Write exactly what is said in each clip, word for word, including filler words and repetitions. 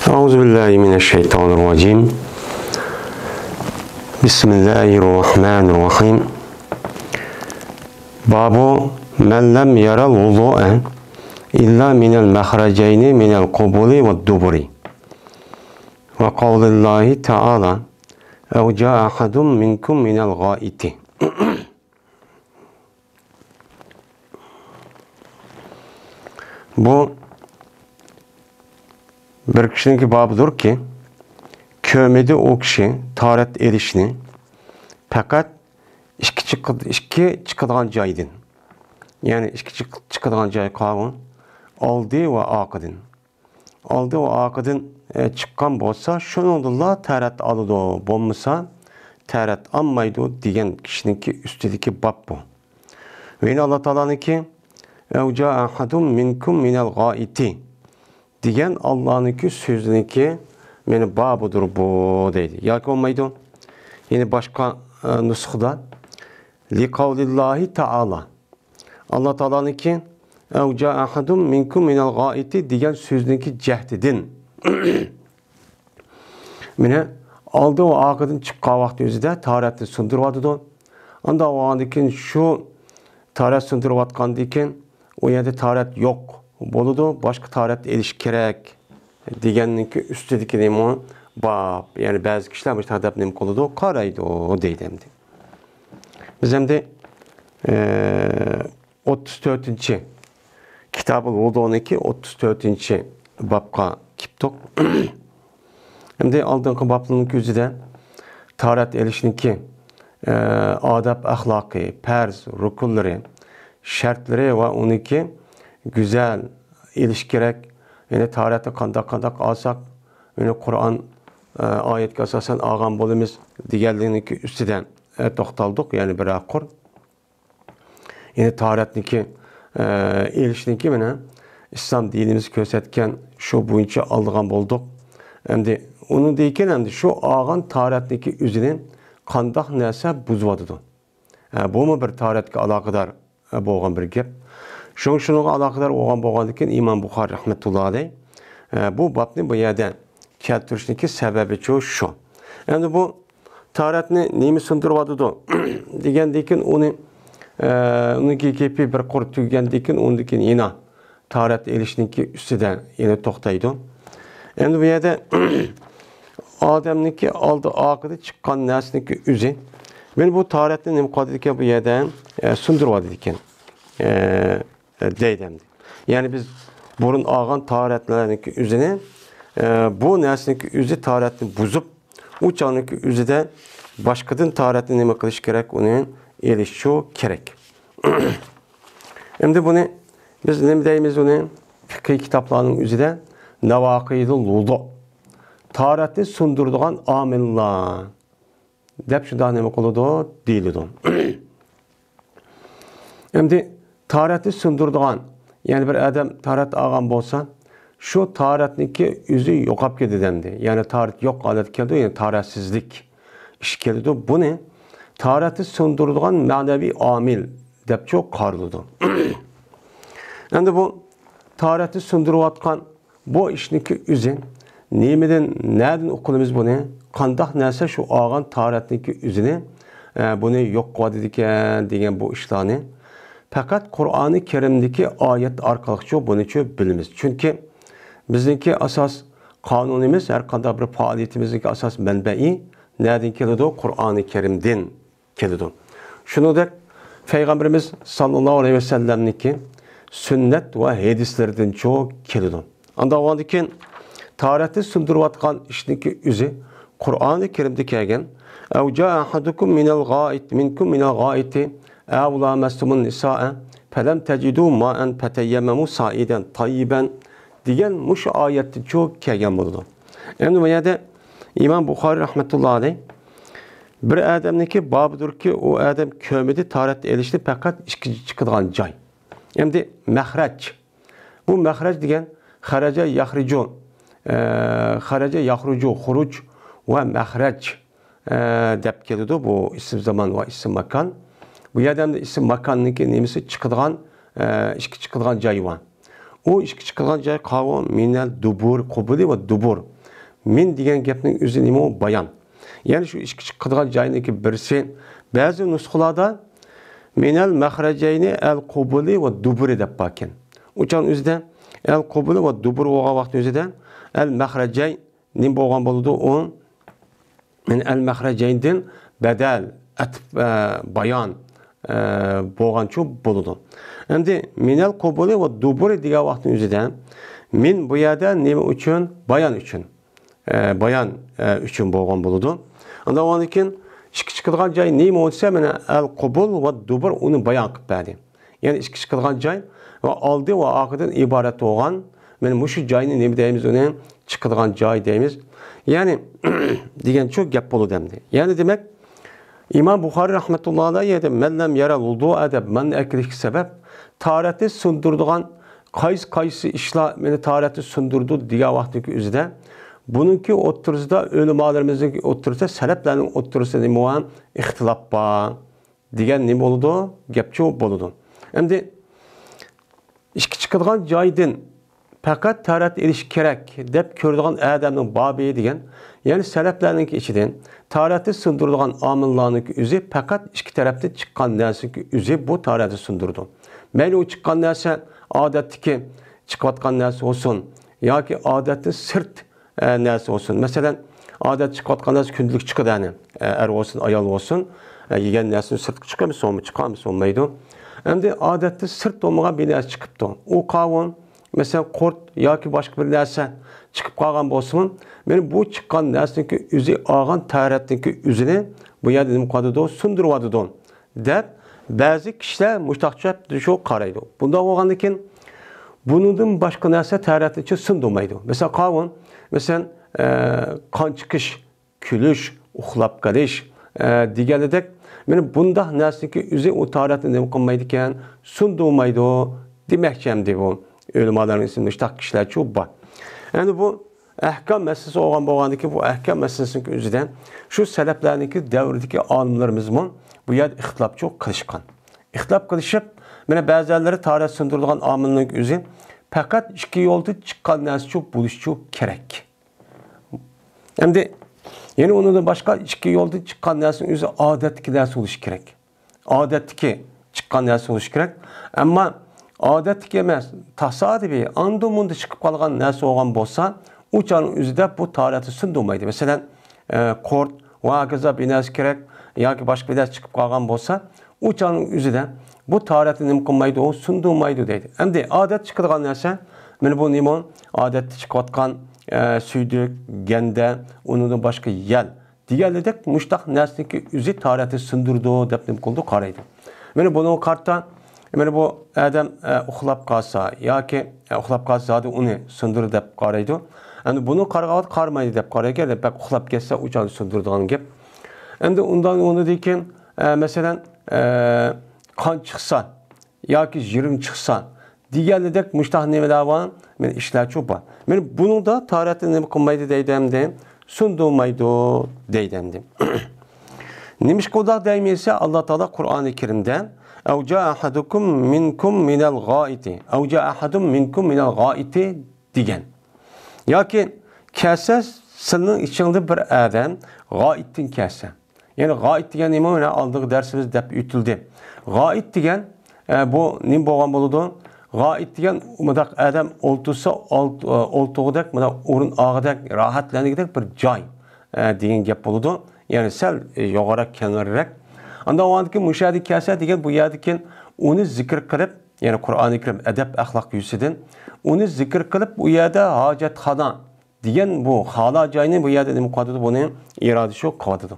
أعوذ بالله من الشيطان الرجيم. بسم الله الرحمن الرحيم. باب من لم ير الوضوء إلا من المخرجين من القبل والدبر. وقول الله تعالى: أو جاء أحد منكم من الغائط. بۇ بىر كىشىنىڭكى بابىدۇركى، كۆرمىدى ئۇ كىشى تاھارەت ئېلىشنى پەقەت ئىككى چىقىد-، ئىككى چىقىدىغان جايدىن. يەنى ئىككى چىق-، چىقىدىغان جاي قاۋۇ، ئالدى ۋە ئارقىدىن. ئالدى ۋە ئارقىدىن، ئە، چىققان بولسا، شۇنىڭدىنلا تاھارەت ئالىدۇ، بولمىسا تاھارەت ئالمايدۇ دېگەن كىشىنىڭكى ئۈستىدىكى باب بۇ. ۋە يەنە ئاللا تائالانىڭكى، «أو جاء أحد منكم من الغائط» دېگەن ئاللانىڭكى سۆزىنىڭكى مېنى بابىدۇر بۇ دەيدۇ. ياكى بولمايدۇ. يەنە باشقا، ئە، نۇسخىدا، لقول الله تعالى. ئاللا تائالانىڭكى، «أو جاء أحد منكم من الغائط» دېگەن سۆزنىڭكى جەھىتىدىن. مانا، ئالدى ۋە ئارقىدىن چىققان ۋاقتى ئۆزىدە تاھارەتنى سۇندۇرۇۋاتىدۇ. ئانداق بولغاندىن كېيىن شۇ تاھارەت سۇندۇرۇۋاتقاندىن كېيىن ئۇ يەردە تاھارەت يوق بولىدۇ، باشقا تاھارەت ئېلىش كېرەك دېگەننىڭكى ئۈستىدىكى نېمە باب. يەنى بەزى كىشىلەر مۇشۇنداق دەپ نېمە قىلىدۇ، قارايدۇ دەيدۇ ئەمدى. بىز ئەمدى، ئە، ئوتتۇز تۆتىنچى، كىتابۇل ۋۇدۇنىڭكى ئوتتۇز تۆتىنچى بابقا كېلىپتۇق. ئەمدى ئالدىنقى بابلارنىڭ كۆزىدە تاھارەت ئېلىشنىڭكى، ئە، ئاداب ئەخلاقى، پەرز، رۇكۇنلىرى، شەرتلىرى ۋە ئۇنىڭكى گۈزەل ئېلىش كېرەك. يەنى تاھارەتنى قانداق، قانداق ئالساق، يەنى قۇرئان، ئە، ئايەتكە ئاساسەن ئالغان بولىمىز دېگەنلىكنىڭكى ئۈستىدە، ئە، توختالدۇق، يەنى بىرەر قۇر. يەنى تاھارەتنىڭكى، ئە، ئېلىشنىڭكى مانا ئىسلام دىنىمىز كۆرسەتكەن شۇ بويىچە ئالىدىغان بولدۇق. ئەمدى ئۇنىڭدىن كېيىن ئەمدى شۇ ئالغان تاھارەتنىڭكى ئۆزىنى قانداق نەرسە بۇزۇۋاتىدۇ؟ ئە، بۇمۇ بىر تاھارەتكە ئالاقىدار، ئە، بولغان بىر گەپ. شۇڭ-، شۇنىڭغا ئالاقىدار بولغان، بولغاندىكىن ئىمام بۇخارى رەھمەتۇللا ئەلەي، ئە، بۇ بابنى بۇ يەردە كەلتۈرۈشنىڭكى سەۋەبىچۇ شۇ. ئەمدى بۇ تاھارەتنى نېمە سۇندۇرۇۋاتىدۇ دېگەندىكىن ئۇنى، ئە، ئۇنىڭكى گېپى بىر قۇر تۈگىگەندىكىن ئۇندىكىن يەنە تاھارەت ئېلىشنىڭكى ئۈستىدە يەنە توختايدۇ. ئەمدى بۇ يەردە ئادەمنىڭكى ئالدى ئارقىدا چىققان نەرسىنىڭكى ئۆزى. مانا بۇ تاھارەتنى نېمە قىلىۋاتىدىكەن بۇ يەردە؟ ئە، سۇندۇرۇۋاتىدىكەن. ئە، ئە، دەيدۇ ئەمدى. يەنى بىز بۇرۇن ئالغان تاھارەتلەرنىڭكى ئۆزىنى، ئە، بۇ نەرسىنىڭكى ئۆزى تاھارەتنى بۇزۇپ، ئۇ چاغنىڭكى ئۆزىدە باشقىدىن تاھارەتنى نېمە قىلىش كېرەك؟ ئۇنى ئېلىشچۇ كېرەك. ئەمدى بۇنى بىز نېمە دەيمىز بۇنى؟ فىقھىي كىتابلارنىڭ ئۆزىدە ناۋاقىدۇل ۋۇدۇ، تاھارەتنى سۇندۇرىدىغان ئامىللار دەپ شۇنداق نېمە قىلىدۇ؟ دېيىلىدۇ. ئەمدى تاھارەتنى سۇندۇرىدىغان، يەنى بىر ئادەم تاھارەت ئالغان بولسا، شۇ تاھارەتنىڭكى ئۆزى يوقاپ كېتىدۇ ئەمدى. يەنى تاھارەت يوق ھالەتكە كېلىدۇ، يەنى تاھارەتسىزلىك ئىش كېلىدۇ. بۇنى تاھارەتنى سۇندۇرىدىغان مەنىۋى ئامىل دەپچۇ قارىلىدۇ. ئەمدى بۇ تاھارەتنى سۇندۇرۇۋاتقان بۇ ئىشنىڭكى ئۆزى نېمىدىن، نەدىن ئۇقىلىمىز بۇنى؟ قانداق نەرسە شۇ ئالغان تاھارەتنىڭكى ئۆزىنى، ئە، بۇنى يوق قىلىۋاتىدىكەن دېگەن بۇ ئىشلارنى پەقەت قۇرئانى كەرىمدىكى ئايەت ئارقىلىقچۇ بۇنىچۇ بىلىمىز. چۈنكى بىزنىڭكى ئاساس قانۇنىمىز، ھەر قانداق بىر پائالىيىتىمىزنىڭكى ئاساس مەنبەئى نەدىن كېلىدۇ؟ قۇرئانى كەرىمدىن كېلىدۇ. شۇنىڭدەك پەيغەمبىرىمىز ساللاللاھۇ ئەلەيھى ۋەسەللەمنىڭكى سۈننەت ۋە ھەدىسلىرىدىنچۇ كېلىدۇ. ئانداق بولغاندىكىن تاھارەتنى سۇندۇرۇۋاتقان ئىشنىڭكى ئۆزى قۇرئانى كەرىمدە كەلگەن، «أو جاء أحدكم من الغائط، منكم من الغائط أو لامستم النساء فلم تجدوا ماء فتيمموا صعيدا طيبا» دېگەن مۇشۇ ئايەتتىنچۇ كەلگەن بولىدۇ. ئەمدى بۇ يەردە ئىمام بۇخارىي رەھمەتۇللا ئەلەيھ بىر ئادەمنىڭكى بابىدۇركى، ئۇ ئادەم كۆرمىدى تاھارەت ئېلىشنى، پەقەت ئىككى چىقىدىغان جاي. ئەمدى مەخرەج. بۇ مەخرەج دېگەن خەرەجە يەخرۇجۇ، ئە، خەرەجە يەخرۇجۇ، خۇرۇج ۋە مەخرەج، ئە، دەپ كېلىدۇ. بۇ ئىسىم زامان ۋە ئىسىم ماكان. بۇ يەردە ئەمدى ئىسىم ماكاننىڭكى نېمىسى چىقىدىغان، ئە، ئىككى چىقىدىغان جاي بار. ئۇ ئىشىك چىقىدىغان جاي قاۋۇ مىنەل دۇبۇر، قۇبۇلى ۋە دۇبۇر. مىن دېگەن گەپنىڭ ئۆزى نېمە ئۇ؟ بايان. يەنى شۇ ئىشىك چىقىدىغان جاينىڭكى بىرسى، بەزى نۇسخىلاردا مىنەل مەخرەجەينى ئەل قۇبۇلى ۋە دۇبۇرى دەپ باركەن. ئۇ چاغنىڭ ئۆزىدە ئەل قۇبۇلى ۋە دۇبۇر بولغان ۋاقىتنىڭ ئۆزىدە ئەل مەخرەجەي نېمە بولغان بولىدۇ؟ ئۇ يەنى ئەل مەخرەجەيندىن بەدەل، ئەتىپ، ئە، بايان، ئە، بولغانچۇ بولىدۇ. ئەمدى مىنەل قۇبۇلى ۋە دۇبۇرى دېگەن ۋاقىتنىڭ ئۆزىدە مىن بۇ يەردە نېمە ئۈچۈن؟ بايان ئۈچۈن. ئە، بايان، ئە، ئۈچۈن بولغان بولىدۇ. ئاندىن ئۇنىڭدىن كېيىن ئىشىككە چىقىدىغان جاي نېمە بولسا، مانا ئەل قۇبۇل ۋە دۇبۇر ئۇنى بايان قىلىپ بەردى. يەنى ئىشىككە چىقىدىغان جاي ۋە ئالدى ۋە ئارقىدىن ئىبارەت بولغان، مانا مۇشۇ جاينى نېمە دەيمىز؟ ئۇنى چىقىدىغان جاي دەيمىز. يەنى دېگەنچۇ گەپ بولىدۇ ئەمدى. يەنى دېمەك، ئىمام بۇخارىي رەھمەتۇللاھى ئەلەيھى مەن لەم يەرەل ۋۇدۇئە دەپ مەنئە قىلىشقا سەۋەب، تارەتنى سۇندۇرىدىغان قايسى، قايسى ئىشلار مېنى تارەتنى سۇندۇرىدۇ دېگەن ۋاقىتنىڭكى ئۆزىدە، بۇنىڭكى ئوتتۇرىسىدا، ئۆلىمالىرىمىزنىڭ ئوتتۇرىسىدا، سەلەپلەرنىڭ ئوتتۇرىسىدا نېمە بار؟ ئىختىلاپ بار. دېگەن نېمە بولىدۇ؟ گەپچۇ بولىدۇ. ئەمدى ئىشىككە چىقىدىغان جايدىن پەقەت تارەت ئېلىش كېرەك دەپ كۆرىدىغان ئادەمنىڭ بابى دېگەن، يەنى سەلەپلەرنىڭكى ئىچىدىن تارەتنى سۇندۇرىدىغان ئامىللارنىڭكى ئۆزى پەقەت ئىككى تەرەپتىن چىققان نەرسىنىڭكى ئۆزى بۇ تارەتنى سۇندۇرىدۇ. مەيلى ئۇ چىققان نەرسە ئادەتتىكى چىقىۋاتقان نەرسە بولسۇن ياكى ئادەتتىن سىرت ئە، نەرسە بولسۇن. مەسىلەن، ئادەتتە چىقىۋاتقان نەرسە كۈندىلىك چىقىدۇ، يەنى، ئە، ئەر بولسۇن، ئايال بولسۇن، ئە، يېگەن نەرسىنى سىرتقا چىقىرىمىز، سومۇ چىقارمىز، سومايدۇ. ئەمدى ئادەتتە سىرت بولمىغان بىر نەرسە چىقىپتۇ. ئۇ قاۋۇن، مەسىلەن، قۇرت ياكى باشقا بىر نەرسە چىقىپ قالغان بولسىمۇ، مانا بۇ چىققان نەرسىنىڭكى ئۆزى ئالغان تارەتنىڭكى ئۆزىنى بۇ يەردە نېمە قىلىۋاتىدۇ؟ سۇندۇرۇۋاتىدۇ. دەپ، بەزى كىشىلەر مۇشتاقچە شۇ قارايدۇ. بۇنداق بولغاندىكىن، بۇنىڭدىن باشقا نەرسە تارەتنى سۇندۇرمايدۇ. مەسىلەن، قاۋۇن، مەسىلەن، ئە، قان چىقىش، كۈلۈش، ئۇخلاپ قېلىش، ئە، دېگەنلىدەك، مانا بۇنداق نەرسىنىڭكى ئۆزى ئۇ تارەتنى نېمە قىلمايدىكەن، سۇندۇرمايدۇ دېمەكچى ئەمدى بۇ. ئۆلىمالارنىڭ ئىچىدە مۇشتاق كىشىلەرچۇ بار. ئەمدى بۇ ئەھكام مەسىلىسى بولغان بولغاندىكىن، بۇ ئەھكام مەسىلىسىنىڭ ئۆزىدە شۇ سەلەپلەرنىڭكى دەۋرىدىكى ئالىملىرىمىزمۇ بۇ يەردە ئىختىلاپچۇ قىلىشقان. ئىختىلاپ قىلىشىپ، مانا بەزىلەرلىرى تارەت سۇندۇرىدىغان ئامىلنىڭ ئۆزى پەقەت ئىككى يولدىن چىققان نەرسىچۇ بولۇشچۇ كېرەك. ئەمدى يەنە ئۇنىڭدىن باشقا ئىككى يولدىن چىققان نەرسىنىڭ ئۆزى ئادەتتىكى نەرسە بولۇشى كېرەك. ئادەتتىكى چىققان نەرسە بولۇشى كېرەك. ئەمما ئادەتتىكى ئەمەس، تاسادىپىي، ئاندا-مۇندا چىقىپ قالغان نەرسە بولغان بولسا، ئۇ چاغنىڭ ئۆزىدە بۇ تارەتنى سۇندۇرمايدۇ. مەسىلەن، ئە، قۇرت ۋە ھاكازا بىر نەرسە كېرەك ياكى باشقا بىر نەرسە چىقىپ قالغان بولسا، ئۇ چاغنىڭ ئۆزىدە بۇ تارەتنى نېمە قىلمايدۇ؟ ئۇ سۇندۇرمايدۇ دەيدۇ. ئەمدى ئادەتتە چىقىدىغان نەرسە، مانا بۇ نېمە؟ ئادەتتە چىقىۋاتقان، ئە، سۈيدۈك، گەندە، ئۇنىڭدىن باشقا يەل. دېگەنلىدەك مۇشتاق نەرسىنىڭكى ئۆزى تارەتنى سۇندۇرىدۇ دەپ نېمە قىلىدۇ؟ قارايدۇ. مانا بۇنىڭغا قارىتا، مانا بۇ ئادەم، ئە، ئۇخلاپ قالسا ياكى، ئە، ئۇخلاپ قالسا زادى ئۇنى سۇندۇرىدۇ دەپ قارايدۇ. ئەمدى بۇنىڭغا قارىغان ۋاقىت قارىمايدۇ دەپ قارايدۇ، بەك ئۇخلاپ كەتسە ئۇ چاغدا سۇندۇرىدىغان گەپ. ئەمدى ئۇنداق بولغاندىن كېيىن، ئە، مەسىلەن، ئە، قان چىقسا، ياكى يىرىڭ چىقسا دېگەنلىدەك مۇشتاق نېمىلەر بار؟ مانا ئىشلارچۇ بار. مانا بۇنىڭدا تارەتنى نېمە قىلمايدۇ دەيدۇ ئەمدى؟ سۇندۇرمايدۇ دەيدۇ ئەمدى. نېمىشقا ئۇنداق دەيمىز دېسە، ئاللا تائالا قۇرئانى كەرىمدە، «ئەۋ جائە ئەھەدۇكۇم مىنكۇم مىنەل غائىتى، ئەۋ جائە ئەھەدۇم مىنكۇم مىنەل غائىتى» دېگەن. ياكى كەلسە سىلىنىڭ ئىچىڭدىن بىر ئادەم غائىتتىن كەلسە. يەنى غائىت دېگەن نېمە؟ مانا ئالدىنقى دەرسىمىزدە دەپ ئۆتۈلدى. غائىت دېگەن، ئە، بۇ نېمە بولغان بولىدۇ؟ غائىت دېگەن مۇنداق ئادەم ئولتۇرسا، ئولت-، ئولتۇرغۇدەك، مۇنداق ئورۇن ئالغۇدەك، راھەتلەنگۈدەك بىر جاي، ئە، دېگەن گەپ بولىدۇ. يەنى سەل، ئە، يوغانراق، كەڭرىرەك. ئاندىن ئۇنىڭدىن كېيىن مۇشۇ يەردىن كەلسە دېگەن، بۇ يەردىكى ئۇنى زىكىر قىلىپ، يەنى قۇرئانى كەرىم ئەدەپ ئەخلاق يۈزىسىدىن ئۇنى زىكىر قىلىپ، ئۇ يەردە ھاجەتخانا دېگەن بۇ خالا جاينى بۇ يەردە نېمە قىلىۋاتىدۇ؟ بۇنى ئىرادىشۇ قىلىۋاتىدۇ.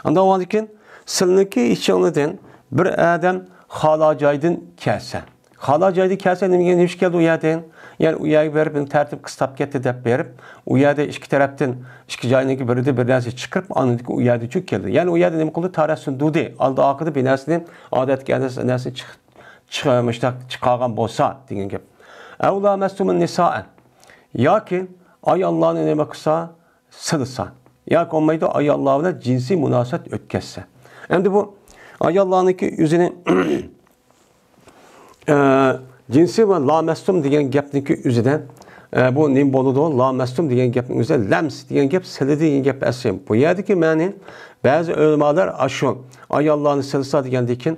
ئاندىن ئۇنىڭدىن كېيىن سىلىنىڭكى ئىچىڭلاردىن بىر ئادەم خالا جايدىن كەلسە. خالا جايدىن كەلسە نېمىگە، نېمە ئىش كەلدى ئۇ يەردىن؟ يەنى ئۇ يەرگە بېرىپ، تەرتىپ قىستاپ كەتتى دەپ بېرىپ، ئۇ يەردە ئىككى تەرەپتىن، ئىككى جاينىڭكى بىرىدە بىر نەرسە چىقىرىپ، ئاندىن كېيىن ئۇ يەردىن چۈشۈپ كەلدى. يەنى ئۇ يەردە نېمە قىلدى؟ تارەت سۇندۇردى. ئالدى ئارقىدا بىر نەرسىنى، ئادەتتىكى نەرسىنى چىق-، چىق-، مۇشتاق چىقارغان بولسا دېگەن گەپ. ئەۋ لامەستۇمۇن نىسائە. ياكى ئاياللارنى نېمە قىلسا، سىلىسا. ياكى بولمايدۇ، ئاياللار بىلەن جىنسىي مۇناسىۋەت ئۆتكەزسە. ئەمدى بۇ ئاياللارنىڭكى ئۆزىنى، ئە، جىنسى ۋە لامەستۇم دېگەن گەپنىڭكى ئۆزىدە، ئە، بۇ نېمە بولىدۇ؟ لامەستۇم دېگەن گەپنىڭ ئۆزىدە لەمس دېگەن گەپ، سىلىدى دېگەن گەپ ئەسلى. بۇ يەردىكى مەنى بەزى ئۆلىمالار ئاشۇ ئاياللارنى سىلىسا دېگەندىن كېيىن،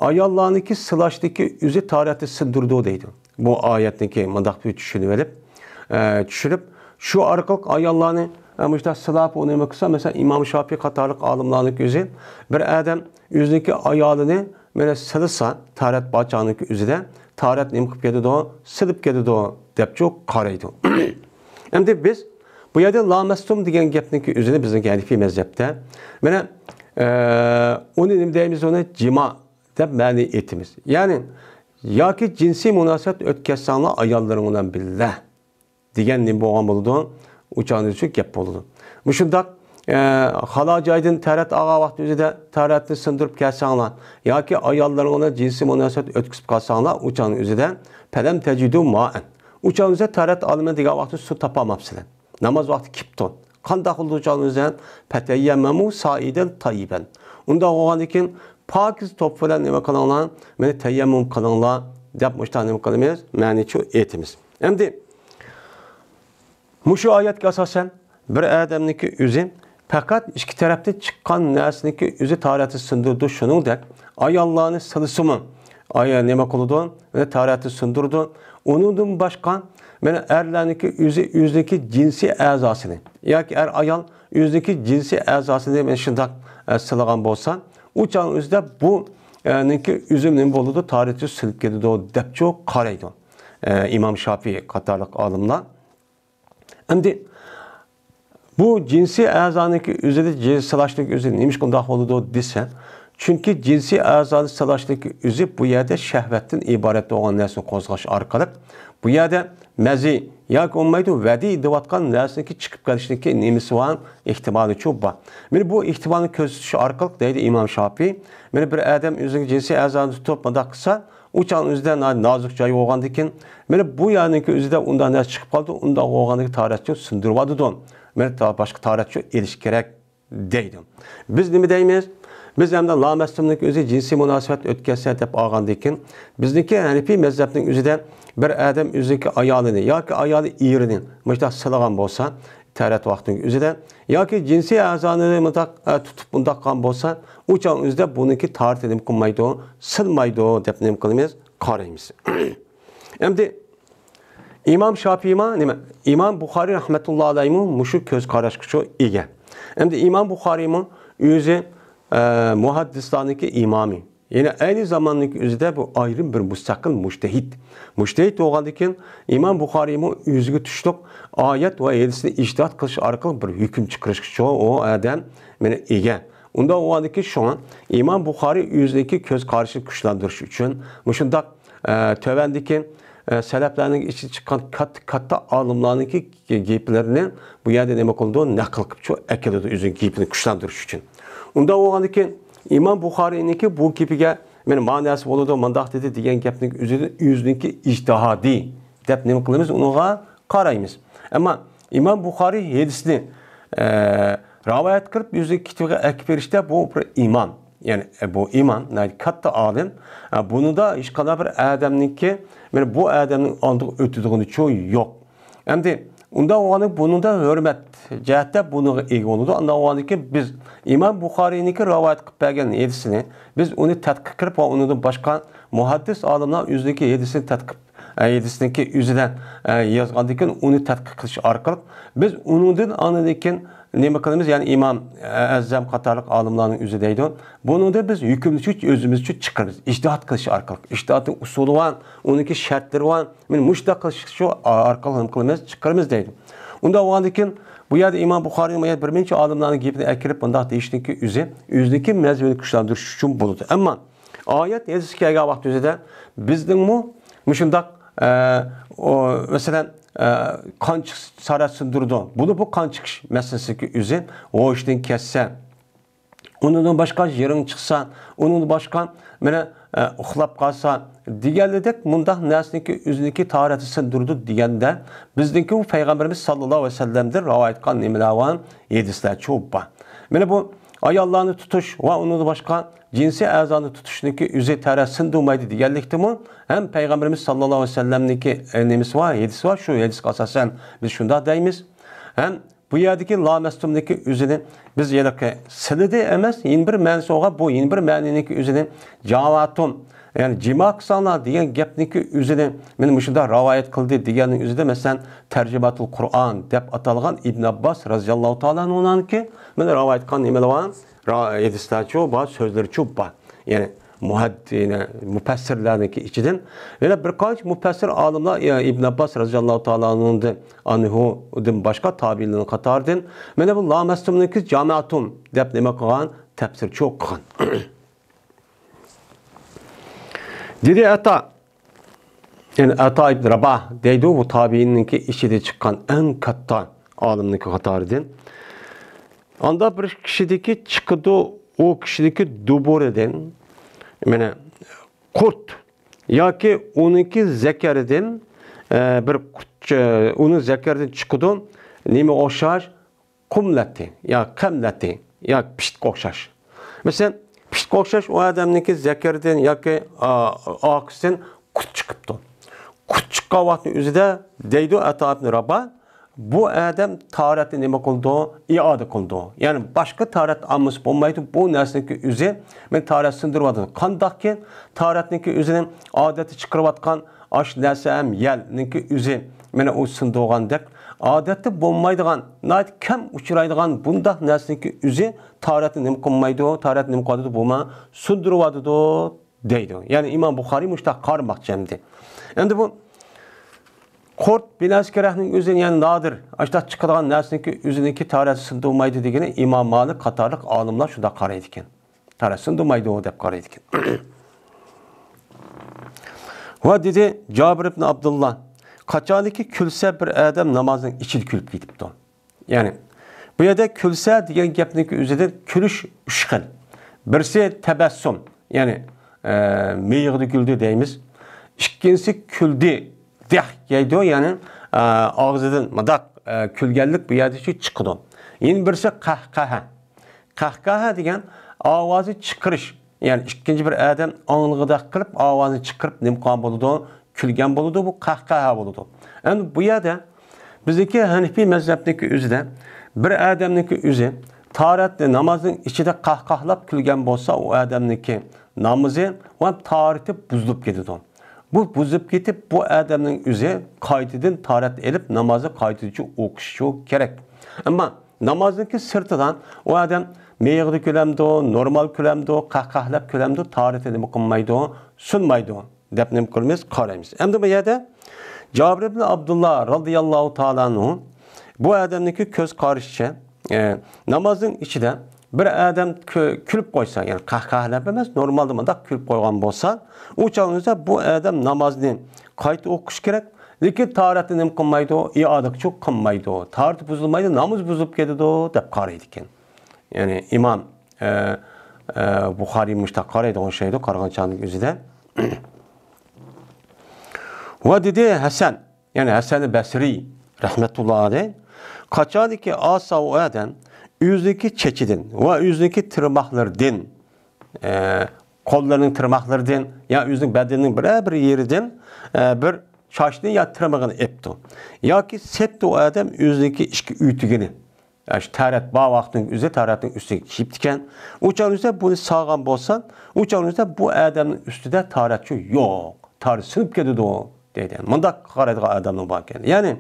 ئاياللارنىڭكى سىلاشنىڭكى ئۆزى تارەتنى سىندۇرىدۇ دەيدۇ. بۇ ئايەتنىڭكى مۇنداق بىر چۈشىنىۋېلىپ، ئە، چۈشۈرۈپ، شۇ ئارقىلىق ئاياللارنى، ئە، مۇشۇنداق سىلاپ، ئۇنى نېمە قىلسا، مەسىلەن، ئىمام شاپىي قاتارلىق ئالىملارنىڭكى ئۆزى بىر ئادەم ئۆزىنىڭكى ئايالىنى مانا سىلىسا، تارەت بار چاغنىڭكى ئۆزىدە، تارەت نېمە قىلىپ كېتىدۇ؟ سىلىپ كېتىدۇ، دەپچۇ قارايدۇ. ئەمدى بىز بۇ يەردە لامەستۇم دېگەن گەپنىڭكى ئۆزىنى بىزنىڭكى ھەنىفىي مەزھەپتە، مانا، ئە، ئۇنى نېمە دەيمىز؟ ئۇنى جىما دەپ مەنى ئېيتىمىز. يەنى، ياكى جىنسىي مۇناسىۋەت ئۆتكەزسەڭلار ئاياللىرىڭ بىلەن بىللە دېگەن نېمە بولغان بولىدۇ؟ ئۇ چاغنىڭ ئۆزى گەپ بولىدۇ. مۇشۇنداق، ئە، خالا جايدىن تارەت ئالغان ۋاقىت ئۆزىدە تارەتنى سىندۇرۇپ كەلسەڭلار ياكى ئاياللىرىڭ بىلەن جىنسىي مۇناسىۋەت ئۆتكۈزۈپ قالساڭلار، ئۇ چاغنىڭ ئۆزىدە پەلەم تەجىدۇ مائەن. ئۇ چاغنىڭ ئۆزىدە تارەت ئالىمەن دېگەن ۋاقىتتا سۇ تاپالماپسىلەر. ناماز ۋاقتى كېپتۇ. قانداق قىلىدۇ ئۇ چاغنىڭ ئۆزىدە؟ پەتەييەممەمۇ سائىدەن تەييىبەن. ئۇنداق بولغاندىن كېيىن پاكىز توپ بىلەن نېمە قىلىڭلار؟ مانا تەييەممۇم قىلىڭلار، دەپ مۇشۇنداق نېمە قىلىمىز؟ مەنىچۇ ئېيتىمىز. ئەمدى مۇشۇ ئايەتكە ئاساسەن، بىر ئادەمنىڭكى ئۆزى پەقەت ئىككى تەرەپتىن چىققان نەرسىنىڭكى ئۆزى تارەتنى سىندۇرىدۇ. شۇنىڭدەك ئاياللارنى سىلىسىمۇ، ئايا نېمە قىلىدۇ؟ تارەتنى سىندۇرىدۇ. ئۇنىڭدىن باشقا، مانا ئەرلەرنىڭكى ئۆزى، ئۆزىنىڭكى جىنسىي ئەزاسىنى ياكى ئەر ئايال ئۆزىنىڭكى جىنسىي ئەزاسىنى مانا شۇنداق، ئە، سىلىغان بولسا، ئۇ چاغنىڭ ئۆزىدە بۇ، ئە، نىڭكى ئۆزى نېمە بولىدۇ؟ تارەتنى سىلىپ كېتىدۇ، دەپچۇ قارايدۇ، ئە، ئىمام شاپىي قاتارلىق ئالىملار. ئەمدى بۇ جىنسىي ئەزانىڭكى ئۆزىدە جىنس سىلاشنىڭ ئۆزى نېمىشقا ئۇنداق بولىدۇ دېسە، چۈنكى جىنسىي ئەزانى سىلاشنىڭ ئۆزى بۇ يەردە شەھۋەتتىن ئىبارەت بولغان نەرسىنى قوزغاش ئارقىلىق، بۇ يەردە مەزى ياكى بولمايدۇ، ۋەدى دەۋاتقان نەرسىنىڭكى چىقىپ كېلىشنىڭكى نېمىسى بار؟ ئېھتىمالىچۇ بار. مانا بۇ ئېھتىمالنى كۆرسىتىش ئارقىلىق دەيدۇ ئىمام شاپىي، مانا بىر ئادەم ئۆزىنىڭ جىنسىي ئەزانى تۇتۇپ مۇنداق قىلسا، ئۇ چاغنىڭ ئۆزىدە نا-، نازۇك جاي بولغاندىكىن، مانا بۇ يەرنىڭكى ئۆزىدە ئۇنداق نەرسە چىقىپ قالىدۇ، ئۇنداق بولغاندىكىن تارەتنى سىندۇرۇۋاتىدۇ. مانا تا-، باشقا تارەتنى ئېلىش كېرەك دەيدۇ. بىز نېمە دەيمىز؟ بىز ئەمدى لامەستۇمنىڭكى ئۆزى جىنسىي مۇناسىۋەت ئۆتكەزسە دەپ ئالغاندىكىن، بىزنىڭكى ھەنىپىي مەزھەپنىڭ ئۆزىدە بىر ئادەم ئۆزىنىڭكى ئايالىنى ياكى ئايالى ئېرىنى مۇشۇنداق سىلىغان بولسا، تارەت ۋاقتىنىڭ ئۆزىدە ياكى جىنسىي ئەزانى مۇنداق، ئە، تۇتۇپ مۇنداق قىلغان بولسا، ئۇ چاغنىڭ ئۆزىدە بۇنىڭكى تارىتى نېمە قىلمايدۇ؟ سىلمايدۇ دەپ نېمە قىلىمىز؟ قارايمىز. ئەمدى ئىمام شاپىيمۇ نېمە؟ ئىمام بۇخارىي رەھمەتۇللا ئەلەيھىمۇ مۇشۇ كۆز قاراشقىچۇ ئىگە. ئەمدى ئىمام بۇخارىيمۇ ئۆزى، ئە، مۇھەددىسلارنىڭكى ئىمامى. يەنى ئەينى زاماننىڭكى ئۆزىدە بۇ ئايرىم بىر مۇستەقىل مۇجتەھىد. مۇجتەھىد بولغاندىن كېيىن ئىمام بۇخارىيمۇ ئۆزىگە تۇشلۇق ئايەت ۋە ھەدىسنى ئىجتىھات قىلىش ئارقىلىق بىر ھۆكۈم چىقىرىشقىچۇ ئۇ ئادەم مانا ئىگە. ئۇنداق بولغاندىن كېيىن شۇڭا ئىمام بۇخارىي ئۆزىنىڭكى كۆز قارىشىنى كۈچلەندۈرۈش ئۈچۈن مۇشۇنداق، ئە، تۆۋەندىكى، ئە، سەلەفلەرنىڭ ئىچىدىن چىققان كاتتا، كاتتا ئالىملارنىڭكى گېپلىرىنى بۇ يەردە نېمە قىلىدۇ؟ نەقىل قىلىپچۇ ئەكېلىدۇ ئۆزىنىڭ گېپىنى كۈچلەندۈرۈش ئۈچۈن. ئۇنداق بولغاندىن كېيىن ئىمام بۇخارىينىڭكى بۇ گېپىگە مانا ماناسى بولىدۇ، مۇنداق دېدى دېگەن گەپنىڭ ئۆزىدىن ئۆزىنىڭكى ئىجتىھادى دەپ نېمە قىلىمىز؟ ئۇنىڭغا قارايمىز. ئەمما ئىمام بۇخارىي ھەدىسنى، ئە، رىۋايەت قىلىپ ئۆزىنىڭ كىتابىغا ئەكىپ بېرىشتە بۇ بىر ئىمام. يەنى، ئە، بۇ ئىمام، ناھايىتى كاتتا ئالىم. ئە، بۇنىڭدا ھېچقانداق بىر ئادەمنىڭكى، مانا بۇ ئادەمنىڭ ئالدىغا ئۆتىدىغىنىچۇ يوق. ئەمدى ئۇنداق بولغاندا بۇنىڭدا ھۆرمەت جەھەتتە بۇنىڭغا ئىگە بولىدۇ. ئانداق بولغاندىكىن بىز ئىمام بۇخارىينىڭكى رىۋايەت قىلىپ بەرگەن ھەدىسىنى بىز ئۇنى تەتقىق قىلىپ ۋە ئۇنىڭدىن باشقا مۇھەددىس ئالىملار ئۆزىنىڭكى ھەدىسىنى تەتقىق، ئە، ھەدىسنىڭكى ئۆزىدە، ئە، يازغاندىن كېيىن ئۇنى تەتقىق قىلىش ئارقىلىق بىز ئۇنىڭدىن ئاندىن كېيىن نېمە قىلىمىز؟ يەنى ئىمام، ئە، ئەزەم قاتارلىق ئالىملارنىڭ ئۆزى دەيدۇ. بۇنىڭدا بىز ھۆكۈمنى شۇ ئۆزىمىزچە چىقىرىمىز. ئىجتىھات قىلىش ئارقىلىق. ئىجتىھاتنىڭ ئۇسۇلى بار، ئۇنىڭكى شەرتلىرى بار. مانا مۇشۇنداق قىلىش شۇ ئارقىلىق نېمە قىلىمىز؟ چىقىرىمىز دەيدۇ. ئۇنداق بولغاندىن كېيىن بۇ يەردە ئىمام بۇخارىي بۇ يەردە بىر نەچچە ئالىملارنىڭ گېپىنى ئەكىرىپ بۇنداق دېيىشنىڭكى ئۆزى ئۆزىنىڭكى مەزھىپىنى كۈچلەندۈرۈش ئۈچۈن بولىدۇ. ئەمما ئايەت ھەدىسكە كەلگەن ۋاقىت ئۆزىدە بىزنىڭمۇ مۇشۇنداق، ئە، ئو، مەسىلەن، ئە، قان چىقسا تارەت سىندۇرىدۇ. بۇنى بۇ قان چىقىش مەسىلىسىدىكى ئۆزى ھوشىدىن كەتسە، ئۇنىڭدىن باشقا يىرىڭ چىقسا، ئۇنىڭدىن باشقا مانا، ئە، ئۇخلاپ قالسا دېگەنلىدەك مۇنداق نەرسىنىڭكى ئۆزىنىڭكى تارەتنى سىندۇرىدۇ دېگەندە، بىزنىڭكى بۇ پەيغەمبىرىمىز ساللاللاھۇ ئەلەيھى ۋەسەللەمدىن رىۋايەت قىلغان نېمىلەر بار؟ ھەدىسلەرچۇ بار. مانا بۇ ئاياللارنى تۇتۇش ۋە ئۇنىڭدىن باشقا جىنسىي ئەزانى تۇتۇشنىكى ئۆزى تەرەت سىندۇرمايدۇ دېگەنلىكتىمۇ ھەم پەيغەمبىرىمىز ساللاللاھۇ ئەلەيھى ۋەسەللەمنىكى، ئە، نېمىسى بار، ھەدىسى بار. شۇ ھەدىسكە ئاساسەن بىز شۇنداق دەيمىز. ھەم بۇ يەردىكى لامەستۇمنىكى ئۆزىنى بىز ھېلىقى سىلىدى ئەمەس، يەنە بىر مەنىسى بولغان بۇ يەنە بىر مەنىنىڭكى ئۆزىنى جامەتۇم، يەنى جىما قىلساڭلار دېگەن گەپنىڭكى ئۆزىنى مانا مۇشۇنداق رىۋايەت قىلدى دېگەننىڭ ئۆزىدە، مەسىلەن، تەرجىمەتۇل قۇرئان دەپ ئاتالغان ئىبن ئابباس رازىياللاھۇ تائالا ئەنھۇنىڭكى مانا رىۋايەت قىلغان نېمىلەر بار؟ را-، ھەدىسلەرچۇ بار، سۆزلىرىچۇ بار. يەنى مۇھەد-، يەنى مۇپەسسىرلەرنىڭكى ئىچىدىن يەنە بىر قانچە مۇپەسسىر ئالىملار، يا، ئىبن ئابباس رازىياللاھۇ تائالا ئەنھۇدىن، ئەنھۇدىن باشقا تابىئىنلارنىڭ قاتارىدىن مانا بۇ لامەستۇمنىڭكى جامەتۇم دەپ نېمە قىلغان؟ تەپسىرچۇ قىلغان. دېدى ئەتا، يەنى ئەتا ئىبن راباھ دەيدۇ، بۇ تابىئىننىڭكى ئىچىدە چىققان ئەڭ كاتتا ئالىمنىڭكى قاتارىدىن. ئاندا بىر كىشىدىكى چىقىدۇ، ئۇ كىشىدىكى دۇبۇرىدىن، مانا، قۇرت ياكى ئۇنىڭكى زەكەرىدىن، ئە، بىر قۇرت، ئە، ئۇنىڭ زەكەرىدىن چىقىدۇ، نېمە ئوخشاش؟ قۇم لەتى يا قەم لەتى يا پىشتقا ئوخشاش. مەسىلەن، پىشتقا ئوخشاش ئۇ ئادەمنىڭكى زەكىرىدىن ياكى، ئا، ئارقىسىدىن قۇت چىقىپتۇ. قۇت چىققان ۋاقىتنىڭ ئۆزىدە دەيدۇ ئەتا ئىبن راباھ، بۇ ئادەم تاھارەتنى نېمە قىلىدۇ؟ ئىئادە قىلىدۇ. يەنى باشقا تاھارەت ئالمىسا بولمايدۇ. بۇ نەرسىنىڭكى ئۆزى مېنى تاھارەت سىندۇرۇۋاتىدۇ. قانداقكى تاھارەتنىڭكى ئۆزىنى ئادەتتە چىقىرىۋاتقان ئاشۇ نەرسە ھەم يەلنىڭكى ئۆزى مانا ئۇ سىندۇرغاندەك، ئادەتتە بولمايدىغان، ناھايىتى كەم ئۇچرايدىغان بۇنداق نەرسىنىڭكى ئۆزى تاھارەتنى نېمە قىلمايدۇ، تاھارەتنى نېمە قىلىۋاتىدۇ، بولما سۇندۇرۇۋاتىدۇ دەيدۇ. يەنى ئىمام بۇخارىي مۇشۇنداق قارىماقچى ئەمدى. ئەمدى بۇ قۇرت بىنەسكىرەھنىڭ ئۆزىنى، يەنى نادىر، ئاشۇنداق چىقىدىغان نەرسىنىڭكى ئۆزىنىڭكى تاھارەتنى سىندۇرمايدۇ دېگىنى ئىمام مالىك قاتارلىق ئالىملار شۇنداق قارايدىكەن. تاھارەت سىندۇرمايدۇ دەپ قارايدىكەن. ۋە دېدى جابىر ئىبن ئابدۇللا، قاچانكى كۈلسە بىر ئادەم نامازنىڭ ئىچىدە كۈلۈپ كېتىپتۇ. يەنى بۇ يەردە كۈلسە دېگەن گەپنىڭكى ئۆزىدىن كۈلۈش ئۈچ خىل. بىرسى تەبەسسۇم، يەنى، ئە، مىيىقىدا كۈلدى دەيمىز. ئىككىنچىسى كۈلدى، دەھ دەيدۇ، يەنى، ئە، ئاغزىدىن مۇنداق، ئە، كۈلگەنلىك بۇ يەردە شۇ چىقىدۇ. يەنە بىرسى قەھقەھە. قەھقەھە دېگەن ئاۋازى چىقىرىش، يەنى ئىككىنچى بىر ئادەم ئاڭلىغۇدەك قىلىپ ئاۋازىنى چىقىرىپ نېمە قىلغان بولىدۇ؟ كۈلگەن بولىدۇ، بۇ قەھقەھە بولىدۇ. ئەمدى بۇ يەردە بىزنىڭكى ھەنىفىي مەزھەپنىڭكى ئۆزىدە بىر ئادەمنىڭكى ئۆزى تاھارەتنى نامازنىڭ ئىچىدە قەھقەھىلاپ كۈلگەن بولسا، ئۇ ئادەمنىڭكى نامىزى ۋە تاھارىتى بۇزۇلۇپ كېتىدۇ. بۇ بۇزۇپ كېتىپ، بۇ ئادەمنىڭ ئۆزى قايتىدىن تاھارەت ئېلىپ، نامازنى قايتىدىن ئوقۇشى كېرەك. ئەمما نامازنىڭكى سىرتىدىن ئۇ ئادەم مىيىقىدا كۈلەمدۇ، نورمال كۈلەمدۇ، قەھقەھلەپ كۈلەمدۇ، تاھارىتى نېمە قىلمايدۇ، سۇنمايدۇ دەپ نېمە قىلىمىز؟ قارايمىز. ئەمدى بۇ يەردە جابىر ئىبن ئابدۇللا رازىياللاھۇ تائالا ئەنھۇ بۇ ئادەمنىڭكى كۆز قارىشىچە، ئە، نامازنىڭ ئىچىدە بىر ئادەم كۈ-، كۈلۈپ قويسا، يەنى قەھقەھلەپ ئەمەس، نورمالدا مۇنداق كۈلۈپ قويغان بولسا، ئۇ چاغنىڭدا بۇ ئادەم نامازنى قايتا ئوقۇش كېرەك، لېكىن تاھارەتنى نېمە قىلمايدۇ؟ ئىئادە قىلمايدۇ. تاھارىتى بۇزۇلمايدۇ، نامىزى بۇزۇلۇپ كېتىدۇ دەپ قارايدىكەن. يەنى ئىمام، ئە، ئە، بۇخارىي مۇشۇنداق قارايدىغان ئوخشايدۇ، قارىغان چاغنىڭ ئۆزىدە. ۋە دېدى ھەسەن، يەنى ھەسەن بەسرىي رەھمەتۇللا ئەلەيھ، قاچانكى ئاسا ئۇ ئادەم ئۆزىنىڭكى چېچىدىن ۋە ئۆزىنىڭكى تىرماقلىرىدىن، ئە، قوللىرىنىڭ تىرماقلىرىدىن يا ئۆزىنىڭ بەدىنىنىڭ بىرەر بىر يېرىدىن، ئە، بىر چاچنى يا تىرمىقىنى ئېپتۇ. ياكى سېپتۇ ئۇ ئادەم ئۆزىنىڭكى ئىچكى ئۆتۈكىنى. يا شۇ تەرەت بار ۋاقىتنىڭ ئۆزى تەرەتنىڭ ئۈستىگە كىيىپتىكەن. ئۇ چاغنىڭ ئۆزىدە بۇنى سالغان بولسا، ئۇ چاغنىڭ ئۆزىدە بۇ ئادەمنىڭ ئۈستىدە تاھارەتچۇ يوق. تاھارەت سىنىپ كېتىدۇ دەيدۇ. مۇنداق قارايدىغان ئادەمنىڭ بار ئىكەن. يەنى،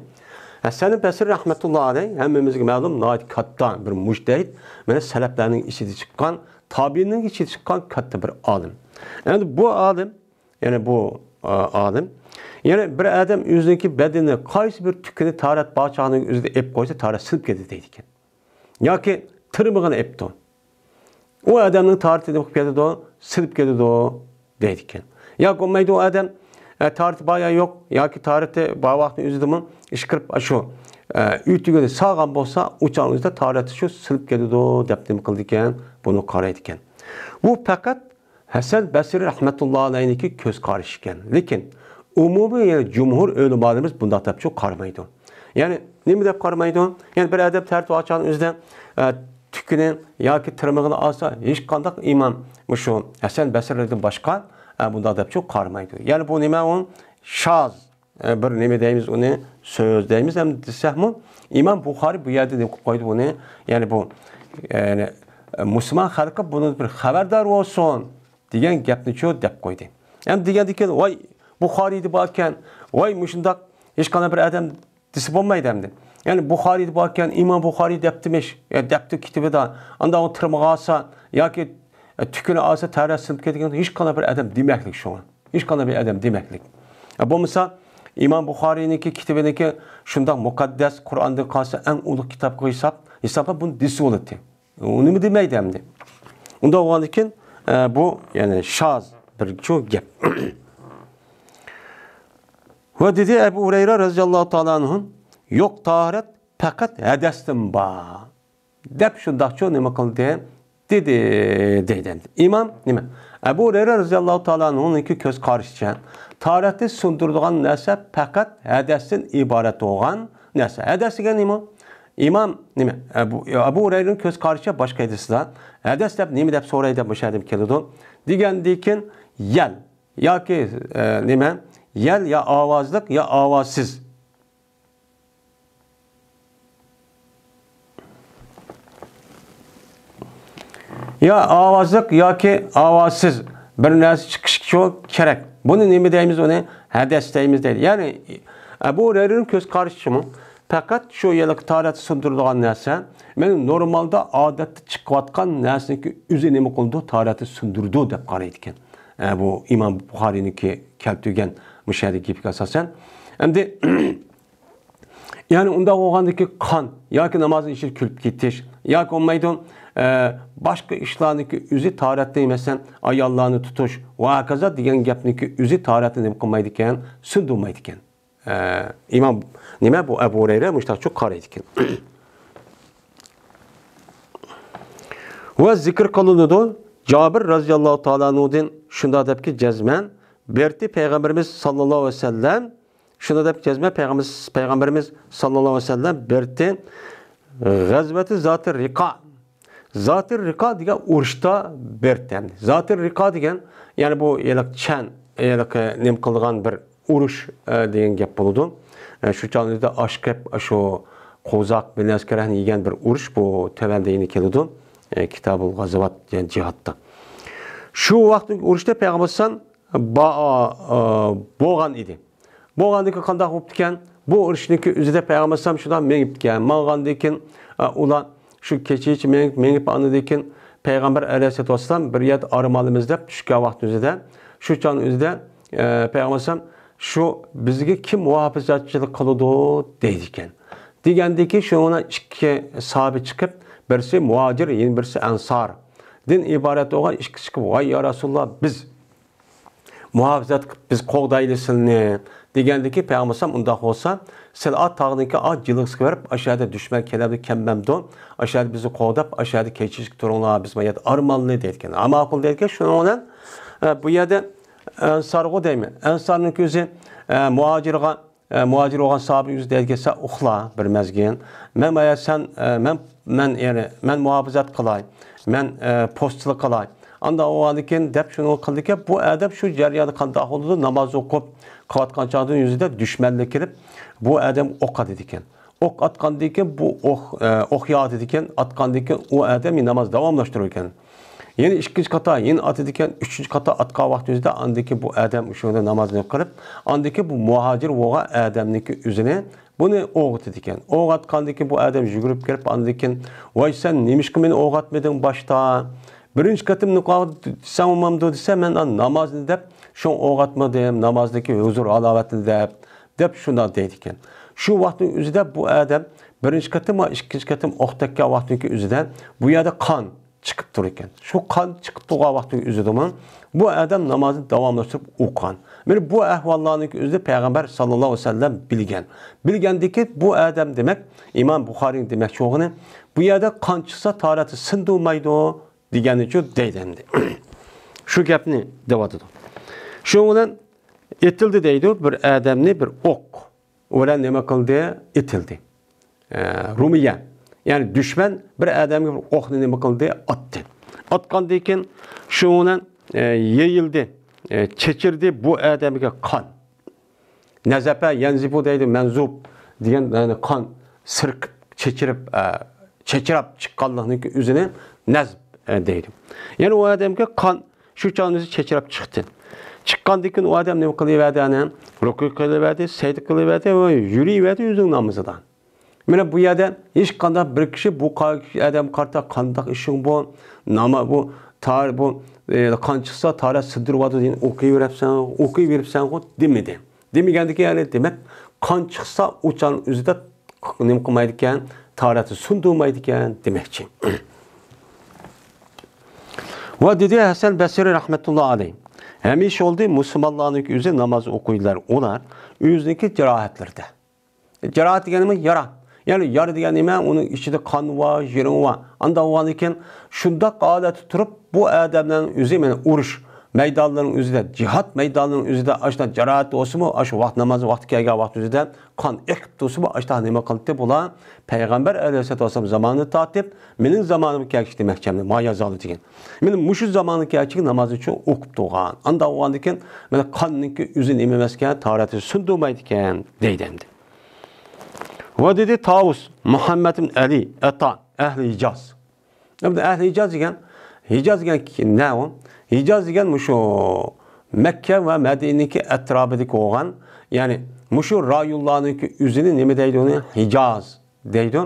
ھەسەن بەسرى رەھمەتۇللا ئەلەيھ ھەممىمىزگە مەلۇم، ناھايىتى كاتتا بىر مۇجتەھىد، مانا سەلەپلەرنىڭ ئىچىدە چىققان، تابىئىننىڭ ئىچىدە چىققان كاتتا بىر ئالىم. ئەمدى بۇ ئالىم، يەنى بۇ، ئا، ئالىم، يەنى بىر ئادەم ئۆزىنىڭكى بەدىنى قايسى بىر تۈكىنى تاھارەت بار چاغنىڭ ئۆزىدە ئېپ قويسا، تاھارەت سىنىپ كېتىدۇ دەيدىكەن. ياكى تىرمىقىنى ئېپتۇ. ئۇ ئادەمنىڭ تاھارىتى نېمە قىلىپ كېتىدۇ؟ سىنىپ كېتىدۇ دەيدىكەن. ياكى بولمايدۇ ئۇ ئادەم، ئە، تاھارىتى بار يا يوق، ياكى تاھارىتى بار ۋاقىتنىڭ ئۆزىدىمۇ ئىشقىرىپ ئاشۇ، ئە، ئۆتۈكىنى سالغان بولسا، ئۇ چاغنىڭ ئۆزىدە تاھارىتى شۇ سىنىپ كېتىدۇ دەپ نېمە قىلىدىكەن؟ بۇنى قارايدىكەن. بۇ پەقەت ھەسەن بەسرى رەھمەتۇللا ئەلەيھنىڭكى كۆز قارىشى ئىكەن. لېكىن ئومۇمىي، يەنى جۇمھۇر ئۆلىمالىرىمىز بۇنداق دەپ شۇ قارىمايدۇ. يەنى نېمە دەپ قارىمايدۇ؟ يەنى بىر ئادەم تەرەت ئاچقان ئۆزىدە، ئە، تۈك تۈكىنى ياكى تىرمىقىنى ئالسا، ھېچقانداق ئىمام مۇشۇ ھەسەن بەسرىدىن باشقا، ئە، بۇنداق دەپچۇ قارىمايدۇ. يەنى بۇ نېمە ئۇ؟ شاز، ئە، بىر نېمە دەيمىز ئۇنى، سۆز دەيمىز ھەم دېسەكمۇ، ئىمام بۇخارىي بۇ يەردە نېمە قىلىپ قويدى بۇنى؟ يەنى بۇ، يەنى، مۇسۇلمان خەلقى بۇنى بىر خەۋەردار بولسۇن دېگەن گەپنىچۇ دەپ قويدى. ھەم دېگەندىن كېيىن، ۋاي، بۇخارىيدا باركەن، ۋاي، مۇشۇنداق ھېچقانداق بىر ئادەم دېسە بولمايدۇ ئەمدى. يەنى بۇخارىيدا باركەن، ئىمام بۇخارىي دەپتىمىش، يا دەپتۇ كىتابىدا، ئانداق ئۇ تىرمىغا ئالسا ياكى، ئە، تۈكىنى ئالسا تەرەت سىنىپ كەتكەن ھېچقانداق بىر ئادەم دېمەكلىك شۇڭا. ھېچقانداق بىر ئادەم دېمەكلىك. ئە، بولمىسا ئىمام بۇخارىينىڭكى كىتابىنىڭكى شۇنداق مۇقەددەس، قۇرئاندىن قالسا ئەڭ ئۇلۇغ كىتابقا ھېساب، ھېسابلاپ بۇنى دېسە بولاتتى. ئۇ نېمە دېمەيدۇ ئەمدى؟ ئۇنداق بولغاندىكىن، ئە، بۇ، يەنى شاز بىر شۇ گەپ. ۋە دېدى ئەبۇ ھۇرەيرە رەزىياللاھۇ تائالا ئەنھۇ، يوق، تاھارەت پەقەت ھەدەستىن بار، دەپ شۇنداقچۇ نېمە قىلدى؟ دېدى، دەيدۇ ئەمدى. ئىمام نېمە؟ ئەبۇ ھۇرەيرە رەزىياللاھۇ تائالا ئەنھۇنىڭكى كۆز قارىشىچە، تاھارەتنى سۇندۇرىدىغان نەرسە پەقەت ھەدەستىن ئىبارەت بولغان نەرسە. ھەدەس دېگەن نېمە؟ ئىمام نېمە؟ ئەبۇ، ئەبۇ ھۇرەيرىنىڭ كۆز قارىشىچە باشقا ھەدىسلەر. ھەدەس دەپ نېمە دەپ سورايدۇ، مۇشۇ يەردە كېلىدۇ. دېگەندىن كېيىن يەل ياكى، ئە، نېمە؟ يەل يا ئاۋازلىق يا ئاۋازسىز. يا ئاۋازلىق ياكى ئاۋازسىز بىر نەرسە چىقىشى كېرەك. بۇنى نېمە دەيمىز؟ ئۇنى ھەدەس دەيمىز دەيدۇ. يەنى ئەبۇ ھۇرەيرىنىڭ كۆز قارىشىچىمۇ پەقەت شۇ يەرلىك تاھارەتنى سۇندۇرىدىغان نەرسە، مەن نورمالدا ئادەتتە چىقىۋاتقان نەرسىنىڭكى ئۆزى نېمە قىلىدۇ؟ تاھارەتنى سۇندۇرىدۇ دەپ قارايدىكەن. ئە، بۇ ئىمام بۇخارىينىڭكى كەلتۈرگەن مۇشۇ يەردىكى گېپىگە ئاساسەن. ئەمدى يەنى ئۇنداق بولغاندىكى قان ياكى نامازنىڭ ئىچىدە كۈلۈپ كېتىش ياكى بولمايدۇ، ئە، باشقا ئىشلارنىڭكى ئۆزى تاھارەتنى، مەسىلەن، ئاياللارنى تۇتۇش ۋە ھاكازا دېگەن گەپنىڭكى ئۆزى تاھارەتنى نېمە قىلمايدىكەن، سۇندۇرمايدىكەن. ئە، ئىمام نېمە بۇ ئەبۇ ھۇرەيرە مۇشتاقچۇ قارايدىكەن. ۋە زىكىر قىلىنىدۇ، جابىر رەزىياللاھۇ تائالا ئەنھۇدىن شۇنداق دەپكى جەزمەن، بېرىتى پەيغەمبىرىمىز ساللاللاھۇ ئەلەيھى ۋەسەللەم، شۇنداق دەپ جەزمەن پەيغەمبىرىمىز، پەيغەمبىرىمىز ساللاللاھۇ ئەلەيھى ۋەسەللەم بېرىتى غەزۋەتى زاتى رىقا. زاتى رىقا دېگەن ئۇرۇشتا بېرىتى. زاتى رىقا دېگەن، يەنى بۇ ھېلىقى چەن، ھېلىقى نېمە قىلىدىغان بىر ئۇرۇش، ئە، دېگەن گەپ بولىدۇ. ئە، شۇ چاغدا ئاشقىپ، شۇ قوزاق، بىلەسكەرەكنى يېگەن بىر ئۇرۇش بۇ تۆۋەندە يەنە كېلىدۇ. ئە، كىتابۇل غازاۋات، يەنى جىھادتا. شۇ ۋاقىتتىكى ئۇرۇشتا پەيغەمبەر ئەلەيھىسسالام با-، ئە، بولغان ئىدى. بولغاندىن كېيىن قانداق بوپتىكەن؟ بۇ ئۇرۇشنىڭكى ئۆزىدە پەيغەمبەر ئەلەيھىسسالام شۇنداق مېڭىپتىكەن. ماڭغاندىن كېيىن، ئە، ئۇلار شۇ كېچىچە مېڭىپ، مېڭىپ، ئاندىن كېيىن پەيغەمبەر ئەلەيھىسسالاتۇ ۋەسسالام بىر يەردە ئارام ئالىمىز دەپ چۈشكەن ۋاقىت ئۆزىدە، شۇ چاغنىڭ ئۆزىدە، ئە، پەيغەمبەر ئەلەيھىسسالام، شۇ بىزگە كىم مۇھاپىزەتچىلىك قىلىدۇ دەيدىكەن. دېگەندىكى شۇنىڭ بىلەن ئىككى ساھابە چىقىپ، بىرسى مۇھاجىر، يەنە بىرسى ئەنسار دىن ئىبارەت بولغان ئىككىسى چىقىپ، ۋاي يا رەسۇلاللا، بىز مۇھاپىزەت قىلىپ، بىز قوغدايلى سىلنى دېگەندىكى پەيغەمبەر ئەلەيھىسسالام ئۇنداق بولسا، سىلەر ئا تاغنىڭكى ئا جىلغىسىغا بېرىپ، ئاشۇ يەردە دۈشمەن كېلەمدۇ، كەلمەمدۇ، ئاشۇ يەردە بىزنى قوغداپ، ئاشۇ يەردە كېچىچە تۇرۇڭلار، بىز ما يەردە ئارام ئالىلى دەيدىكەن. ھە، ماقۇل دەيدىكەن. شۇنىڭ بىلەن، ئە، بۇ يەردە ئەنسارغۇ دەيمەن. ئەنسارنىڭ ئۆزى، ئە، مۇھاجىرغا، ئە، مۇھاجىر بولغان ساھابە ئۆزى دەيدىكەن، سەن ئۇخلا بىر مەزگىل. مەن ما يەردە سەن، ئە، مەن مەن، يەنى، مەن مۇھاپىزەت قىلاي، مەن، ئە، پوستچىلىق قىلاي. ئانداق بولغاندىكىن دەپ شۇنى قىلدىكەن، بۇ ئادەم شۇ جەرياندا قانداق بولىدۇ، ناماز ئوقۇپ قىلىۋاتقان چاغدا يۈزىدە دۈشمەنلەر كېلىپ، بۇ ئادەم ئوق ئاتىدىكەن. ئوق ئاتقاندىن كېيىن بۇ ئوق، ئە، ئوق ياغىدىكەن، ئاتقاندىن كېيىن ئۇ ئادەم ناماز داۋاملاشتۇرىدىكەن. يەنە ئىككىنچى قاتا يەنە ئاتىدىكەن، ئۈچىنچى قاتا ئاتقان ۋاقتى يۈزىدە ئاندىن كېيىن بۇ ئادەم شۇ يەردە نامازنى قىلىپ، ئاندىن كېيىن بۇ مۇھاجىر بولغان ئادەمنىڭكى ئۆزىنى بۇنى ئوغ ئاتىدىكەن. ئوغ ئاتقاندىن كېيىن بۇ ئادەم يۈگۈرۈپ كىرىپ، ئاندىن كېيىن، ۋاي، سەن نېمىشقا مېنى ئوغ ئاتمىدىڭ باشتا؟ بىرىنچى قېتىم نېمە دېسەم بولمامدۇ دېسە، مەن نامازنى دەپ، شۇڭا ئوغ ئاتمىدىم، نامازدىكى ھۇزۇر ھالاۋەتنى دەپ، دەپ شۇنداق دەيدىكەن. شۇ ۋاقىتنىڭ ئۆزىدە بۇ ئادەم بىرىنچى قېتىم ۋە ئىككىنچى قېتىم ئوق تەگكەن ۋاقتىنىڭكى ئۆزىدە بۇ يەردە قان چىقىپ تۇرىدىكەن. شۇ قان چىقىپ تۇرغان ۋاقتىنىڭ ئۆزىدىمۇ بۇ ئادەم نامازنى داۋاملاشتۇرۇپ ئوقۇغان. مانا بۇ ئەھۋاللارنىڭكى ئۆزىدە پەيغەمبەر ساللاللاھۇ ئەلەيھى ۋەسەللەم بىلگەن. بىلگەندىكى بۇ ئادەم دېمەك، ئىمام بۇخارىنىڭ دېمەكچى بولغىنى، بۇ يەردە قان چىقسا تاھارەتنى سىندۇرمايدۇ دېگەننىچۇ دەيدۇ ئەمدى. شۇ گەپنى دەۋاتىدۇ. شۇنىڭ بىلەن ئېتىلدى دەيدۇ، بىر ئادەمنى بىر ئوق بىلەن نېمە قىلدى؟ ئېتىلدى. ئە، رۇمىيە. يەنى دۈشمەن بىر ئادەمگە بىر ئوقنى نېمە قىلدى؟ ئاتتى. ئاتقاندىن كېيىن شۇ بىلەن، ئە، يېيىلدى، ئە، چېچىردى بۇ ئادەمگە قان. نەزەپە يەنزىپۇ دەيدۇ، مەنزۇپ دېگەن، يەنى قان سىرقىپ، چېچىرىپ، ئە، چېچىراپ چىققانلىقنىڭ ئۆزىنى نەزپ، ئە، دەيدۇ. يەنى ئۇ ئادەمگە قان شۇ چاغنىڭ ئۆزى چېچىراپ چىقتى. چىققاندىن كېيىن ئۇ ئادەم نېمە قىلىۋەردى؟ ئەنە رۇكۇ قىلىۋەردى، سەجدە قىلىۋەردى ۋە يۈرۈۋەردى ئۆزىنىڭ نامىزىدا. مانا بۇ يەردە ھېچقانداق بىر كىشى بۇ قا-، ئادەمگە قارىتا، «قانداق ئىشىڭ بۇ؟ ناما-، بۇ تار-، بۇ، ئە، قان چىقسا تارەت سىندۇرۇۋاتىدۇ دېگەن ئوقۇيۋېرىپسەن، ئوقۇيۋېرىپسەنغۇ» دېمىدى. دېمىگەندىكىن، يەنى دېمەك، قان چىقسا ئۇ چاغنىڭ ئۆزىدە نېمە قىلمايدىكەن؟ تارەتنى سۇندۇرمايدىكەن دېمەكچى. ۋە دېدى ھەسەن بەسرى رەھمەتۇللا ئەلەيھ، ھەمىشە بولدى مۇسۇلمانلارنىڭكى ئۆزى ناماز ئوقۇيدىلار، ئۇلار ئۆزىنىڭكى جاراھەتلىرىدە. جاراھەت دېگەنىمىز يارا. يەنى يارا دېگەن نېمە؟ ئۇنىڭ ئىچىدە قان بار، يىرىڭ بار. ئانداق بولغاندىن كېيىن شۇنداق ھالەتتە تۇرۇپ، بۇ ئادەملەرنىڭ ئۆزى، مانا ئۇرۇش مەيدانلىرىنىڭ ئۆزىدە، جىھاد مەيدانلىرىنىڭ ئۆزىدە ئاشۇنداق جاراھەت بولسىمۇ، ئاشۇ ۋاقىت، ناماز ۋاقتى كەلگەن ۋاقىت ئۆزىدە قان ئېقىپ تۇرسىمۇ، ئاشۇنداق نېمە قىلدى بۇلار؟ پەيغەمبەر ئەلەيھىسسالاتۇ ۋەسسالام زامانىدىن تارتىپ، مېنىڭ زامانىمغا كەلگۈچە دېمەكچى، ما يازالى دېگەن. مانا مۇشۇ زامانغا كەلگۈچە ناماز ئۈچۈن ئوقۇپ تۇرغان. ئانداق بولغاندىن كېيىن، مانا قاننىڭكى ئۆزى نېمە ئەمەسكەن، تارەتنى سۇندۇرمايدىكەن، دەيدۇ ئەمدى. ۋە دېدى تاۋۇس مۇھەممەد ئىبن ئەلى ئەتا ئەھلى ھىجاز. ئەمدى ئەھلى ھىجاز دېگەن، ھىجاز دېگەن نە ئۇ؟ ھىجاز دېگەن مۇشۇ مەككە ۋە مەدىنىدىكى ئەتراپىدىكى بولغان، يەنى مۇشۇ رايونلارنىڭكى ئۆزىنى نېمە دەيدۇ ئۇنى؟ ھىجاز دەيدۇ.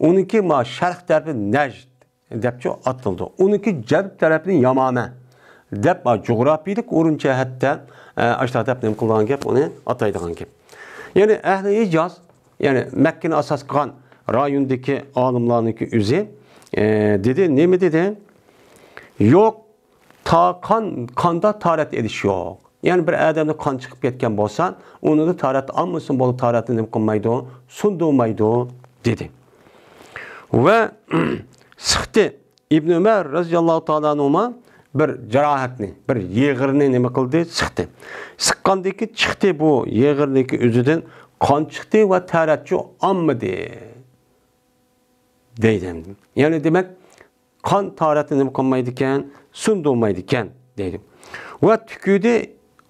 ئۇنىڭكى ما شەرق تەرىپى نەجد دەپچۇ ئاتىلىدۇ. ئۇنىڭكى جەنۇب تەرەپنى يامامە دەپ، ما جۇغراپىيىلىك ئورۇن جەھەتتە، ئە، ئاشۇنداق دەپ نېمە قىلىدىغان گەپ، ئۇنى ئاتايدىغان گەپ. يەنى ئەھلى ھىجاز، يەنى مەككىنى ئاساس قىلغان رايوندىكى ئالىملارنىڭكى ئۆزى، ئە، دېدى، نېمە دېدى؟ يوق، تا-، قان، قاندا تارەت ئېلىش يوق. يەنى بىر ئادەمدە قان چىقىپ كەتكەن بولسا، ئۇنىڭدا تارەت ئالمىسۇن، بولۇپ تارەتنى نېمە قىلمايدۇ؟ سۇندۇرمايدۇ، دېدى. ۋە سىقتى. ئىبن ئۆمەر رەزىياللاھۇ تائالا ئەنھۇما بىر جاراھەتنى، بىر يېغىرنى نېمە قىلدى؟ سىقتى. سىققاندىكى چىقتى بۇ يېغىرنىكى ئۆزىدىن قان چىقتى ۋە تارەتچۇ ئالمىدى، دەيدۇ. يەنى دېمەك، قان تارەتنى نېمە قىلمايدىكەن؟ سۇندۇرمايدىكەن، دەيدۇ. ۋە تۈكۈدى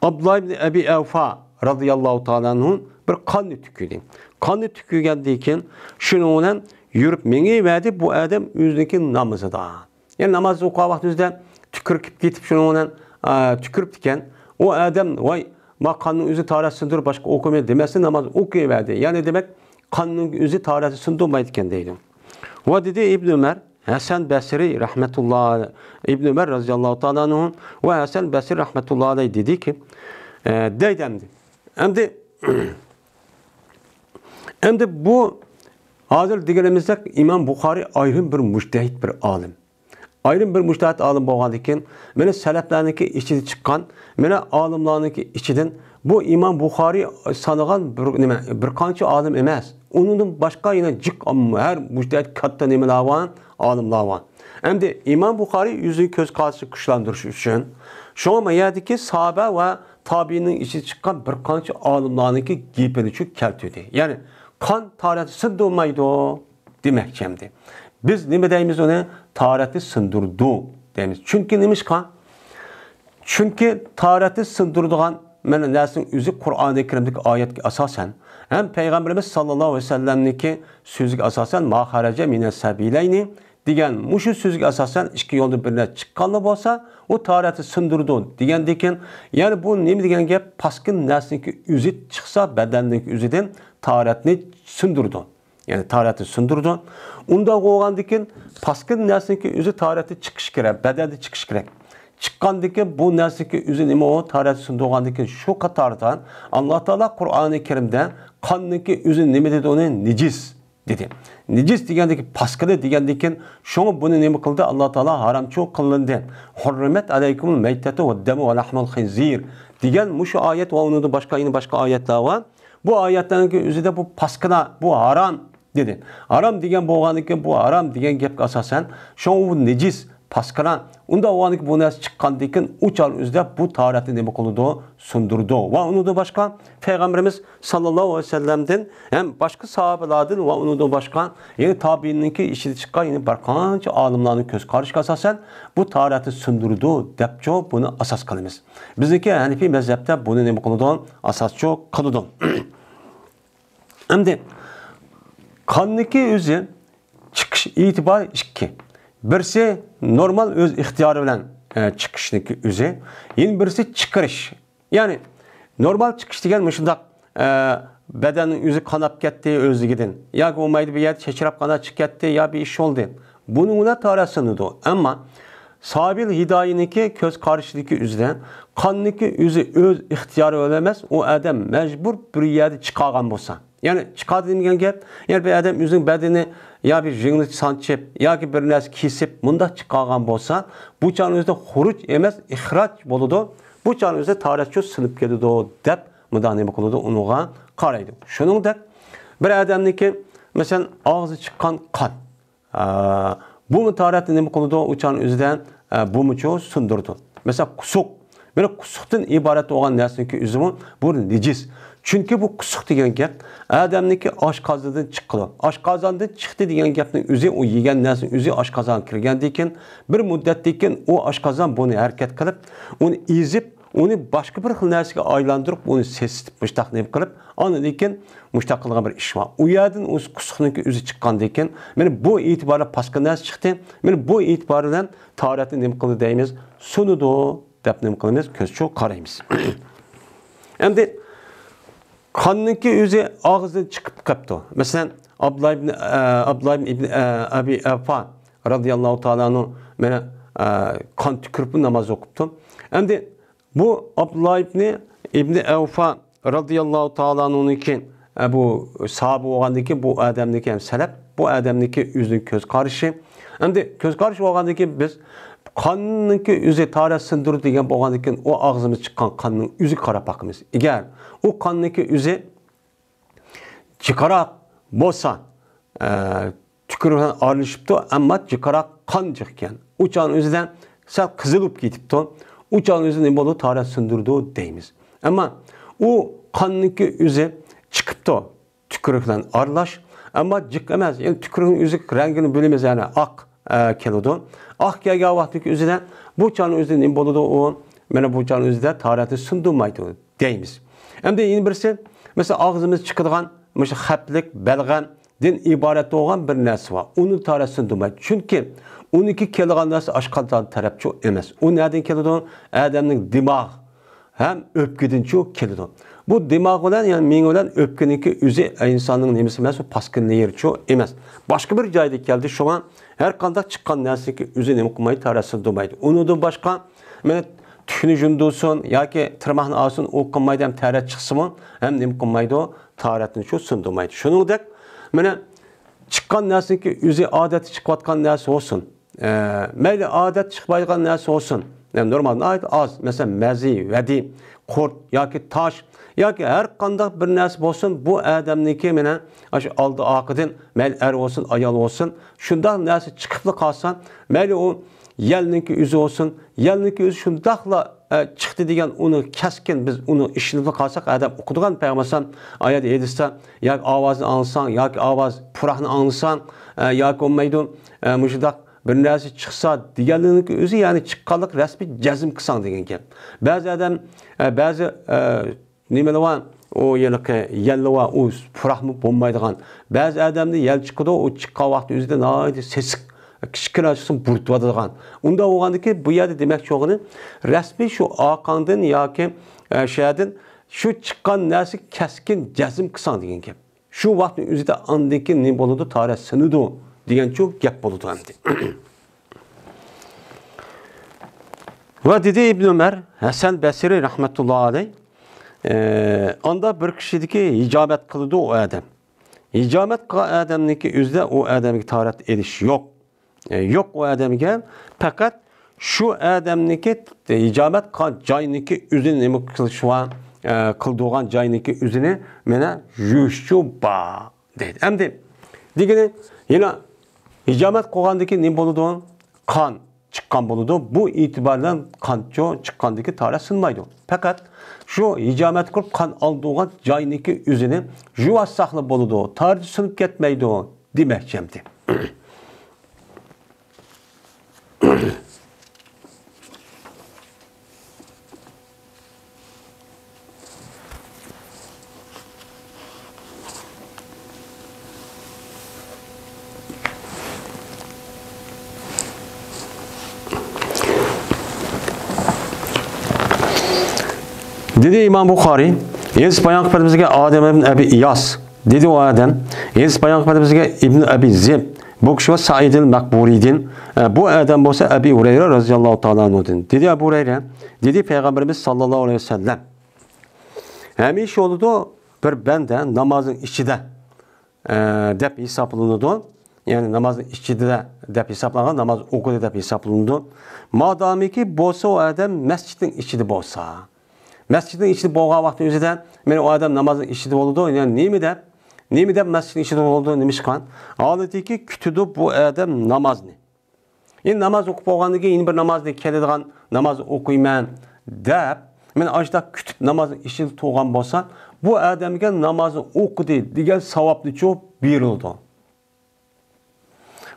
ئابدۇللا ئىبن ئەبى ئەۋفا رەزىياللاھۇ تائالا ئەنھۇ بىر قاننى تۈكۈدى. قاننى تۈكۈگەندىن كېيىن شۇنىڭ بىلەن يۈرۈپ مېڭىۋەردى بۇ ئادەم ئۆزىنىڭكى نامىزىدا. يەنى ناماز ئوقۇغان ۋاقتىمىزدا تۈكۈرۈپ كېتىپ، شۇنىڭ بىلەن، ئا، تۈكۈرۈپتىكەن. ئۇ ئادەم، ۋاي، ما قاننىڭ ئۆزى تارەت سۇندۇرۇپ باشقا ئوقۇماي دېمەسلىك ناماز ئوقۇيۋەردى. يەنى دېمەك، قاننىڭ ئۆزى تارەتنى سۇندۇرمايدىكەن دەيدۇ. ۋە دېدى ئىبن ئۆمەر، ھەسەن بەسرى رەھمەتۇللا، ئىبن ئۆمەر رەزىياللاھۇ تائالا ئەنھۇ ۋە ھەسەن بەسرى رەھمەتۇللا ئەلەيھ دېدىكى، ئە، دەيدۇ ئەمدى. ئەمدى، ئەمدى بۇ ھازىر دېگىنىمىزدەك ئىمام بۇخارىي ئايرىم بىر مۇجتەھىد بىر ئالىم. ئايرىم بىر مۇجتەھىد ئالىم بولغاندىكىن، مانا سەلەپلەرنىڭكى ئىچىدىن چىققان، مانا ئالىملارنىڭكى ئىچىدىن بۇ ئىمام بۇخارىي سانىغان بىر نېمە، بىر قانچە ئالىم ئەمەس. ئۇنىڭدىن باشقا يەنە جىق ھەر مۇجتەھىد كاتتا نېمىلەر بار، ئالىملار بار. ئەمدى ئىمام بۇخارىي ئۆزىنىڭ كۆز قارىشىنى كۈچلەندۈرۈش ئۈچۈن، شۇڭا ما يەردىكى ساھابە ۋە تابىئىننىڭ ئىچىدىن چىققان بىر قانچە ئالىملارنىڭكى گېپىنى شۇ كەلتۈردى. يەنى قان تارەتنى سۇندۇرمايدۇ دېمەكچى ئەمدى. بىز نېمە دەيمىز ئۇنى؟ تارەتنى سۇندۇرىدۇ دەيمىز. چۈنكى نېمىشقا؟ چۈنكى تارەتنى سۇندۇرىدىغان مانا نەرسىنىڭ ئۆزى قۇرئانى كەرىمدىكى ئايەتكە ئاساسەن ھەم پەيغەمبىرىمىز ساللاللاھۇ ئەلەيھى ۋەسەللەمنىڭكى سۆزىگە ئاساسەن، ما خەرەجە مىنەس سەبىلەينى دېگەن مۇشۇ سۆزگە ئاساسەن ئىككى يولدىن بىرىنى چىققانلا بولسا، ئۇ تارەتنى سۇندۇرىدۇ دېگەندىكىن، يەنى بۇ نېمە دېگەن گەپ؟ پاسكىنا نەرسىنىڭكى ئۆزى چىقسا، بەدەننىڭكى ئۆزىدىن تارەتنى سۇندۇرىدۇ. يەنى تارەتنى سۇندۇرىدۇ. ئۇنداق بولغاندىكىن، پاسكىنا نەرسىنىڭكى ئۆزى تارەتنى چىقىشى كېرەك، بەدەندىن چىقىشى كېرەك. چىققاندىكىن، بۇ نەرسىنىڭكى ئۆزى نېمە ئۇ؟ تارەتنى سۇندۇرغاندىكىن، شۇ قاتاردا ئاللا تائالا قۇرئانى كەرىمدە قاننىڭكى ئۆزى نېمە دېدى ئۇنى؟ نىجىس دېدى. نىجىس دېگەندىكى پاسكىنا دېگەندىكىن، شۇڭا بۇنى نېمە قىلدى؟ ئاللا تائالا ھارامچۇ قىلىندى. ھۇررىمەت ئەلەيكۇمۇل مەيتەتۇ ۋەددەمۇ ۋەلەھمۇل خىنزىر دېگەن مۇشۇ ئايەت ۋە ئۇنىڭدىن باشقا، يەنە باشقا ئايەتلەر بار. بۇ ئايەتلەرنىڭ ئۆزىدە بۇ پاسكىنا، بۇ ھارام دېدى. ھارام دېگەن بولغاندىكىن، بۇ ھارام دېگەن گەپكە ئاساسەن، شۇڭا ئۇ نىجىس، پاسكىنا. ئۇنداق بولغاندىكىن بۇ نەرسە چىققاندىن كېيىن ئۇ چاغنىڭ ئۆزىدە بۇ تاھارەتنى نېمە قىلىدۇ؟ سۇندۇرىدۇ. ۋە ئۇنىڭدىن باشقا پەيغەمبىرىمىز ساللاللاھۇ ئەلەيھى ۋەسەللەمدىن ھەم باشقا ساھابىلاردىن ۋە ئۇنىڭدىن باشقا يەنى تابىئىننىڭكى ئىچىدە چىققان يەنە بىر قانچە ئالىملارنىڭ كۆز قارىشىغا ئاساسەن بۇ تاھارەتنى سۇندۇرىدۇ دەپچۇ بۇنى ئاساس قىلىمىز. بىزنىڭكى ھەنىفىي مەزھەپتە بۇنى نېمە قىلىدۇ؟ ئاساسچۇ قىلىدۇ. ئەمدى قاننىڭكى ئۆزى چىقىش ئېتىبارى ئىككى. بىرسى نورمال ئۆز ئىختىيارى بىلەن، ئە، چىقىشنىڭكى ئۆزى. يەنە بىرسى چىقىرىش. يەنى نورمال چىقىش دېگەن مۇشۇنداق، ئە، بەدەننىڭ ئۆزى قاناپ كەتتى ئۆزلۈكىدىن. ياكى بولمايدۇ بىر يەردە چاچراپ قانا چىقىپ كەتتى يا بىر ئىش بولدى. بۇنىڭ بىلەن تارەت سىنىدۇ. ئەمما سابىل ھىدايىنىڭكى كۆز قارىشىدىكى ئۆزىدە قاننىڭكى ئۆزى ئۆز ئىختىيارى بىلەن ئەمەس، ئۇ ئادەم مەجبۇر بىر يەردە چىقارغان بولسا. يەنى چىقاردى دېگەن گەپ، يەنى بىر ئادەم ئۆزىنىڭ بەدىنى يا بىر يىڭنە سانچىپ ياكى بىر نەرسە كېسىپ مۇنداق چىقارغان بولسا، بۇ چاغنىڭ ئۆزىدە خۇرۇج ئەمەس، ئىخراج بولىدۇ. بۇ چاغنىڭ ئۆزىدە تارەتچۇ سىنىپ كېتىدۇ دەپ مۇنداق نېمە قىلىدۇ، ئۇنىڭغا قارايدۇ. شۇنىڭدەك بىر ئادەمنىڭكى، مەسىلەن، ئاغزى چىققان قان. ئا، بۇمۇ تارەتنى نېمە قىلىدۇ؟ ئۇ چاغنىڭ ئۆزىدە، ئا، بۇمۇچۇ سۇندۇرىدۇ. مەسىلەن، قۇسۇق. بىر قۇسۇقتىن ئىبارەت بولغان نەرسىنىڭكى ئۆزىمۇ بۇ نىجىس. چۈنكى بۇ قۇسۇق دېگەن گەپ ئادەمنىڭكى ئاشقازىنىدىن چىققىلى. ئاشقازاندىن چىقتى دېگەن گەپنىڭ ئۆزى ئۇ يېگەن نەرسىنىڭ ئۆزى ئاشقازانغا كىرگەندىن كېيىن بىر مۇددەتتىن كېيىن ئۇ ئاشقازان بۇنى ھەرىكەت قىلىپ، ئۇنى ئېزىپ، ئۇنى باشقا بىر خىل نەرسىگە ئايلاندۇرۇپ، ئۇنى سېسىتىپ مۇشتاق نېمە قىلىپ، ئاندىن كېيىن مۇشتاق قىلغان بىر ئىش بار. ئۇ يەردىن ئۇ قۇسۇقنىڭكى ئۆزى چىققاندىن كېيىن، مانا بۇ ئېتىبار بىلەن پاسكىنا نەرسە چىقتى. مانا بۇ ئېتىبار بىلەن تارەتنى نېمە قىلدى دەيمىز؟ سۇنىدۇ دەپ نېمە قىلىمىز؟ كۆزچۇ قارايمىز. ئەمدى قاننىڭكى ئۆزى ئاغزىدىن چىقىپ قاپتۇ. مەسىلەن، ئابدۇللا ئىبنى، ئە، ئابدۇللا ئىبنى ئەبى ئەۋفا رازىياللاھۇ تائالا ئەنھۇ مانا، ئە، قان تۈكۈرۈپ ناماز ئوقۇپتۇ. ئەمدى بۇ ئابدۇللا ئىبنى، ئىبنى ئەۋفا رازىياللاھۇ تائالا ئەنھۇنىڭكى، ئە، بۇ ساھابە بولغاندىن كېيىن بۇ ئادەمنىڭكى ھەم سەلەپ، بۇ ئادەمنىڭكى ئۆزىنىڭ كۆز قارىشى. ئەمدى كۆز قارىشى بولغاندىن كېيىن بىز قاننىڭكى ئۆزى تارەت سىندۇرىدۇ دېگەن بولغاندىن كېيىن ئۇ ئاغزىمىز چىققان قاننىڭ ئۆزىگە قاراپ باقىمىز. ئەگەر ئۇ قاننىڭكى ئۆزى جىقراق بولسا، ئە، تۈكرۈك بىلەن ئارىلىشىپتۇ، ئەمما جىقراق قان جىق ئىكەن. ئۇ چاغنىڭ ئۆزىدە سەل قىزىل بولۇپ كېتىپتۇ. ئۇ چاغنىڭ ئۆزىدە نېمە بولىدۇ؟ تارەت سىندۇرىدۇ دەيمىز. ئەمما ئۇ قاننىڭكى ئۆزى چىقىپتۇ، تۈكرۈك بىلەن ئارىلاش. ئەمما جىق ئەمەس، يەنى تۈكرۈكنىڭ ئۆزى رەڭگىنى بىلىمىز، يەنى ئاق، ئە، كېلىدۇ. ئاق كەلگەن ۋاقىتتىكى ئۆزىدە بۇ چاغنىڭ ئۆزىدە نېمە بولىدۇ؟ ئۇ مانا بۇ چاغنىڭ ئۆزىدە تارەتنى سۇندۇرمايدۇ دەيمىز. ئەمدى يەنە بىرسى، مەسىلەن، ئاغزىمىز چىقىدىغان مۇشۇ خەپلىك، بەلغەمدىن ئىبارەت بولغان بىر نەرسە بار. ئۇنى تارەت سۇندۇرمايدۇ. چۈنكى ئۇنىڭكى كېلىدىغان نەرسە ئاشقازان تەرەپچۇ ئەمەس. ئۇ نەدىن كېلىدۇ؟ ئادەمنىڭ دىماغ ھەم ئۆپكىدىنچۇ كېلىدۇ. بۇ دىماغ بىلەن، يەنى مېڭە بىلەن ئۆپكىنىڭكى ئۆزى ئىنساننىڭ نېمىسى ئەمەس، ئۇ پاسكىنا يېرىچۇ ئەمەس. باشقا بىر جايدا كەلدى. شۇڭا ھەر قانداق چىققان نەرسىنىڭكى ئۆزى نېمە قىلمايدۇ؟ تارەت سۇندۇرمايدۇ. ئۇنىڭدىن باشقا، مانا، تۈكنى يۇيۇندۇرسۇن ياكى تىرماقنى ئالسۇن، ئۇ قىلمايدۇ، ھەم تارەت چىقسىمۇ، ھەم نېمە قىلمايدۇ؟ تارەتنى شۇ سۇندۇرمايدۇ. شۇنىڭدەك، مانا، چىققان نەرسىنىڭكى ئۆزى ئادەتتە چىقىۋاتقان نەرسە بولسۇن. ئە، مەيلى ئادەتتە چىقمايدىغان نەرسە بولسۇن. يەنى نورمال، ناھايىتى ئاز. مەسىلەن، مەزى، ۋەدى، قۇرت ياكى تاش ياكى ھەر قانداق بىر نەرسە بولسۇن، بۇ ئادەمنىڭكى مانا ئاشۇ ئالدى ئارقىدىن، مەيلى ئەر بولسۇن، ئايال بولسۇن، شۇنداق نەرسە چىقىپلا قالسا، مەيلى ئۇ يەلنىڭكى ئۆزى بولسۇن، يەلنىڭكى ئۆزى شۇنداقلا، ئە، چىقتى دېگەن ئۇنى كەسكىن بىز ئۇنى ئىشىنىپلا قالساق، ئادەم ئوقۇيدىغان پەيغەمبەر ئەلەيھىسسالام ئايەت ھەدىستە ياكى ئاۋازنى ئاڭلىساڭ، ياكى ئاۋاز پۇراقنى ئاڭلىساڭ، ئە، ياكى بولمايدۇ، ئە، مۇشۇنداق بىر نەرسە چىقسا دېگەنلىكنىڭكى ئۆزى، يەنى چىققانلىق رەسمىي جەزم قىلساڭ دېگەن گەپ. بەزى ئادەم، ئە، بەزى، ئە، نېمىلەر بار، ئۇ ھېلىقى يەللە بار، ئۇ پۇراقمۇ بولمايدىغان. بەزى ئادەمدە يەل چىقىدۇ، ئۇ چىققان ۋاقتى ئۆزىدە ناھايىتى سېسىق، كىچىككىنە چىقسىمۇ بۇرۇتۇۋاتىدىغان. ئۇنداق بولغاندىكى بۇ يەردە دېمەكچى بولغىنى، رەسمىي شۇ ئارقاڭدىن ياكى، ئە، شۇ يەردىن شۇ چىققان نەرسە كەسكىن جەزم قىلساڭ دېگەن گەپ. شۇ ۋاقىتنىڭ ئۆزىدە ئاندىن كېيىن نېمە بولىدۇ؟ تارەت سىنىدۇ دېگەنچۇ گەپ بولىدۇ ئەمدى. ۋە دېدى ئىبن ئۆمەر، ھەسەن بەسرى رەھمەتۇللا ئەلەي، ئە، ئاندا بىر كىشىدىكى ھىجامەت قىلىدۇ ئۇ ئادەم. ھىجامەت قىلغان ئادەمنىڭكى ئۆزىدە ئۇ ئادەمگە تارەت ئېلىش يوق. ئە، يوق ئۇ ئادەمگە، پەقەت شۇ ئادەمنىڭكى ھىجامەت قىلغان جاينىڭكى ئۆزىنى نېمە قىلىش ۋە، ئە، قىلدۇرغان جاينىڭكى ئۆزىنى مانا يۇيۇشچۇ بار دەيدۇ. ئەمدى دېگىنى يەنە ھىجامەت قىلغاندىكى نېمە بولىدۇ؟ قان. چىققان بولىدۇ. بۇ ئېتىبار بىلەن قانچۇ چىققاندىكى تارەت سۇنمايدۇ. پەقەت شۇ ھىجامەت قىلىپ قان ئالىدىغان جاينىڭكى ئۆزىنى يۇۋاشساقلا بولىدۇ. تارىتى سۇنۇپ كەتمەيدۇ دېمەكچى ئەمدى. دېدى ئىمام بۇخارىي، ھەدىس بايان قىلىپ بەرگەن بىزگە ئادەم ئىبن ئەبى ئىياس. دېدى ئۇ ئادەم، ھەدىس بايان قىلىپ بەرگەن بىزگە ئىبن ئەبى زىب. بۇ كىشى بولسا سەئىدىل مەقبۇرىدىن. ئە، بۇ ئادەم بولسا ئەبى ھۇرەيرە رەزىياللاھۇ تائالا ئەنھۇدىن. دېدى ئەبۇ ھۇرەيرە، دېدى پەيغەمبىرىمىز ساللاللاھۇ ئەلەيھى ۋەسەللەم. ھەمىشە بولىدۇ بىر بەندە نامازنىڭ ئىچىدە، ئە، دەپ ھېسابلىنىدۇ. يەنى نامازنىڭ ئىچىدە دەپ ھېسابلانغان، ناماز ئوقۇدى دەپ ھېسابلىنىدۇ. مادامىكى بولسا ئۇ ئادەم مەسچىتنىڭ ئىچىدە بولسا. مەسچىتنىڭ ئىچىدە بولغان ۋاقتى ئۆزىدە، مانا ئۇ ئادەم نامازنىڭ ئىچىدە بولىدۇ. يەنى نېمە دەپ، نېمە دەپ مەسچىتنىڭ ئىچىدە بولىدۇ، نېمىشقا؟ ھالىتىكى كۈتىدۇ بۇ ئادەم نامازنى. ئەمدى ناماز ئوقۇپ بولغاندىن كېيىن يەنە بىر نامازنى كېلىدىغان ناماز ئوقۇيمەن دەپ، مانا ئاشۇنداق كۈتۈپ نامازنىڭ ئىچىدە تۇرغان بولسا، بۇ ئادەمگە نامازنى ئوقۇدى دېگەن ساۋابنىچۇ بېرىلىدۇ.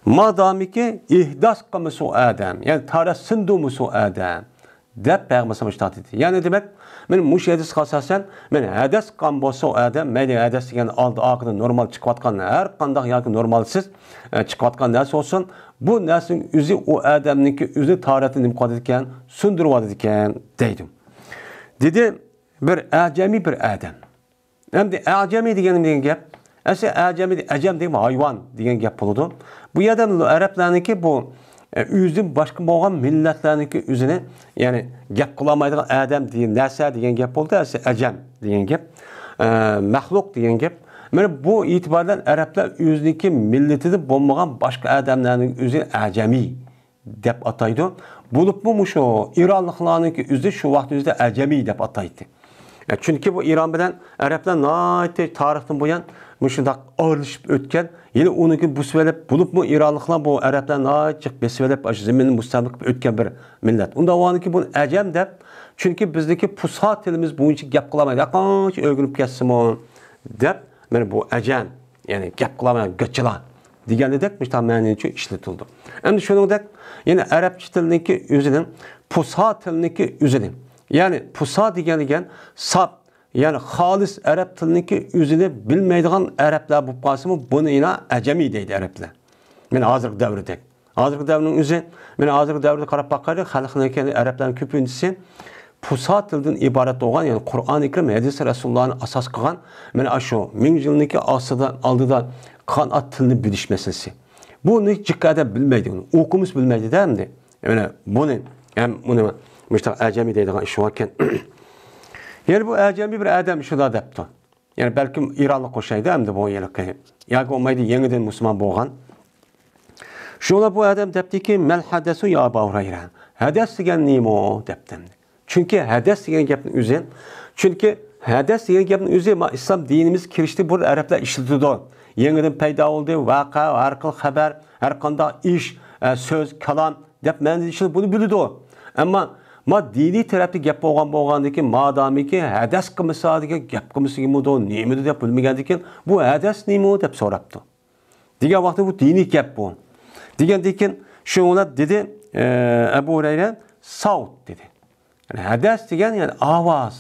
مادامىكى ئىھداس قىلمىسا ئۇ ئادەم، يەنى تارەت سۇندۇرمىسا ئۇ ئادەم، دەپ پەيغەمبەر ئەلەيھىسسالام شۇنداق دېدى. يەنى دېمەك، مانا مۇشۇ ھەدىسكە ئاساسەن، مانا ھەدەس قىلغان بولسا ئۇ ئادەم، مەيلى ھەدەس دېگەن ئالدى ئارقىدا نورمال چىقىۋاتقان ھەر قانداق ياكى نورمالسىز، ئە، چىقىۋاتقان نەرسە بولسۇن، بۇ نەرسىنىڭ ئۆزى ئۇ ئادەمنىڭكى ئۆزى تارەتنى نېمە قىلىۋاتىدىكەن، سۇندۇرۇۋاتىدىكەن دەيدۇ. دېدى، بىر ئەجەمىي بىر ئادەم. ئەمدى ئەجەمىي دېگەن نېمە دېگەن گەپ؟ ئەسلى ئەجەمىي، ئەجەم دېگەن ھايۋان دېگەن گەپ بولىدۇ. بۇ يەردە ئەرەبلەرنىڭكى بۇ، ئە، ئۆزىدىن باشقا بولغان مىللەتلەرنىڭكى ئۆزىنى، يەنى گەپ قىلالمايدىغان ئادەم دېگەن نەرسە دېگەن گەپ بولدى. ئەسلى ئەجەم دېگەن گەپ، ئە، مەخلۇق دېگەن گەپ. مانا بۇ ئېتىبار بىلەن ئەرەبلەر ئۆزىنىڭكى مىللىتىدە بولمىغان باشقا ئادەملەرنىڭ ئۆزىنى ئەجەمىي دەپ ئاتايدۇ. بولۇپمۇ مۇشۇ ئىرانلىقلارنىڭكى ئۆزى شۇ ۋاقىت ئۆزىدە ئەجەمىي دەپ ئاتايتتى. ئە، چۈنكى بۇ ئىران بىلەن ئەرەبلەر ناھايىتى تارىختىن بۇيان مۇشۇنداق ئارىلىشىپ ئۆتكەن. يەنە ئۇنىڭكى بۇسۇۋېلىپ، بولۇپمۇ ئىرانلىقلار بۇ ئەرەبلەر ناھايىتى جىق بېسىۋېلىپ، ئاشۇ زېمىننى مۇستەملىكە قىلىپ ئۆتكەن بىر مىللەت. ئۇنداق بولغاندىكىن بۇنى ئەجەم دەپ، چۈنكى بىزدىكى پۇسا تىلىمىز بويىچە گەپ قىلالمايدۇ. ھەرقانچە ئۆگىنىپ كەتسىمۇ دەپ، مانا بۇ ئەجەم، يەنى گەپ قىلالمايدىغان گاچىلار دېگەندەك مۇشۇنداق مەنىچۇ ئىشلىتىلىدۇ. ئەمدى شۇنىڭدەك يەنە ئەرەبچە تىلنىڭكى ئۆزىنىڭ، پۇسا تىلنىڭكى ئۆزىنىڭ، يەنى پۇسا دېگەن دېگەن ساپ، يەنى خالىس ئەرەب تىلىنىڭكى ئۆزىنى بىلمەيدىغان ئەرەبلەر بولۇپ قالسىمۇ، بۇنى يەنە ئەجەمىي دەيدۇ ئەرەبلەر. مانا ھازىرقى دەۋردەك. ھازىرقى دەۋرنىڭ ئۆزى، مانا ھازىرقى دەۋردە قاراپ باقايلى، خەلقنىڭكى، ئەرەبلەرنىڭ كۆپىنچىسى پۇسا تىلدىن ئىبارەت بولغان، يەنى قۇرئانى كەرىم، ھەدىسى رەسۇلۇللانى ئاساس قىلغان، مانا ئاشۇ مىڭ يىلنىڭكى ئاستىدا، ئالدىدا قانات تىلنى بىلىش مەسىلىسى. بۇنى جىق ئادەم بىلمەيدۇ، ئۇنى ئوقۇمىسا بىلمەيدۇ-دە ئەمدى. مانا بۇنى ھەم ئۇنى مۇشۇنداق ئەجەمىي دەيدىغان ئىش باركەن. يەنە بۇ ئەجەمىي بىر ئادەم شۇنداق دەپتۇ. يەنى بەلكىم ئىرانلىق ئوخشايدۇ ئەمدى بۇ ھېلىقى. ياكى بولمايدۇ يېڭىدىن مۇسۇلمان بولغان. شۇڭا بۇ ئادەم دەپتىكى، مەل ھەدەسۇ يا ئەبا ھۇرەيرە؟ ھەدەس دېگەن نېمە دەپتۇ. چۈنكى ھەدەس دېگەن گەپنىڭ ئۆزى، چۈنكى ھەدەس دېگەن گەپنىڭ ئۆزى ما ئىسلام دىنىمىز كىرىشتىن بۇرۇن ئەرەبلەر ئىشلىتىدۇ. يېڭىدىن پەيدا بولدى، ۋەقە، ھەر خىل خەۋەر، ھەر قانداق ئىش، ئە، سۆز، كالام دەپ مەنىدە ئىشلىتىدۇ، بۇنى بىلىدۇ. ئەمما ما دىنىي تەرەپتە گەپ بولغان بولغاندىكىن، مادامىكى ھەدەس قىلمىسا دېگەن گەپ قىلمىسا نېمىدۇ، نېمىدۇ دەپ بىلمىگەندىكىن، بۇ ھەدەس نېمە دەپ سوراپتۇ. دېگەن ۋاقىتتا بۇ دىنىي گەپ بۇ. دېگەندىكىن، شۇڭا دېدى، ئە، ئەبۇ ھۇرەيرە، ساۋت دېدى. يەنى ھەدەس دېگەن، يەنى ئاۋاز.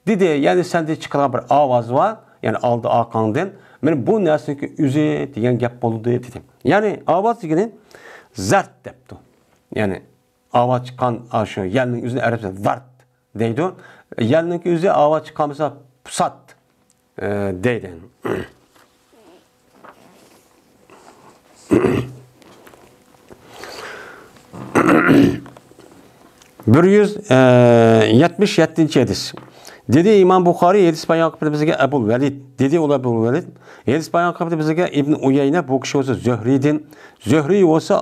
دېدى، يەنى سەندىن چىقىدىغان بىر ئاۋاز بار، يەنى ئالدى ئارقاڭدىن. مانا بۇ نەرسىنىڭكى ئۆزى دېگەن گەپ بولدى، دېدى. يەنى ئاۋاز دېگىنى زەرت دەپتۇ. يەنى ئاۋاز چىققان، ئاشۇ يەلنىڭ ئۆزىنى ئەرەبچە زەرت دەيدۇ. يەلنىڭكى ئۆزى ئاۋاز چىقارمىسا پۇسات، ئە، دەيدۇ. بىر يۈز يەتمىش يەتتىنچى ھەدىس. دېدى ئىمام بۇخارىي، ھەدىس بايان قىلىپ بىزگە ئەبۇل ۋەلىد. دېدى ئۇلار ئەبۇل ۋەلىد. ھەدىس بايان قىلىپ بىزگە ئىبن ئۇيەينە، بۇ كىشى بولسا زۆھرىدىن. زۆھرى بولسا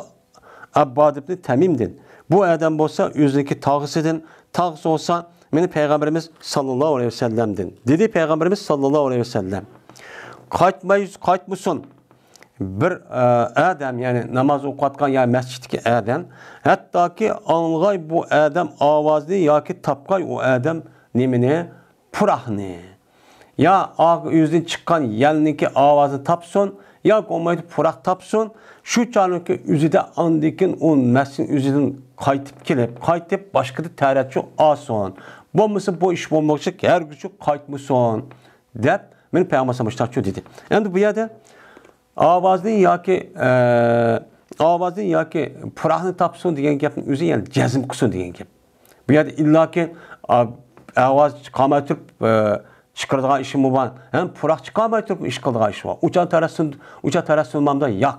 ئابباد ئىبن تەمىمدىن. بۇ ئادەم بولسا ئۆزىنىڭكى تاغىسىدىن. تاغىسى بولسا مېنى پەيغەمبىرىمىز ساللاللاھۇ ئەلەيھى ۋەسەللەمدىن. دېدى پەيغەمبىرىمىز ساللاللاھۇ ئەلەيھى ۋەسەللەم. قايتماي، قايتمىسۇن. بىر، ئە، ئادەم، يەنى ناماز ئوقۇۋاتقان يا مەسچىتتىكى ئادەم، ھەتتاكى ئاڭلىغاي بۇ ئادەم ئاۋازنى ياكى تاپقاي ئۇ ئادەم نېمىنى؟ پۇراقنى. يا ئا-، ئۆزىدىن چىققان يەلنىڭكى ئاۋازىنى تاپسۇن، ياكى بولمايدۇ پۇراق تاپسۇن، شۇ چاغنىڭكى ئۆزىدە ئاندىن كېيىن ئۇ مەسچىتنىڭ ئۆزىدىن قايتىپ كېلىپ، قايتىپ باشقىدا تەرەتچۇ ئالسۇن. بولمىسا بۇ ئىش بولمىغۇچە ھەرگىزچۇ قايتمىسۇن، دەپ مېنى پەيغەمبەر ئەلەيھىسسالام مۇشۇنداق دېدى. ئەمدى بۇ يەردە ئاۋازنى ياكى، ئە، ئاۋازنى ياكى پۇراقنى تاپسۇن دېگەن گەپنىڭ ئۆزى، يەنى جەزم قىلسۇن دېگەن گەپ. بۇ يەردە ئىللاكى، ئا، ئاۋاز چىقارماي تۇرۇپ، ئە، چىقىرىدىغان ئىشمۇ بار، ھەم پۇراق چىقارماي تۇرۇپ ئىش قىلىدىغان ئىش بار. ئۇچان تەرەسسۇن، ئۇچان تەرەسسۇنمامدا ياق.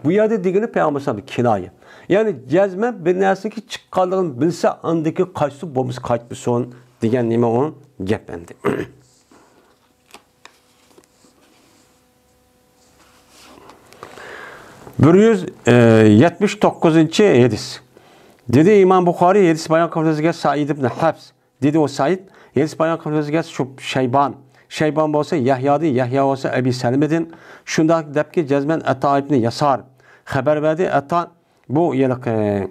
بۇ يەردە دېگىنى پەيغەمبەر ئەلەيھىسسالام كىنايە. يەنى جەزمەن بىر نەرسىنىڭكى چىققانلىقىنى بىلسە، ئاندىكى قايسى بولمىسا قايتمىسۇن دېگەن نېمە ئۇ گەپ ئەمدى. بىر يۈز يەتمىش توققۇزىنچى ھەدىس. دېدى ئىمام بۇخارىي، ھەدىس بايان قىلىپ ئۆتكەن سەئىد ئىبن ھەفس. دېدى ئۇ سەئىد، ھەدىس بايان قىلىپ ئۆتكەن شۇ شەيبان. شەيبان بولسا يەھيادىن، يەھيا بولسا ئەبى سەلىمىدىن. شۇنداق دەپكى جەزمەن ئەتا ئىبن ياسار. خەۋەر بەردى ئەتا، بۇ ھېلىقى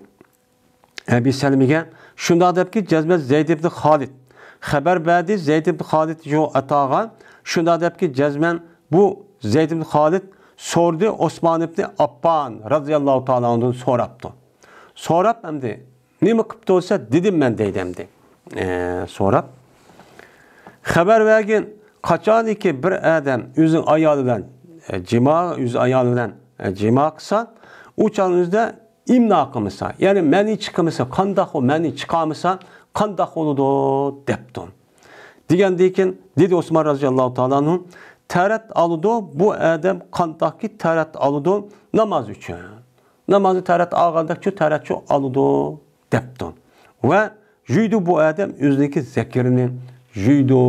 ئەبى سەلىمىگە. شۇنداق دەپكى جەزمەن زەيد ئىبن خالىد. خەۋەر بەردى زەيد ئىبن خالىد شۇ ئەتاغا. شۇنداق دەپكى جەزمەن بۇ زەيد ئىبن خالىد سورىدى، ئوسمان ئىبن ئاففان رازىياللاھۇ تائالا ئەنھۇدىن سوراپتۇ. سوراپ ئەمدى نېمە قىپتۇ دېسە، دېدىم مەن دەيدۇ ئەمدى. ئە، سوراپ. خەۋەر بەرگىن، قاچانكى بىر ئادەم ئۆزىنىڭ ئايالى بىلەن، ئە، جىما، ئۆز ئايالى بىلەن، ئە، جىما قىلسا، ئۇ چاغنىڭ ئۆزىدە ئىمنا قىلمىسا، يەنى مەنى چىقمىسا، قانداق ئۇ مەنى چىقارمىسا، قانداق بولىدۇ دەپتۇ. دېگەندىن كېيىن دېدى ئوسمان رازىياللاھۇ تائالا ئەنھۇ، تەرەت ئالىدۇ، بۇ ئادەم قانداقكى تەرەت ئالىدۇ؟ ناماز ئۈچۈن. نامازنى تەرەت ئالغاندەكچۇ تەرەتچۇ ئالىدۇ دەپتۇ. ۋە يۇيىدۇ بۇ ئادەم ئۆزىنىڭكى زەكىرىنى يۇيىدۇ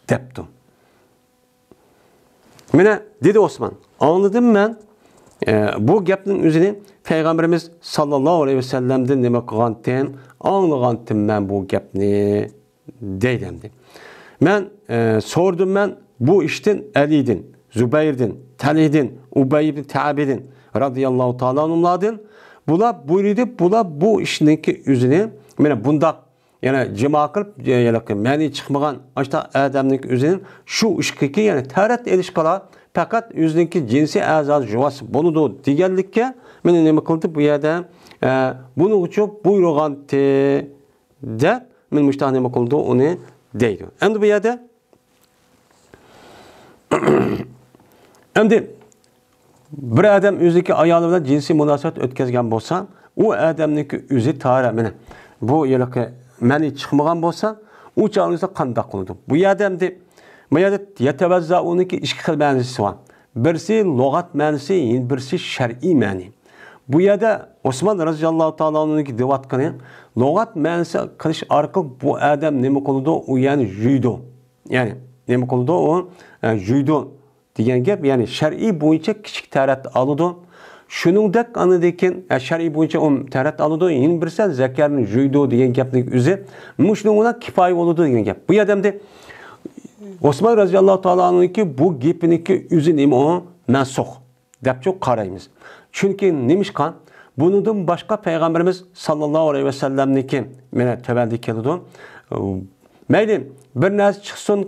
دەپتۇ. مانا دېدى ئوسمان، ئاڭلىدىم مەن، ئە، بۇ گەپنىڭ ئۆزىنى پەيغەمبىرىمىز ساللاللاھۇ ئەلەيھى ۋەسەللەمدىن نېمە قىلغانتىم، ئاڭلىغانتىم مەن بۇ گەپنى دەيدۇ ئەمدى. مەن، ئە، سورىدىم مەن بۇ ئىشتىن ئەلىدىن، زۇبەيردىن، تەلھىدىن، ئۇبەي ئىبن تەئبىدىن رازىياللاھۇ تائالا ئەنھۇملاردىن. بۇلار بۇيرۇدى، بۇلار بۇ ئىشنىڭكى ئۆزىنى، مانا بۇنداق، يەنە جىما قىلىپ، يەنە مەنى چىقمىغان ئاشتا ئادەمنىڭكى ئۆزىنى شۇ ئىشقىكى، يەنە تەرەت ئېلىشقىلا پەقەت ئۆزىنىڭكى جىنسىي ئەزاسى يۇۋاس بولىدۇ دېگەنلىككە، مانا نېمە قىلدى بۇ يەردە، ئە، بۇنىڭغىچۇ بۇيرۇغانتى. دەپ، مانا مۇشۇنداق نېمە قىلىدۇ، ئۇنى دەيدۇ. ئەمدى بۇ يەردە، ئەمدى بىر ئادەم ئۆزىدىكى ئايالى بىلەن جىنسىي مۇناسىۋەت ئۆتكۈزگەن بولسا، ئۇ ئادەمنىڭكى ئۆزى تاھارەت، مانا بۇ ھېلىقى مەنى چىقمىغان بولسا، ئۇ چاغنىڭدا قانداق قىلىدۇ؟ بۇ يەردە ئەمدى، بۇ يەردە يەتەۋەززەئۇنىڭكى ئىككى خىل مەنىسى بار. بىرسى لۇغەت مەنىسى، يەنە بىرسى شەرئىي مەنى. بۇ يەردە ئوسمان رازىياللاھۇ تائالا ئەنھۇنىڭكى دەۋاتقىنى، لۇغەت مەنىسى قىلىش ئارقىلىق بۇ ئادەم نېمە قىلىدۇ؟ ئۇ يەنى يۇيىدۇ. يەنى نېمە قىلىدۇ؟ ئۇ، ئە، يۇيىدۇ دېگەن گەپ، يەنى شەرئىي بويىچە كىچىك تەرەت ئالىدۇ. شۇنىڭدەك ئاندىن كېيىن، ئە، شەرئىي بويىچە ئۇ تەرەت ئالىدۇ، يەنە بىرسى زەكەرنى يۇيىدۇ دېگەن گەپنىڭ ئۆزى مۇشۇنىڭ بىلەن كۇپايە بولىدۇ دېگەن گەپ. بۇ يەردە ئەمدى ئوسمان رازىياللاھۇ تائالا ئەنھۇنىڭكى بۇ گېپىنىڭكى ئۆزى نېمە ئۇ؟ مەنسۇخ دەپچۇ قارايمىز. چۈنكى نېمىشقا؟ بۇنىڭدىن باشقا پەيغەمبىرىمىز ساللاللاھۇ ئەلەيھى ۋەسەللەمنىڭكى مانا تۆۋەندە كېلىدۇ. مەيلى، بىر نەرسە چىقسۇن،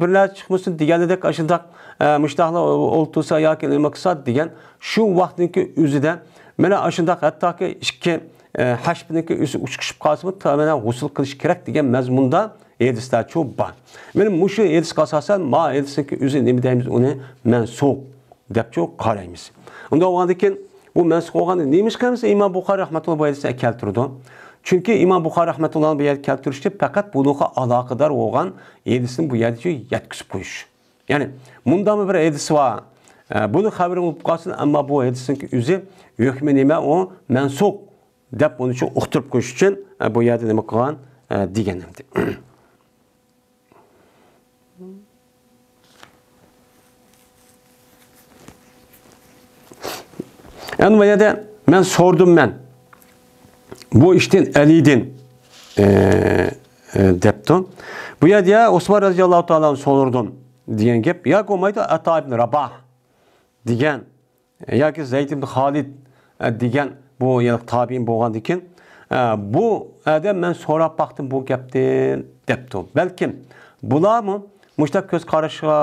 بىر نەرسە چىقمىسۇن دېگەندەك ئاشۇنداق، ئە، مۇشتاقلا ئولتۇرسا ياكى نېمە قىلسا دېگەن شۇ ۋاقىتنىڭكى ئۆزىدە مانا ئاشۇنداق ھەتتاكى ئىككى، ئە، ھەشپىنىڭكى ئۆزى ئۇچقۇشۇپ قالسىمۇ، مانا غۇسۇل قىلىش كېرەك دېگەن مەزمۇندا ھەدىسلەرچۇ بار. مانا مۇشۇ ھەدىسكە ئاساسەن، ما ھەدىسنىڭكى ئۆزى نېمە دەيمىز، ئۇنى مەنسۇخ دەپچۇ قارايمىز. ئۇنداق بولغاندىن كېيىن، بۇ مەنسۇخ بولغاندا نېمىشقا ئىمام بۇخارىي رەھمەتۇللا بۇ ھەدىسنى كەلتۈرىدۇ؟ چۈنكى ئىمام بۇخارىي رەھمەتۇللا بۇ يەردە كەلتۈرۈشتە پەقەت بۇنىڭغا ئالاقىدار بولغان ھەدىسنى بۇ يەردە يەتكۈزۈپ قويۇش. يەنى، مۇنداقمۇ بىر ھەدىس بار، ئە، بۇنى خەۋىرىڭ بولۇپ قالسۇن، ئەمما بۇ ھەدىسنىڭكى ئۆزى ھۆكمى نېمە؟ ئۇ مەنسۇخ دەپ ئۇنى شۇ ئۇقتۇرۇپ قويۇش ئۈچۈن، ئە، بۇ يەردە نېمە قىلغان، ئە، دېگەن ئەمدى. ئەمدى بۇ يەردە مەن سورىدىم مەن. بۇ ئىشتىن ئەلىدىن، ئە، ئە، دەپتۇ. بۇ يەردە يا ئوسمان رەزىياللاھۇ تائالا ئەنھۇ سورىدىم دېگەن گەپ، ياكى بولمايدۇ ئەتا ئىبن راباھ دېگەن ياكى زەيد ئىبن خالىد، ئە، دېگەن بۇ يەنە تابىئىن بولغاندىكىن، ئە، بۇ ئادەم مەن سوراپ باقتىم بۇ گەپتىن دەپتۇ. بەلكىم بۇلارمۇ مۇشۇنداق كۆز قاراشقا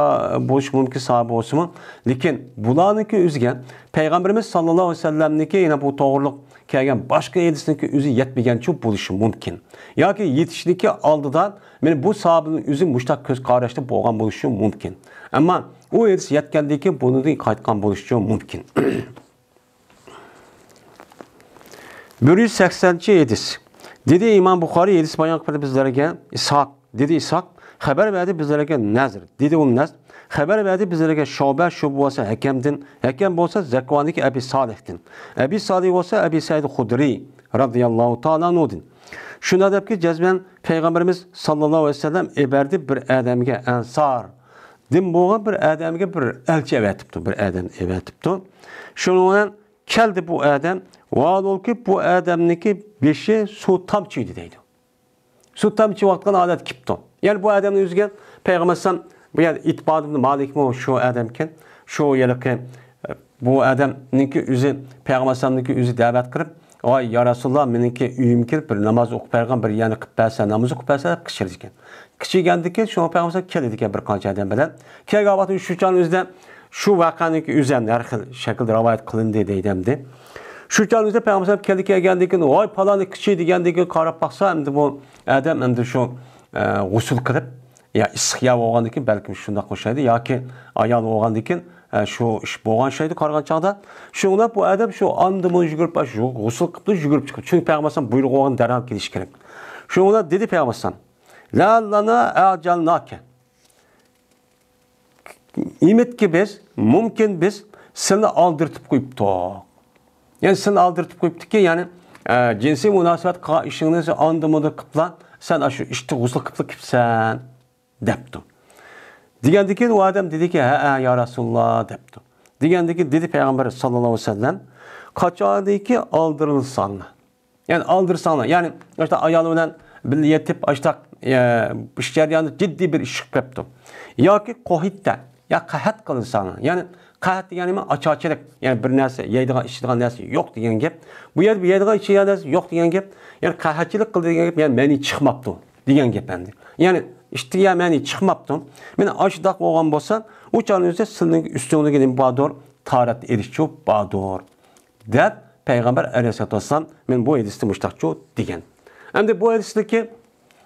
بولۇشى مۇمكىن، ساھابە بولسىمۇ، لېكىن بۇلارنىڭكى ئۆزىگە پەيغەمبىرىمىز ساللاللاھۇ ئەلەيھى ۋەسەللەمنىڭكى يەنە بۇ توغرىلىق كەلگەن باشقا ھەدىسنىڭكى ئۆزى يەتمىگەنچۇ بولۇشى مۇمكىن. ياكى يېتىشنىڭكى ئالدىدا مانا بۇ ساھابىنىڭ ئۆزى مۇشۇنداق كۆز قاراشتا بولغان بولۇشى مۇمكىن. ئەمما ئۇ ھەدىس يەتكەندىن كېيىن بۇنىڭدىن قايتقان بولۇشىچۇ مۇمكىن. بىر يۈز سەكسەنىنچى ھەدىس. دېدى ئىمام بۇخارىي، ھەدىس بايان قىلدى بىزلەرگە ئىسھاق. دېدى ئىسھاق، خەۋەر بەردى بىزلەرگە نەزر. دېدى ئۇ نەزر. خەۋەر بەردى بىزلەرگە شۇبە، شۇبە بولسا ھەكەمدىن، ھەكەم بولسا زەكۋاندىكى ئەبى سالىھتىن. ئەبى سالىھ بولسا ئەبى سەئىد خۇدرىي رەزىياللاھۇ تائالا ئەنھۇدىن. شۇنداق دەپكى، جەزمەن پەيغەمبىرىمىز ساللاللاھۇ ئەلەيھى ۋەسەللەم ئەۋەتتى بىر ئادەمگە، ئەنساردىن بولغان بىر ئادەمگە بىر ئەلچى ئەۋەتىپتۇ، بىر ئادەم ئەۋەتىپتۇ. شۇنىڭ بىلەن كەلدى بۇ ئادەم، ۋاھالەنكى بۇ ئادەمنىڭكى بېشى سۇ تامچىيدۇ دەيدۇ. سۇ تامچىۋاتقان ھالەتتە كېپتۇ. يەنى بۇ ئادەمنىڭ ئۆزىگە پەيغەمبەر ئەلەيھىسسالام، بۇ يەردە ئىتبان ئىبن مالىكمۇ شۇ ئادەمكەن، شۇ ھېلىقى، بۇ ئادەمنىڭكى ئۆزى پەيغەمبەر ئەلەيھىسسالامنىڭكى ئۆزى دەۋەت قىلىپ، ۋاي يا رەسۇلاللا، مېنىڭكى ئۆيۈمگە كېلىپ بىر ناماز ئوقۇپ بەرگىن، بىر يەرنى قىلىپ بەرسە، ناماز ئوقۇپ بەرسە دەپ قىچقىرىدىكەن. قىچقىرغاندىكىن شۇڭا پەيغەمبەر ئەلەيھىسسالام كېلىدىكەن بىر قانچە ئادەم بىلەن. كەلگەن ۋاقىتتا شۇ چاغنىڭ ئۆزىدە شۇ ۋەقەنىڭكى ئۆزى ھەم ھەر خىل شەكىلدە رىۋايەت قىلىندى دەيدۇ ئەمدى. شۇ چاغنىڭ ئۆزىدە پەيغەمبەر ئەلەيھىسسالام كەلدى، كەلگەندىن كېيىن، ۋاي پالانى قىچقىر دېگەندىن كېيىن قاراپ باقسا، ئەمدى بۇ ئادەم ئەمدى شۇ، ئە، غۇسۇل قىلىپ، يا ئىسسىق يەر بولغاندىن كېيىن بەلكىم شۇنداق ئوخشايدۇ، ياكى ئايال بولغاندىن كېيىن، ئە، شۇ ئىش بولغان ئوخشايدۇ قارىغان چاغدا. شۇڭلاپ بۇ ئادەم شۇ ئاندىمۇ يۈگۈرۈپ، شۇ غۇسۇل قىپتۇ، يۈگۈرۈپ چىقىپ. چۈنكى پەيغەمبەر ئەلەيھىسسالام بۇيرۇق بولغان دەرھال كېلىش كېرەك. شۇڭلاپ دېدى پەيغەمبەر ئەلەيھىسسالام، لەئەللەنا ئەجەلناكە. ئۈمىدكى بىز، مۇمكىن بىز سېنى ئالدىرىتىپ قويۇپتۇق. يەنى سېنى ئالدىرىتىپ قويۇپتۇكى، يەنى، ئە، جىنسىي مۇناسىۋەت قىلغان ئىشىڭنى ئاندىمۇندىن قىپلا، سەن ئاشۇ ئىشتىن غۇسۇل قىپلا كېپسەن، دەپتۇ. دېگەندىن كېيىن ئۇ ئادەم دېدىكى، ھەئە، يا رەسۇلاللا، دەپتۇ. دېگەندىن كېيىن دېدى پەيغەمبەر ساللاللاھۇ ئەلەيھى ۋەسەللەم، قاچانكى ئالدىرىلساڭلار، يەنى ئالدىرىساڭلار، يەنى ئاشۇنداق ئايالى بىلەن بىللە يېتىپ، ئاشۇنداق، ئە، ئىش جەريانىدا جىددىي بىر ئىش چىقىپ قېپتۇ. ياكى قوھىتتە، يا قەھەت قىلساڭلار. يەنى قەھەت دېگەن نېمە؟ ئاچارچىلىق. يەنى بىر نەرسە، يەيدىغان، ئىچىدىغان نەرسە يوق دېگەن گەپ. بۇ يەردە بىر يەيدىغان، ئىچىدىغان نەرسە يوق دېگەن گەپ. يەنى قەھەتچىلىك قىلدى دېگەن گەپ، يەنى مەنى چىقماپتۇ دېگەن گەپ ئەمدى. يەنى ئىشتىن يا مەنى چىقماپتۇ. مانا ئاشۇنداق بولغان بولسا، ئۇ چاغنىڭ ئۆزىدە سىلىڭ ئۈستۈڭدىكى نېمە باردۇر؟ تاھارەت ئېلىشچۇ باردۇر. دەپ پەيغەمبەر ئەلەيھىسسالاتۇ ۋەسسالام، مەن بۇ ھەدىستە مۇشتاقچۇ دېگەن. ئەمدى بۇ ھەدىستىكى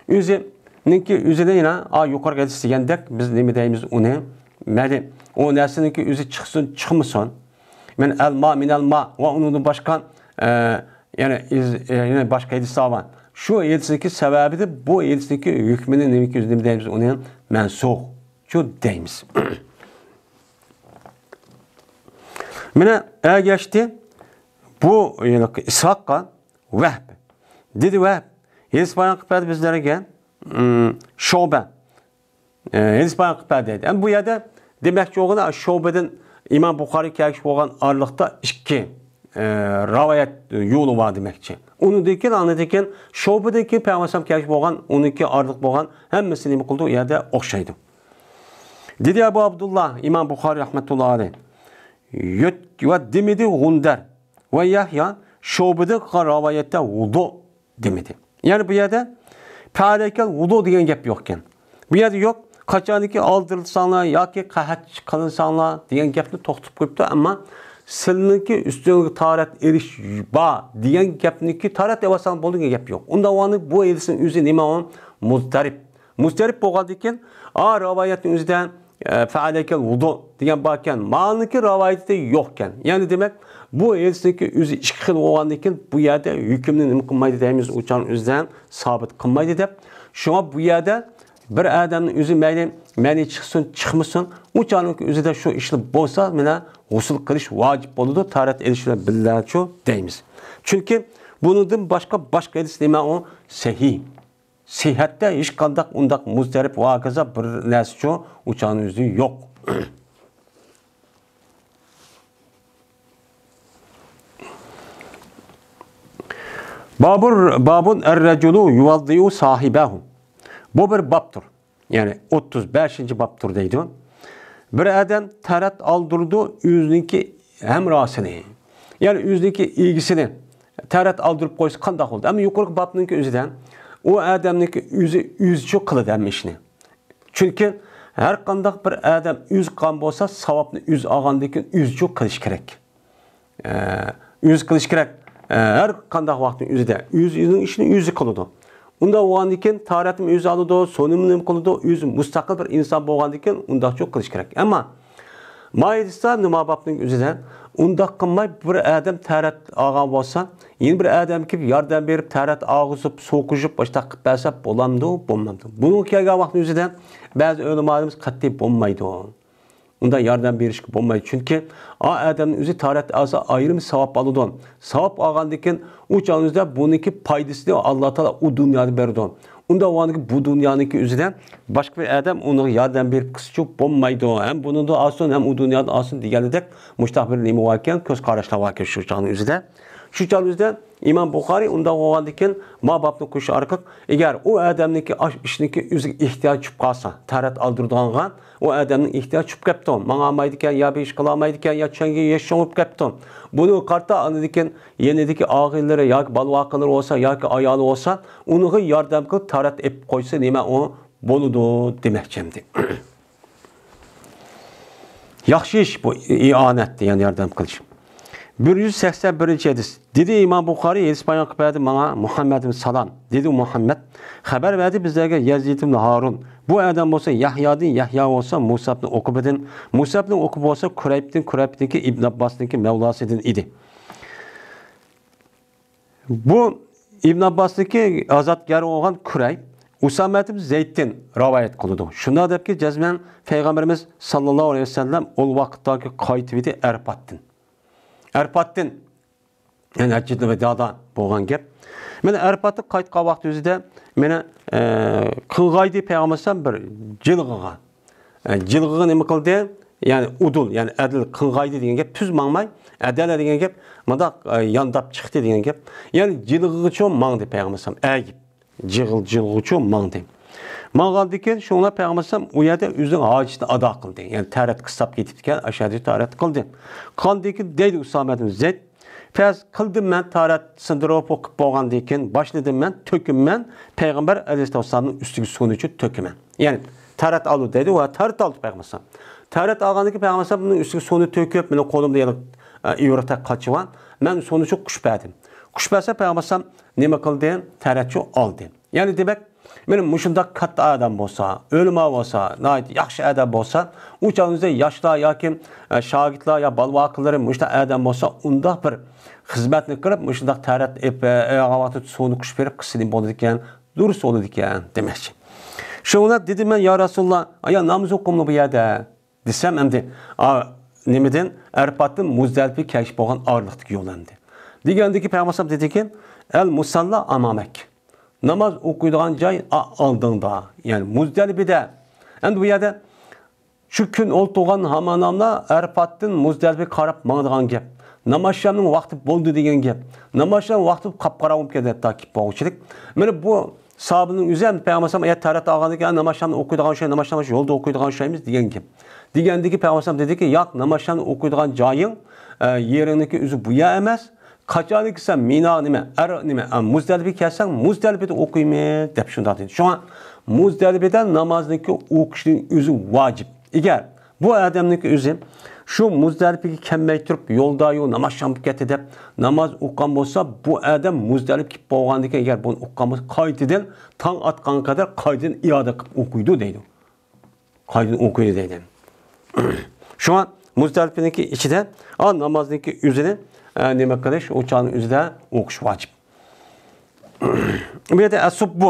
ئۆزىنىڭكى ئۆزىنى يەنە، ئا، يۇقىرىقى ھەدىس دېگەندەك بىز نېمە دەيمىز ئۇنى؟ مەيلى، ئۇ نەرسىنىڭكى ئۆزى چىقسۇن، چىقمىسۇن. مەن ئەلما، مىنەلما ۋە ئۇنىڭدىن باشقا، ئە، يەنە ئىز-، ئە، يەنە باشقا ھەدىسلەر بار. شۇ ھەدىسنىڭكى سەۋەبىدە بۇ ھەدىسنىڭكى ھۆكمىنى نېمىكى ئۆزى نېمە دەيمىز ئۇنى؟ مەنسۇخچۇ دەيمىز. مانا ئەگەشتى بۇ، يەنى ئىسھاققا ۋەھب. دېدى ۋەھب، ھەدىس بايان قىلىپ بەردى بىزلەرگە، ئىم، شۇبە. ئە، ھەدىس بايان قىلىپ بەردى دەيدۇ. ئەمدى بۇ يەردە دېمەكچى بولغىنى شۇبىدىن ئىمام بۇخارىي كەلگۈچى بولغان ئارىلىقتا ئىككى، ئە، رىۋايەت يولى بار دېمەكچى. ئۇنىڭدىن كېيىن، ئاندىن كېيىن شۇبىدىن كېيىن پەيغەمبەر ئەلەيھىسسالام كەلگۈچى بولغان ئۇنىڭكى ئارىلىق بولغان ھەممىسى نېمە قىلىدۇ؟ ئۇ يەردە ئوخشايدۇ. دېدى ئەبۇ ئابدۇللا ئىمام بۇخارىي رەھمەتۇللا ئەلەيھ. يۆت-، ۋە دېمىدى غۇندەر ۋە يەھيا شۇبىدىن قىلغان رىۋايەتتە ۋۇدۇ دېمىدى. يەنى بۇ يەردە پەئەلەيكەل ۋۇدۇ دېگەن گەپ يوقكەن. بۇ يەردە يوق، قاچانكى ئالدىرىلساڭلار ياكى قەھەت قىلىنساڭلار دېگەن گەپنى توختىتىپ قويۇپتۇ، ئەمما سىلىنىڭكى ئۈستىڭىزگە تاھارەت ئېلىش بار دېگەن گەپنىكى تاھارەت ئېلىۋالساڭ بولدى دېگەن گەپ يوق. ئۇنداق بولغاندا بۇ ھەدىسنىڭ ئۆزى نېمە ئۇ؟ مۇزدەرىپ. مۇزدەرىپ بولغاندىن كېيىن، ئا، رىۋايەتنىڭ ئۆزىدە، ئە، فەئەلەيكەل ۋۇدۇ دېگەن باركەن، مانىڭكى رىۋايىتى يوقكەن. يەنى دېمەك، بۇ ھەدىسنىڭكى ئۆزى ئىككى خىل بولغاندىن كېيىن، بۇ يەردە ھۆكۈمنى نېمە قىلمايدۇ دەيمىز، ئۇ چاغنىڭ ئۆزىدە سابىت قىلمايدۇ دەپ. شۇڭا بۇ يەردە بىر ئادەمنىڭ ئۆزى مەيلى مەنى چىقسۇن، چىقمىسۇن، ئۇ چاغنىڭ ئۆزىدە شۇ ئىشلار بولسا، مانا، غۇسۇل قىلىش ۋاجىپ بولىدۇ، تاھارەت ئېلىش بىلەن بىللەچۇ دەيمىز. چۈنكى بۇنىڭدىن باشقا، باشقا ھەدىس نېمە ئۇ؟ سەھىھ. سىھەتتە ھېچقانداق ئۇنداق مۇزدەرىپ ۋە ھاكازا بىر نەرسىچۇ ئۇچانىڭ ئۆزى يوق. بابۇر، بابۇن ئەررەجۇلۇ يۇۋەددىئۇ ساھىبەھۇ. بۇ بىر بابتۇر. يەنى ئوتتۇز بەشىنچى بابتۇر دەيدۇ. بىر ئادەم تاھارەت ئالدۇرىدۇ ئۆزىنىڭكى ھەمراھسىنى، يەنى ئۆزىنىڭكى ئىگىسىنى تەرەت ئالدۇرۇپ قويسا قانداق بولىدۇ؟ ئەمما يۇقىرىقى بابنىڭكى ئۆزىدە ئۇ ئادەمنىڭكى ئۆزى ئۆزىچۇ قىلىدۇ ھەممە ئىشنى. چۈنكى ھەر قانداق بىر ئادەم ئۆزى قىلغان بولسا، ساۋابنى ئۆزى ئالغاندىن كېيىن ئۆزىچۇ قىلىش كېرەك. ئە، ئۆزى قىلىش كېرەك. ئە، ھەر قانداق ۋاقىتنىڭ ئۆزىدە ئۆزىنىڭ ئىشىنى ئۆزى قىلىدۇ. ئۇنداق بولغاندىكىن تارەتنى ئۆزى ئالىدۇ، سۇنى نېمە قىلىدۇ، ئۆزى مۇستەقىل بىر ئىنسان بولغاندىكىن ئۇنداقچۇ قىلىش كېرەك. ئەمما مائىدىستا نىما بابنىڭ ئۆزىدە ئۇنداق قىلماي بىر ئادەم تارەت ئالغان بولسا، يەنە بىر ئادەم كېلىپ ياردەم بېرىپ تارەت ئالغۇزۇپ، سوقۇشۇپ، باشتاق قىلىپ بەرسە بولامدۇ، بولمامدۇ؟ بۇنىڭغا كەلگەن ۋاقىتنىڭ ئۆزىدە بەزى ئۆلىمالىرىمىز قەتئىي بولمايدۇ. ئۇنداق ياردەم بېرىشكە بولمايدۇ. چۈنكى ئا ئادەمنىڭ ئۆزى تارەت ئالسا ئايرىم ساۋاب ئالىدۇ. ساۋاب ئالغاندىن كېيىن ئۇ چاغنىڭ ئۆزىدە بۇنىڭكى پايدىسىنى ئاللا تائالا ئۇ دۇنيادا بېرىدۇ. ئۇنداق بولغاندىكىن بۇ دۇنيانىڭكى ئۆزىدە باشقا بىر ئادەم ئۇنىڭغا ياردەم بېرىپ قىلسىچۇ بولمايدۇ. ھەم بۇنىڭدىن ئالسۇن، ھەم ئۇ دۇنيادىن ئالسۇن دېگەنلىدەك مۇشۇنداق بىر نېمە باركەن، كۆز قاراشلار باركەن شۇ چاغنىڭ ئۆزىدە. شۇ چاغنىڭ ئۆزىدە ئىمام بۇخارىي ئۇنداق بولغاندىكىن ما بابنى قوشۇش ئارقىلىق، ئەگەر ئۇ ئادەمنىڭكى ئاش ئىشنىڭكى ئۆزىگە ئېھتىياجى چۈشۈپ قالسا، تارەت ئالدۇرىدىغانغا ئۇ ئادەمنىڭ ئېھتىياجى چۈشۈپ كەپتۇ، ماڭالمايدىكەن يا بىر ئىش قىلالمايدىكەن يا چەڭگە يېشىڭىپ كەپتۇ. بۇنىڭغا قارىتا ئاندىن كېيىن يېنىدىكى ئاغىنىلىرى ياكى بالا-ۋاقىلىرى بولسا ياكى ئايالى بولسا، ئۇنىڭغا ياردەم قىلىپ تارەت ئېلىپ قويسا نېمە ئۇ بولىدۇ دېمەكچى ئەمدى. ياخشى ئىش بۇ ئىئانەت دېگەن ياردەم قىلىش. بىر يۈز سەكسەن بىرىنچى ھەدىس. دېدى ئىمام بۇخارىي، ھەدىس بايان قىلىپ بەردى ماڭا مۇھەممەد ئىبن سالام. دېدى مۇھەممەد، خەۋەر بەردى بىزلەرگە يەزىد ئىبن ھارۇن. بۇ ئادەم بولسا يەھيادىن، يەھيا بولسا مۇسا ئىبن ئۇقبىدىن، مۇسا ئىبن ئۇقبە بولسا كۇرەيبتىن، كۇرەيبتىنكى ئىبن ئابباسنىڭكى مەۋلاسىدىن ئىدى. بۇ ئىبن ئابباسنىڭكى ئازادگەر بولغان كۇرەيب ئۇسامە ئىبن زەيدتىن رىۋايەت قىلىدۇ. شۇنداق دەپكى، جەزمەن پەيغەمبىرىمىز ساللاللاھۇ ئەلەيھى ۋەسەللەم ئۇ ۋاقىتتاكى قايتىۋىدى ئەرپاتتىن. ئەرپاتتىن، يەنى ھەججەتۇل ۋىدادا بولغان گەپ. مانا ئەرپاتتىن قايتقان ۋاقتى ئۆزىدە مانا، ئە، قىلغايدى پەيغەمبەر بىر جىلغىغا. ئە، جىلغىغا نېمە قىلدى؟ يەنى ئۇدۇل، يەنى ئەدىل قىلغايدى دېگەن گەپ، تۈز ماڭماي، ئەدەلە دېگەن گەپ، مۇنداق، ئە، يانداپ چىقتى دېگەن گەپ. يەنى جىلغىغىچۇ ماڭدى پەيغەمبەر ئەلەيھىسسالام، ئەگىپ. جىغىل-، جىلغىچۇ ماڭدى. ماڭغاندىن كېيىن شۇڭلار پەيغەمبەر ئەلەيھىسسالام ئۇ يەردە ئۆزىنىڭ ھاجىتىنى ئادا قىلدى. يەنى تارەت قىستاپ كېتىپتىكەن، ئاشۇ يەردە تارەت قىلدى. قىلغاندىن كېيىن دەيدۇ ئۇسامە ئىبن زەيد، پەرز قىلدىم مەن تارەت سىندۇرۇپ ئوقۇپ بولغاندىن كېيىن، باشلىدىم مەن، تۆكىمەن، پەيغەمبەر ئەلەيھىسسالامنىڭ ئۈستىگە سۇنى چۆ-، تۆكىمەن. يەنى تارەت ئالدى دەيدۇ ۋە تارەت ئالدى پەيغەمبەر ئەلەيھىسسالام. تارەت ئالغاندىن كېيىن پەيغەمبەر ئەلەيھىسسالام بۇنىڭ ئۈستىگە سۇنى تۆكۈپ، مېنىڭ قولۇمدا يەنە، ئە، ئىۋرىقتەك قاچا بار. مەن سۇنى چۆ-، قۇشۇپ بەردىم. قۇشۇپ بەرسە پەيغەمبەر ئەلەيھىسسالام نېمە قىلدى؟ تارەت چۆ ئالدى. يەنى دېمەك، مانا مۇشۇنداق كاتتا ئادەم بولسا، ئۆلىما بولسا، ناھايىتى ياخشى ئادەم بولسا، ئۇ چاغنىڭ ئۆزىدە ياشلار ياكى، ئە، شاگىرتلار يا بالا-ۋاقىلىرى مۇشۇنداق ئادەم بولسا، ئۇنداق بىر خىزمەتنى قىلىپ، مۇشۇنداق تارەت ئېلىپ، ئە، ئاياغ ۋاقتىدا سۇنى قۇشۇپ بېرىپ قىلسا نېمە بولىدىكەن، دۇرۇس بولىدىكەن دېمەكچى. شۇڭا دېدىم مەن، يا رەسۇلاللا، ئايا نامىزى ئوقۇمدۇ بۇ يەردە؟ دېسەم ئەمدى، ئا، نېمىدىن، ئەرپاتتىن مۇزدەلىپە كەلگۈچە بولغان ئارىلىقتىكى يول ئەمدى. دېگەندىكى پەيغەمبەر ئەلەيھىسسالام دېدىكى، ئەل مۇسەللا ئامامەك. ناماز ئوقۇيدىغان جاي ئا-، ئالدىڭدا، يەنى مۇزدەلىپىدە. ئەمدى بۇ يەردە شۇ كۈن ئولتۇرغان ھاماناملار ئەرپاتتىن مۇزدەلىپىگە قاراپ ماڭىدىغان گەپ. نامازشامنىڭ ۋاقتى بولدى دېگەن گەپ. نامازشام ۋاقتى قاپقاراڭغۇ كەلدى ھەتتا كېلىپ بولغۇچىلىك. مانا بۇ ساھابىنىڭ ئۆزى ھەم پەيغەمبەر ئەلەيھىسسالام، يا تارەت ئالغاندىن كېيىن نامازشامنى ئوقۇيدىغان شاي، نامازشام يولدا ئوقۇيدىغان شايمىز دېگەن گەپ. دېگەندىكى پەيغەمبەر ئەلەيھىسسالام دېدىكى، ياق، نامازشامنى ئوقۇيدىغان جايىڭ، ئە، يېرىڭنىڭكى ئۆزى بۇ يەر ئەمەس. قاچانكى سەن مىنا نېمە، ئەر-، نېمە، ئە، مۇزدەلىپىگە كەلسەڭ، مۇزدەلىپىدە ئوقۇيمەن دەپ شۇنداق دېدى. شۇڭا مۇزدەلىپىدە نامازنىڭكى ئوقۇشنىڭ ئۆزى ۋاجىپ. ئەگەر بۇ ئادەمنىڭكى ئۆزى شۇ مۇزدەلىپىگە كەلمەي تۇرۇپ، يولدا يول ناماز شام بولۇپ كەتتى دەپ ناماز ئوقۇغان بولسا، بۇ ئادەم مۇزدەلىپە كېلىپ بولغاندىن كېيىن، ئەگەر بۇنى ئوقۇغان بولسا، قايتىدىن تاڭ ئاتقانغا قەدەر قايتىدىن ئىئادە قىلىپ ئوقۇيدۇ دەيدۇ. قايتىدىن ئوقۇيدۇ دەيدۇ. شۇڭا مۇزدەلىپىنىڭكى ئىچىدە، ئا، نامازنىڭكى ئۆزىنى، ئە، نېمە قىلىش، ئۇ چاغنىڭ ئۆزىدە ئوقۇش ۋاجىپ. بۇ يەردە ئەسۇببۇ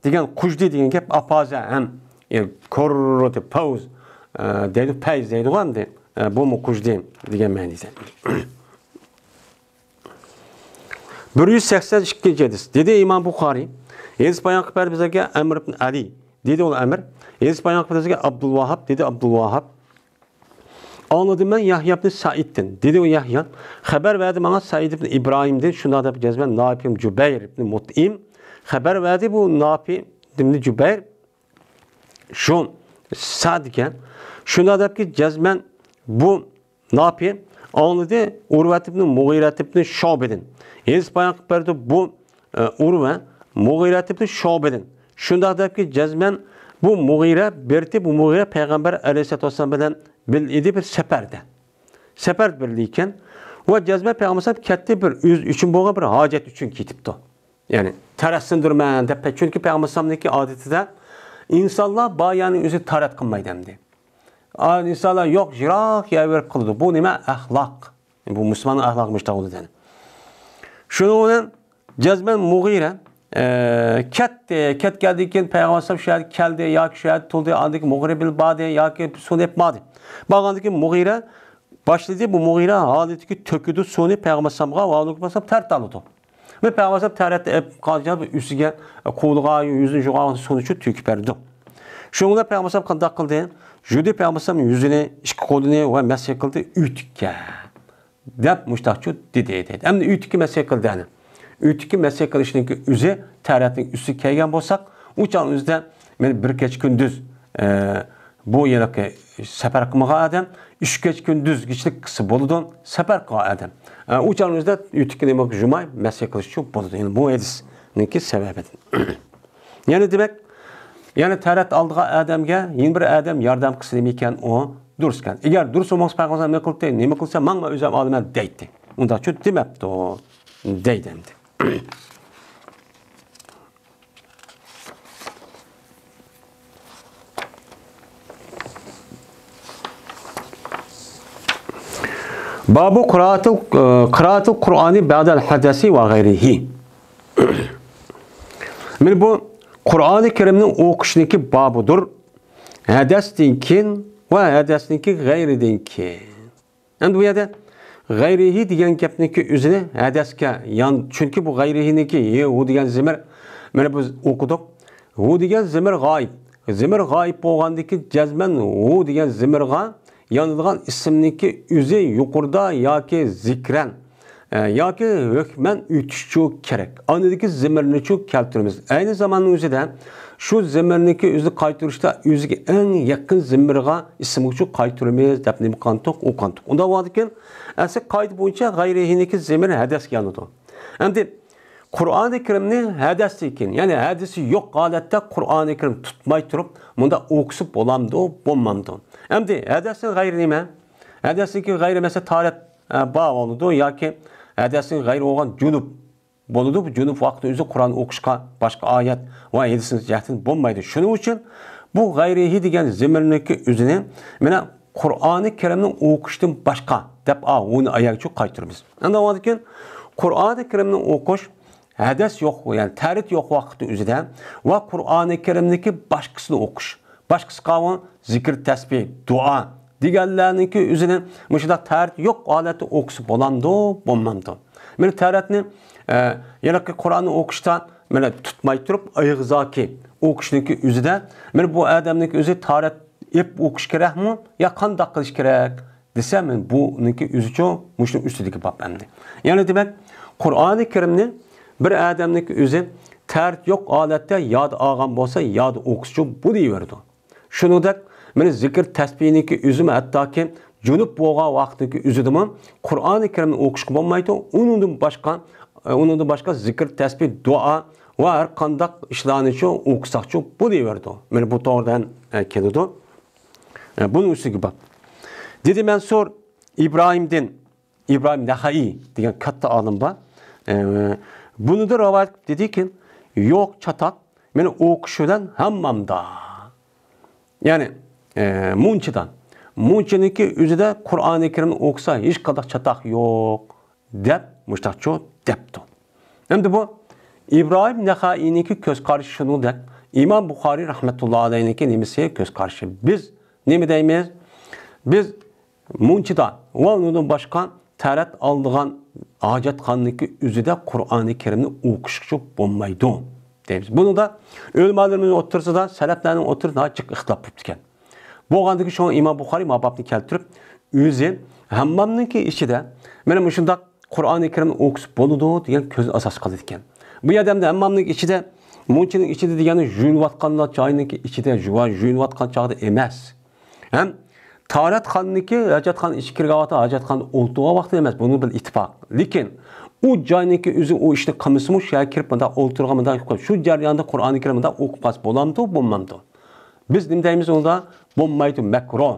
دېگەن قۇژدى دېگەن گەپ ئاپازە ھەم، ئە، كوررۇتى پەۋز، ئە، دەيدۇ، پەيز دەيدىغۇ ئەمدى. ئە، بۇمۇ قۇژدى دېگەن مەنىدە. بىر يۈز سەكسەن ئىككىنچى ھەدىس. دېدى ئىمام بۇخارىي، ھەدىس بايان قىلىپ بەردى بىزگە ئەمر ئىبن ئەلى. دېدى ئۇ ئەمر، ھەدىس بايان قىلىپ بىزگە ئابدۇلۋاھاب، دېدى ئابدۇلۋاھاب. ئاڭلىدىم مەن يەھيا ئىبن سەئىدتىن، دېدى ئۇ يەھيا. خەۋەر بەردى ماڭا سەئىد ئىبن ئىبراھىمدىن، شۇنداق دەپ جەزمەن ناپىم جۇبەير ئىبن مۇتئىم. خەۋەر بەردى بۇ ناپىم ئىبن جۇبەير. شۇ سەئد ئىكەن. شۇنداق دەپكى جەزمەن بۇ ناپى ئاڭلىدى ئۇرۋەت ئىبنى مۇغىرەت ئىبنى شۇبەدىن. ھەدىس بايان قىلىپ بەردى بۇ، ئە، ئۇرۋە مۇغىرەت ئىبنى شۇبەدىن. شۇنداق دەپكى، جەزمەن بۇ مۇغىرە بېرىپتۇ، بۇ مۇغىرە پەيغەمبەر ئەلەيھىسسالاتۇ ۋەسسالام بىلەن بىللە ئىدى بىر سەپەردە. سەپەر بىللە ئىكەن. ۋە جەزمەن پەيغەمبەر ئەلەيھىسسالام كەتتى، بىر ئۆزى ئۈچۈن بولغان بىر ھاجەت ئۈچۈن كېتىپتۇ. يەنى تەرەت سىندۇرىمەن دەپ، چۈنكى پەيغەمبەر ئەلەيھىسسالامنىڭكى ئادىتىدە ئىنسانلار بار يەرنى ئۆزى تەرەت قىلمايدۇ ئەمدى. ئا، ئىنسانلار يوق، يىراق يەر بېرىپ قىلىدۇ. بۇ نېمە؟ ئەخلاق. بۇ مۇسۇلماننىڭ ئەخلاقى مۇشۇنداق بولىدۇ. شۇنىڭ بىلەن جەزمەن مۇغىرە، ئە، كەتتى. كەتكەندىن كېيىن پەيغەمبەر ئەلەيھىسسالام شۇ يەرگە كەلدى ياكى شۇ يەردە تۇردى. ئاندىن كېيىن مۇغىرە بىلەن باردى ياكى سۇنى ئېلىپ باردى. بارغاندىن كېيىن مۇغىرە باشلىدى. بۇ مۇغىرە ھالىتىكى تۆكىدۇ سۇنى پەيغەمبەر ئەلەيھىسسالامغا، ۋە ئۇنىڭ تەرەت ئالىدۇ. مەن پەيغەمبەر تەرەت ئېلىپ قالغان ئۈستىگە قولىغا، يۈزىنى يۇغان سۇنى شۇ تۆكۈپ بەردى. شۇنىڭ بىلەن پەيغەمبەر قانداق قىلدى؟ يۇدى پەيغەمبەر يۈزىنى ئىككى قولىنى ۋە مەسخ قىلدى ئۆتۈككە. دەپ مۇشتاقچۇ دېدى، دەيدۇ. ئەمدى ئۆتۈككە مەسخ قىلدى ئەنە. ئۆتۈككە مەسخ قىلىشنىڭكى ئۆزى تەرەتنىڭ ئۈستىگە كەلگەن بولساق، ئۇ چاغنىڭ ئۆزىدە مەن بىر كەچ كۈندۈز، ئە، بۇ يەرلىككە سەپەر قىلمىغان ئادەم ئۈچ كەچ كۈندۈزگىچىلىك قىلسا بولىدۇ، سەپەر قىلغان ئادەم. ئە، ئۇ چاغنىڭ ئۆزىدە ئۆتۈككە نېمە جۇماي مەسخ قىلىشچۇ بولىدۇ. يەنى بۇ ھەدىسنىڭكى سەۋەبىدىن. يەنى دېمەك، يەنى تەرەت ئالىدىغان ئادەمگە يەنە بىر ئادەم ياردەم قىلسا نېمە ئىكەن ئۇ؟ دۇرۇس ئىكەن. ئەگەر دۇرۇس بولمىسا پەيغەمبەر نېمە قىلدى؟ نېمە قىلسا ماڭ، مەن ئۆزۈم ئالىمەن دەيتتى. ئۇنداقچۇ دېمەپتۇ. دەيدۇ ئەمدى. بابۇ قىرائەتىل، قىرائەتىل قۇرئانى بەئدەل ھەدەسى ۋە غەيرىھى. مانا بۇ قۇرئانى كەرىمنىڭ ئوقۇشنىڭكى بابىدۇر. ھەدەستىن كېيىن ۋە ھەدەستىن كېيىن غەيرىدىن كېيىن. ئەمدى بۇ يەردە غەيرىھى دېگەن گەپنىڭكى ئۆزىنى ھەدەسكە يان، چۈنكى بۇ غەيرىھىنىڭكى ھى، ھۇ دېگەن زېمىر، مانا بىز ئوقۇدۇق. ھۇ دېگەن زېمىر غائىب. زېمىر غائىب بولغاندىن كېيىن جەزمەن ھۇ دېگەن زېمىرغا يانىدىغان ئىسىمنىڭكى ئۆزى يۇقىرىدا ياكى زىكرەن، ئە، ياكى ھۆكمەن ئۆتۈشچۇ كېرەك. ئاندىكى زېمىرنىچۇ كەلتۈرىمىز. ئەينى زاماننىڭ ئۆزىدە شۇ زېمىرنىڭكى ئۆزىنى قايتۇرۇشتا ئۆزىگە ئەڭ يېقىن زېمىرغا ئىسىمغىچۇ قايتۇرىمىز دەپ نېمە قىلغانتۇق؟ ئوقۇغانتۇق. ئۇنداق بولغاندىكىن ئەسلى قائىدە بويىچە غەيرىھىنىڭكى زېمىرى ھەدەسكە يانىدۇ. ئەمدى قۇرئانى كەرىمنى ھەدەستىن كېيىن، يەنى ھەدىسى يوق ھالەتتە قۇرئانى كەرىم تۇتماي تۇرۇپ، مۇنداق ئوقۇسا بولامدۇ، بولمامدۇ؟ ئەمدى ھەدەستىن غەيرى نېمە؟ ھەدەستىن كېيىن غەيرى مەسىلەن تاھارەت، ئە، بار بولىدۇ ياكى ھەدەستىن غەيرى بولغان جۇنۇپ بولىدۇ. بۇ جۇنۇپ ۋاقتى ئۆزى قۇرئان ئوقۇشقا باشقا ئايەت ۋە ھەدىسنىڭ جەھەتتىن بولمايدۇ. شۇنىڭ ئۈچۈن بۇ غەيرىھى دېگەن زېمىرنىڭكى ئۆزىنى مانا قۇرئانى كەرىمنى ئوقۇشتىن باشقا دەپ، ئا، ئۇنى ئايەتكە قايتۇرىمىز. ئاندىن كېيىن قۇرئانى كەرىمنى ئوقۇش ھەدەس يوق، يەنى تەرەت يوق ۋاقىتنىڭ ئۆزىدە ۋە قۇرئانى كەرىمنىڭكى باشقىسىنى ئوقۇش. باشقىسى قالغان زىكىر، تەسبىھ، دۇئا دېگەنلەرنىڭكى ئۆزىنى مۇشۇنداق تەرەت يوق ھالەتتە ئوقۇسا بولامدۇ، بولمامدۇ؟ مانا تەرەتنى، ئە، ھېلىقى قۇرئاننى ئوقۇشتا مانا تۇتماي تۇرۇپ، ئېغىزاكى ئوقۇشنىڭكى ئۆزىدە مانا بۇ ئادەمنىڭكى ئۆزى تاھارەت ئېلىپ ئوقۇش كېرەكمۇ يا قانداق قىلىش كېرەك دېسە، مانا بۇنىڭكى ئۆزىچۇ مۇشۇنىڭ ئۈستىدىكى باب ئەمدى. يەنى دېمەك، قۇرئانى كەرىمنى بىر ئادەمنىڭكى ئۆزى تەرەت يوق ھالەتتە ياد ئالغان بولسا، ياد ئوقۇسىچۇ بولۇۋېرىدۇ. شۇنىڭدەك، مانا زىكىر تەسبىھنىڭكى ئۆزىمۇ ھەتتاكى جۇنۇپ بولغان ۋاقىتنىڭكى ئۆزىدىمۇ قۇرئانى كەرىمنى ئوقۇشقا بولمايدۇ. ئۇنىڭدىن باشقا، ئۇنىڭدىن باشقا زىكىر، تەسبىھ، دۇئا ۋە ھەر قانداق ئىشلارنىچۇ ئوقۇساقچۇ بولۇۋېرىدۇ. مانا بۇ توغرىدىن، ئە، كېلىدۇ. ئە، بۇنىڭ ئۈستىگە بار. دېدى مەنسۇر ئىبراھىمدىن، ئىبراھىم نەخەئىي دېگەن كاتتا ئالىم بار. ئە، بۇنىڭدىن رىۋايەت دېدىكى، يوق چاتاق مانا ئوقۇش بىلەن ھاممامدا. يەنى، ئە، مۇنچىدا. مۇنچىنىڭكى ئۆزىدە قۇرئانى كەرىمنى ئوقۇسا ھېچقانداق چاتاق يوق، دەپ مۇشتاقچۇ دەپتۇ. ئەمدى بۇ ئىبراھىم نەخەئىينىڭكى كۆز قارىشى شۇنىڭدەك، ئىمام بۇخارىي رەھمەتۇللا ئەلەيھنىڭكى نېمىسى كۆز قارىشى. بىز نېمە دەيمىز؟ بىز مۇنچىدا ۋە ئۇنىڭدىن باشقا تەرەت ئالىدىغان ھاجەتخانىنىڭكى ئۆزىدە قۇرئانى كەرىمنى ئوقۇشقىچۇ بولمايدۇ دەيمىز. بۇنىڭدا ئۆلىمالىرىمىزنىڭ ئوتتۇرىسىدا، سەلەپلەرنىڭ ئوتتۇرىسىدا جىق ئىختىلاپ بوپتىكەن. بولغاندىكىن شۇڭا ئىمام بۇخارىي ما بابنى كەلتۈرۈپ، ئۆزى ھاممامنىڭكى ئىچىدە مانا مۇشۇنداق قۇرئانى كەرىمنى ئوقۇسا بولىدۇ دېگەن كۆزنى ئاساس قىلىدىكەن. بۇ يەردە ئەمدى ھاممامنىڭ ئىچىدە، مۇنچىنىڭ ئىچىدە دېگەننى يۇيۇنۇۋاتقاندا جاينىڭكى ئىچىدە، يۇۋا-، يۇيۇنۇۋاتقان چاغدا ئەمەس. ھەم تاھارەتخانىنىڭكى ھاجەتخانا ئىچىگە كىرگەن ۋاقتى، ھاجەتخانىدا ئولتۇرغان ۋاقتى ئەمەس، بۇنى بىل ئىتتىپاق. لېكىن ئۇ جاينىڭكى ئۆزى ئۇ ئىشنى قىلمىسىمۇ، شۇ يەرگە كىرىپ مۇنداق ئولتۇرغان، مۇنداق يۇقۇپ، شۇ جەرياندا قۇرئانى كەرىم مۇنداق ئوقۇپ قالسا بولامدۇ، بولمامدۇ؟ بىز نېمە دەيمىز ئۇندا؟ بولمايدۇ، مەكرۇھ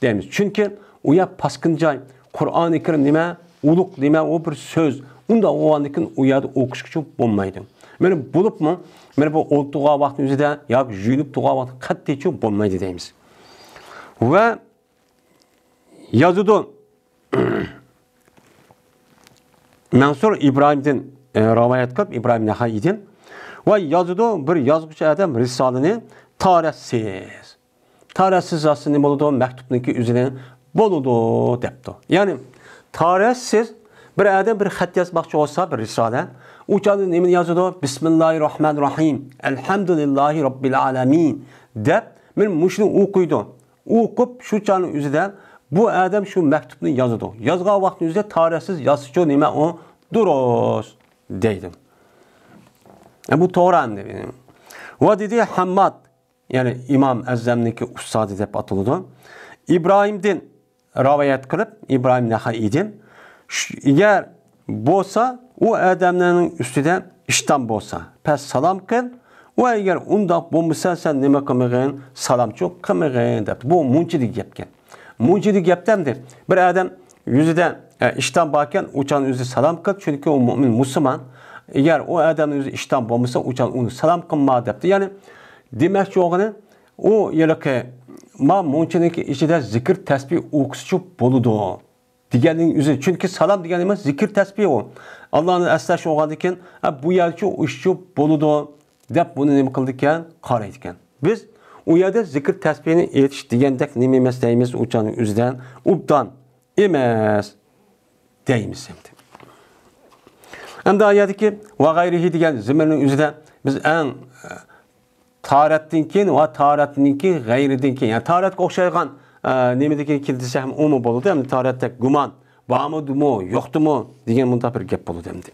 دەيمىز. چۈنكى ئۇ يەر پاسكىنا جاي، قۇرئانى كەرىم نېمە؟ ئۇلۇغ نېمە؟ ئۇ بىر سۆز. ئۇنداق بولغاندىكىن ئۇ يەردە ئوقۇشقىچۇ بولمايدۇ. مانا بولۇپمۇ، مانا بۇ ئولتۇرغان ۋاقىتنىڭ ئۆزىدە ياكى يۇيۇنۇپ تۇرغان ۋاقىتتا قەتئىيچۇ بولمايدۇ دەيمىز. ۋە يازىدۇ. مەنسۇر ئىبراھىمدىن، ئە، رىۋايەت قىلىپ، ئىبراھىم نەخەئىدىن. ۋە يازىدۇ، بىر يازغۇچى ئادەم رىسالىنى تاھارەتسىز. تاھارەتسىز يازسا نېمە بولىدۇ؟ مەكتۇبنىڭكى ئۆزىنى بولىدۇ دەپتۇ. يەنى تاھارەتسىز بىر ئادەم بىر خەت يازماقچى بولسا، بىر رىسالە، ئۇ چاغدا نېمىنى يازىدۇ؟ بىسمىللاھىررەھمانىررەھىم، ئەلھەمدۇلىللاھى رەببىل ئالەمىن دەپ، مانا مۇشۇنى ئوقۇيدۇ. ئوقۇپ، شۇ چاغنىڭ ئۆزىدە بۇ ئادەم شۇ مەكتۇبنى يازىدۇ. يازغان ۋاقتىنىڭ ئۆزىدە تاھارەتسىز يازسىچۇ نېمە ئۇ دۇرۇس دەيدۇ. ئە، بۇ توغرا ئەمدى. ۋە دېدى ھەمماد، يەنى ئىمام ئەزەمنىڭكى ئۇستازى دەپ ئاتىلىدۇ. ئىبراھىمدىن رىۋايەت قىلىپ، ئىبراھىم نەخەئىدىن، شۇ، ئەگەر بولسا، ئۇ ئادەملەرنىڭ ئۈستىدە ئىشتان بولسا، پەس سالام قىل، ۋە ئەگەر ئۇنداق بولمىسا، سەن نېمە قىلمىغىن؟ سالامچۇ قىلمىغىن، دەپتۇ. بۇ مۇنچىدىكى گەپكەن. مۇنچىدىكى گەپتە ئەمدى بىر ئادەم يۈزىدە، ئە، ئىشتان باركەن، ئۇ چاغنىڭ ئۆزى سالام قىل، چۈنكى ئۇ مۆمىن مۇسۇلمان. ئەگەر ئۇ ئادەمنىڭ ئۆزى ئىشتان بولمىسا، ئۇ چاغ ئۇنى سالام قىلما، دەپتۇ. يەنى دېمەكچى بولغىنى، ئۇ ھېلىقى ما مۇنچىنىڭكى ئىچىدە زىكىر تەسبىھ ئوقۇسىچۇ بولىدۇ دېگەننىڭ ئۆزى. چۈنكى سالام دېگەن نېمە؟ زىكىر تەسبىھ ئۇ. ئاللانى ئەسلەش بولغاندىن كېيىن، ھە، بۇ يەرچۇ ئىشچۇ بولىدۇ دەپ بۇنى نېمە قىلىدىكەن؟ قارايدىكەن. بىز ئۇ يەردە زىكىر تەسبىھنى ئېيتىش دېگەندەك نېمە ئەمەس دەيمىز، ئۇ چاغنىڭ ئۆزىدە ئوبدان ئەمەس دەيمىز ئەمدى. ئەمدى ئايەتتىكى ۋە غەيرىھى دېگەن زېمىرنىڭ ئۆزىدە بىز ئەڭ، ئە، تاھارەتتىن كېيىن ۋە تاھارەتتىن كېيىن غەيرىدىن كېيىن، يەنى تاھارەتكە ئوخشايدىغان، ئە، نېمىدىن كېيىن كېلدى دېسە ھەم ئۇمۇ بولىدۇ. ئەمدى تاھارەتتەك گۇمان بارمىدىمۇ، يوقتىمۇ دېگەن مۇنداق بىر گەپ بولىدۇ ئەمدى.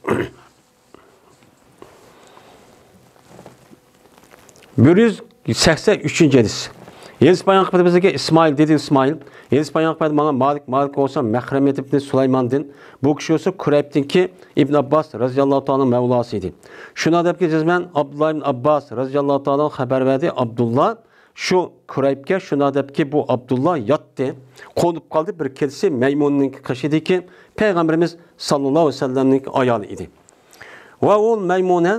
بىر يۈز سەكسەن ئۈچىنچى ھەدىس. ھەدىس بايان قىلىپ بىزگە ئىسمائىل دېدى، ئىسمائىل. ھەدىس بايان قىلىپ ماڭا مالىك، مالىك بولسا مەخرەمەت ئىبنى سۇلايماندىن، بۇ كىشى بولسا كۇرەيبتىنكى ئىبن ئابباس رەزىياللاھۇ تائالا مەۋلاسى ئىدى. شۇنداق دەپكى جەزمەن ئابدۇللا ئىبن ئابباس رەزىياللاھۇ تائالا خەۋەر بەردى. ئابدۇللا شۇ كۇرەيبكە شۇنداق دەپكى، بۇ ئابدۇللا ياتتى، قونۇپ قالدى بىر كېچىسى مەيمۇننىڭ قېشىدىكى پەيغەمبىرىمىز ساللاللاھۇ ئەلەيھى ۋەسەللەمنىڭ ئايالى ئىدى. ۋە ئۇ مەيمۇنە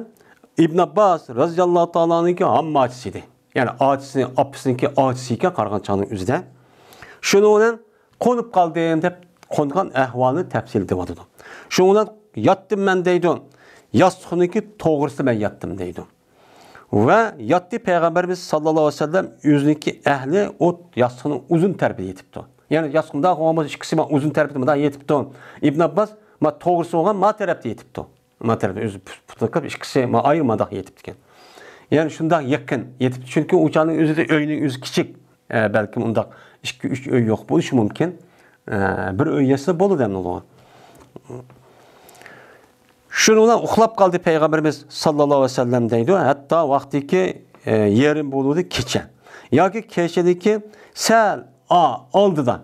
ئىبن ئابباس رەزىياللاھۇ تائالانىڭكى ھامماچىسى ئىدى. يەنى ئاچىسى، ئاپىسىنىڭكى ئاچىسى ئىكەن قارىغان چاغنىڭ ئۆزىدە. شۇنىڭ بىلەن قونۇپ قالدىم دەپ قونغان ئەھۋالىنى تەپسىلىي دەۋاتىدۇ. شۇنىڭ بىلەن ياتتىم مەن دەيدۇ. ياستۇقنىڭكى توغرىسىدا مەن ياتتىم دەيدۇ. ۋە ياتتى پەيغەمبىرىمىز ساللاللاھۇ ئەلەيھى ۋەسەللەم ئۆزىنىڭكى ئەھلى ئۇ ياستۇقنىڭ ئۇزۇن تەرىپىدە يېتىپتۇ. يەنى ياستۇقنىڭ مۇنداق بولغان بولسا ئىككىسى مانا ئۇزۇن تەرىپىدە مۇنداق يېتىپتۇ. ئىبن ئابباس مانا توغرىسى بولغان ما تەرەپتە يېتىپتۇ. ما تەرەپتە ئۆزى پۇت-، پۇتىنى قىلىپ ئىككىسى ما ئايرىم مۇنداق يېتىپتىكەن. يەنى شۇنداق يېقىن يېتىپتۇ. چۈنكى ئۇ چاغنىڭ ئۆزىدە ئۆينىڭ ئۆزى كىچىك. ئە، بەلكىم ئۇنداق ئىككى، ئۈچ ئۆي يوق بولۇشى مۇمكىن. ئە، بىر ئۆي يەتسە بولىدۇ ئەمدى ئۇلارغا. شۇنىڭ بىلەن ئۇخلاپ قالدى پەيغەمبىرىمىز ساللاللاھۇ ئەلەيھى ۋەسەللەم دەيدۇ. ھەتتا ۋاقتىكى، ئە، يېرىم بولدى كېچە. ياكى كېچىدىكى سەل ئا-، ئالدىدا.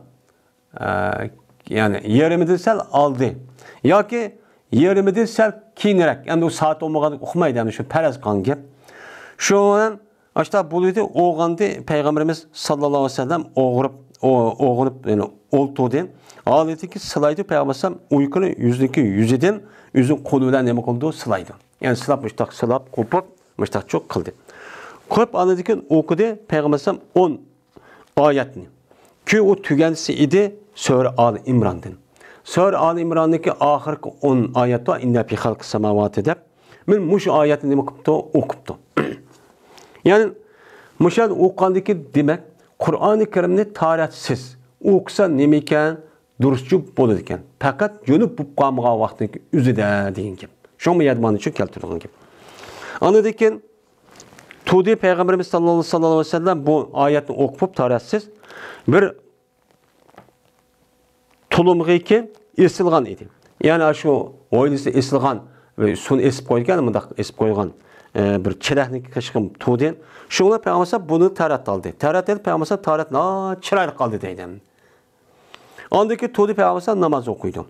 ئە، يەنى يېرىمىدىن سەل ئالدى. ياكى يېرىمىدىن سەل كېيىنرەك. ئەمدى ئۇ سائەت بولمىغاندىكىن ئۇقمايدۇ، ئەمدى شۇ پەرەز قىلغان گەپ. شۇنىڭ بىلەن ئاشۇنداق بولدى، ئويغاندى پەيغەمبىرىمىز ساللاللاھۇ ئەلەيھى ۋەسەللەم ئويغىنىپ، ئو-، ئويغىنىپ، يەنى ئولتۇردى. ھالىتىكى سىلايدۇ پەيغەمبەر ئەلەيھىسسالام ئۇيقۇنى يۈزىنىڭكى يۈزىدىن ئۆزىنىڭ قولى بىلەن نېمە قىلىدۇ؟ سىلايدۇ. يەنى سىلاپ، مۇشتاق سىلاپ، قوپۇپ، مۇشتاقچۇ قىلدى. قويۇپ ئاندىن كېيىن ئوقۇدى پەيغەمبەر ئەلەيھىسسالام ئون ئايەتنى. كېيىن ئۇ تۈگەندىسى ئىدى سۈرە ئالى ئىمراندىن. سۈرە ئالى ئىمراندىكى ئاخىرقى ئون ئايەت بار، «ئىننە فى خەلقىس سەماۋاتى» دەپ. مانا مۇشۇ ئايەتنى نېمە قىپتۇ؟ ئوقۇپتۇ. يەنى مۇشۇ يەردە ئوقۇغاندىن كېيىن، دېمەك، قۇرئانى كەرىمنى تاھارەتسىز ئوقۇسا نېمە ئىكەن؟ دۇرۇسچۇ بولىدىكەن. پەقەت جۇنۇپ بولۇپ قالمىغان ۋاقتىنىڭ ئۆزىدە دېگەن گەپ. شۇڭا بۇ يەردە مانا شۇ كەلتۈرۈلگەن گەپ. ئاندىن كېيىن تۇردى پەيغەمبىرىمىز ساللاللاھۇ، ساللاللاھۇ ئەلەيھى ۋەسەللەم بۇ ئايەتنى ئوقۇپ، تاھارەتسىز بىر تۇلۇمغىكى ئېسىلغان ئىدى. يەنى شۇ ھويلىسى ئېسىلغان ۋە سۇنى ئېسىپ قويىدىكەن، مۇنداق ئېسىپ قويغان، ئە، بىر چېلەكنىڭ قېشىغا تۇردى. شۇنىڭ بىلەن پەيغەمبەر بۇنى تاھارەت ئالدى. تاھارەت ئېلىپ پەيغەمبەر تاھارەت ناھايىتى چىرايلىق قالدى دەيدۇ. ئاندىن كېيىن تۇردى پەيغەمبەر ئەلەيھىسسالام ناماز ئوقۇيدۇ.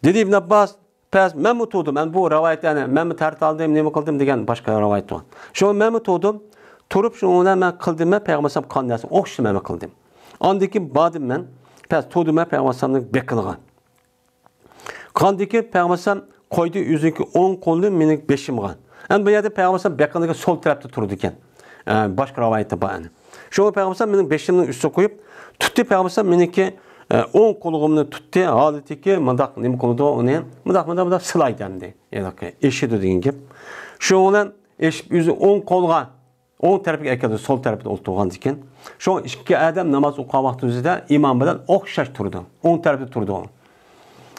دېدى ئىبن ئابباس، پەس، مەنمۇ تۇردۇم. ئەنە بۇ رىۋايەت، يەنى مەنمۇ تەرەت ئالدىم، نېمە قىلدىم دېگەن باشقا رىۋايەت بار. شۇڭا مەنمۇ تۇردۇم. تۇرۇپ شۇنىڭ بىلەن مەن قىلدىم، مەن پەيغەمبەر ئەلەيھىسسالام قىلغان نەرسىنى ئوخشىشىنى مەنمۇ قىلدىم. ئاندىن كېيىن باردىم مەن، پەس تۇردۇم مەن پەيغەمبەر ئەلەيھىسسالامنىڭ بېقىنىغا. قاندىكى پەيغەمبەر ئەلەيھىسسالام قويدى ئۆزىنىڭكى ئوڭ قولىنى مېنىڭ بېشىمغا. ئەمدى بۇ يەردە پەيغەمبەر ئەلەيھىسسالام بېقىنىغا سول تەرەپتە تۇرىدىكەن. ئە، باشقا رىۋايەتتە بار ئەنە. شۇڭا پەيغەمبەر ئەلەيھىسسالام مېنىڭ بېشىمنىڭ ئۈستىگە قويۇپ، تۇتتى پەيغەمبەر ئەلەيھىسسالام مېنىڭكى، ئە، ئوڭ قولۇمنى تۇتتى، ھالىتىكى مۇنداق نېمە قىلىدۇ ئۇنى، مۇنداق، مۇنداق، مۇنداق سىلايدۇ ئەمدى. يەنى ئېشىدۇ دېگەن گەپ. شۇنىڭ بىلەن ئېشىپ ئۆزى ئوڭ قولغا، ئوڭ تەرەپكە ئەكەلدى، سول تەرەپتە ئولتۇرغاندىكىن. شۇڭا ئىككى ئادەم ناماز ئوقۇغان ۋاقتىمىزدا ئىمام بىلەن ئوخشاش تۇرىدۇ. ئوڭ تەرەپتە تۇرىدۇ.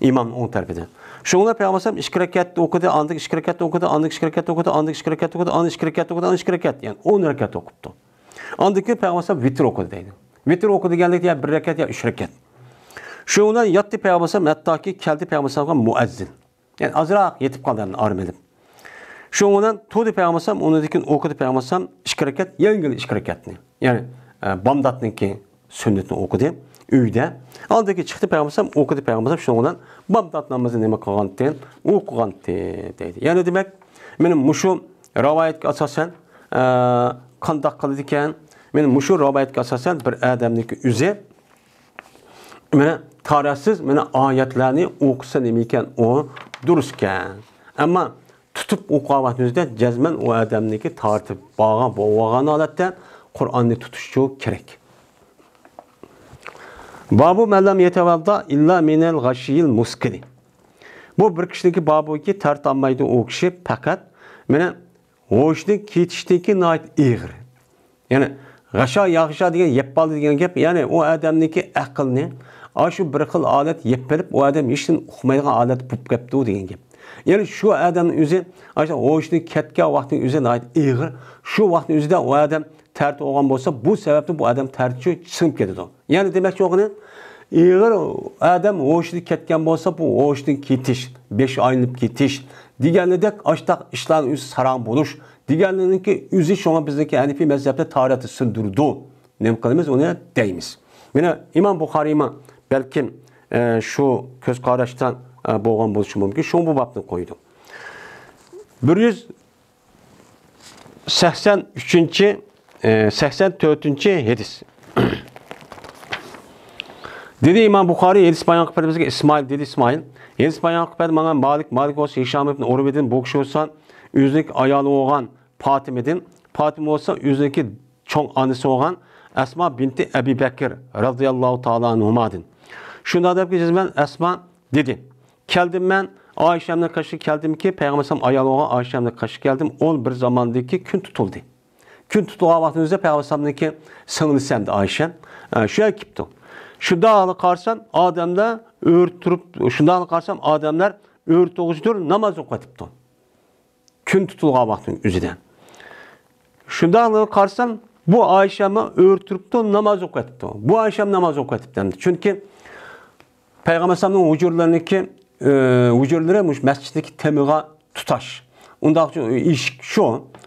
ئىمامنىڭ ئوڭ تەرىپىدە. شۇڭا پەيغەمبەر ئەلەيھىسسالام ئىككى رەكەت ئوقۇدى، ئاندىن ئىككى رەكەت ئوقۇدى، ئاندىن ئىككى رەكەت ئوقۇدى، ئاندىن ئىككى رەكەت ئوقۇدى، ئاندىن ئىككى رەكەت ئوقۇدى، ئاندىن ئىككى رەكەت ئوقۇدى، ئاندىن ئىككى رەكەت، يەنى ئون رەكەت ئوقۇپتۇ. ئاندىن كېيىن پەيغەمبەر ئەلەيھىسسالام ۋىتىر ئوقۇدى دەيدۇ. ۋىتىر ئوقۇدى دېگەنلىكتە يا بىر رەكەت، يا ئۈچ رەكەت. شۇنىڭ بىلەن ياتتى پەيغەمبەر ئەلەيھىسسالام، ھەتتاكى كەلدى پەيغەمبەر ئەلەيھىسسالامغا مۇئەززىن. يەنى ئازراق يېتىپ قالدى، ئارام ئېلىپ. شۇنىڭ بىلەن تۇردى پەيغەمبەر ئەلەيھىسسالام، ئۇنىڭدىن كېيىن ئوقۇدى پەيغەمبەر ئەلەيھىسسالام ئىككى رەكەت، يەڭگىل ئىككى رەكەتنى. يەنى، ئە، بامداتنىڭكى سۈننىتىنى ئوقۇدى ئۆيدە. ئاندىن كېيىن چىقتى پەيغەمبەر ئەلەيھىسسالام، ئوقۇدى پەيغەمبەر ئەلەيھىسسالام، شۇنىڭ بىلەن بامدات نامىزىنى نېمە قىلغانتى؟ ئوقۇغانتى دەيدۇ. يەنى دېمەك، مېنىڭ مۇشۇ رىۋايەتكە ئاساسەن، ئە، قانداق قىلىدىكەن؟ مېنىڭ مۇشۇ رىۋايەتكە ئاساسەن بىر ئادەمنىڭكى ئۆزى مانا تارەتسىز، مانا ئايەتلەرنى ئوقۇسا نېمە ئىكەن، ئۇ دۇرۇس ئىكەن. ئەمما تۇتۇپ ئوقۇغان ۋاقتىمىزدا جەزمەن ئۇ ئادەمنىڭكى تارىتى بارغان، بولغان ھالەتتە قۇرئاننى تۇتۇشچۇ كېرەك. بابۇ مەن لەم يەتەۋەددا ئىللا مىنەل غەشىيىل مۇسكىرى. بۇ بىر كىشىنىڭكى بابۇكى تارىتى ئالمايدۇ ئۇ كىشى پەقەت مانا ھوشىدىن كېتىشتىكى ناھايىتى ئېغىر. يەنى غەشا ياغىشا دېگەن يەپ بالدى دېگەن گەپ، يەنى ئۇ ئادەمنىڭكى ئەقلىنى ئاشۇ بىر خىل ھالەت يەپ بېرىپ، ئۇ ئادەم ھېچنېمە ئۇقمايدىغان ھالەتتە بولۇپ كەپتۇ دېگەن گەپ. يەنى شۇ ئادەمنىڭ ئۆزى ئاشۇ ھوشىدىن كەتكەن ۋاقتىنىڭ ئۆزى ناھايىتى ئېغىر. شۇ ۋاقىتنىڭ ئۆزىدە ئۇ ئادەم تەرەت بولغان بولسا، بۇ سەۋەبتىن بۇ ئادەم تەرەتچۇ سىڭىپ كېتىدۇ. يەنى دېمەكچى بولغىنى، ئېغىر ئادەم ھوشىدىن كەتكەن بولسا، بۇ ھوشىدىن كېتىش، بېشى ئايلىنىپ كېتىش دېگەنلىدەك ئاشتاق ئىشلارنىڭ ئۆزى ساراڭ بولۇش دېگەنلىكنىڭكى ئۆزى، شۇڭا بىزنىڭكى ھەنىفىي مەزھەپتە تارەتنى سىندۇرىدۇ. نېمە قىلىمىز ئۇنى دەيمىز. مانا ئىمام بۇخارىيمۇ بەلكىم، ئە، شۇ كۆز قاراشتا، ئە، بولغان بولۇشى مۇمكىن. شۇڭا بۇ بابنى قويدۇم. بىر يۈز سەكسەن ئۈچىنچى، ئە، سەكسەن تۆتىنچى ھەدىس. دېدى ئىمام بۇخارىي، ھەدىس بايان قىلىپ بەردى بىزگە ئىسمائىل، دېدى ئىسمائىل. ھەدىس بايان قىلىپ بەردى ماڭا مالىك، مالىك بولسا ھىشام ئىبن ئۇرۋىدىن، بۇ كىشى بولسا ئۆزىنىڭكى ئايالى بولغان پاتىمىدىن، پاتىمە بولسا ئۆزىنىڭكى چوڭ ئانىسى بولغان ئەسما بىنتى ئەبى بەكىر رەزىياللاھۇ تائالا ئەنھۇمادىن. شۇنداق دەپكى جەزمەن ئەسما دېدى. كەلدىم مەن ئائىشەمنىڭ قېشىغا كەلدىمكى، پەيغەمبەر ئەلەيھىسسالام ئايالى بولغان ئائىشەمنىڭ قېشىغا كەلدىم. ئۇ بىر زاماندىكى كۈن تۇتۇلدى. كۈن تۇتۇلغان ۋاقتىمىزدا پەيغەمبەر ئەلەيھىسسالامنىڭكى سىڭلىسى ئەمدى ئائىشە، ئە، شۇ يەرگە كېلىپتۇ. شۇنداقلا قارىسام ئادەملەر ئۆرە تۇرۇپ، شۇنداقلا قارىسام ئادەملەر ئۆرە تۇرغۇچە تۇرۇپ ناماز ئوقۇۋاتىپتۇ. كۈن تۇتۇلغان ۋاقتىنىڭ ئۆزىدە. شۇنداقلا قارىسام، بۇ ئائىشەمۇ ئۆرە تۇرۇپتۇ، ناماز ئوقۇۋېتىپتۇ. بۇ ئائىشەم ناماز ئوقۇۋېتىپتۇ ئەمدى. چۈنكى پەيغەمبەر ئەلەيھىسسالامنىڭ ھۇجرىلىرىنىڭكى، ئى، ھۇجرىلىرى مۇشۇ مەسچىتتىكى تېمىغا تۇتاش. ئۇنداق ئىشىك شۇ.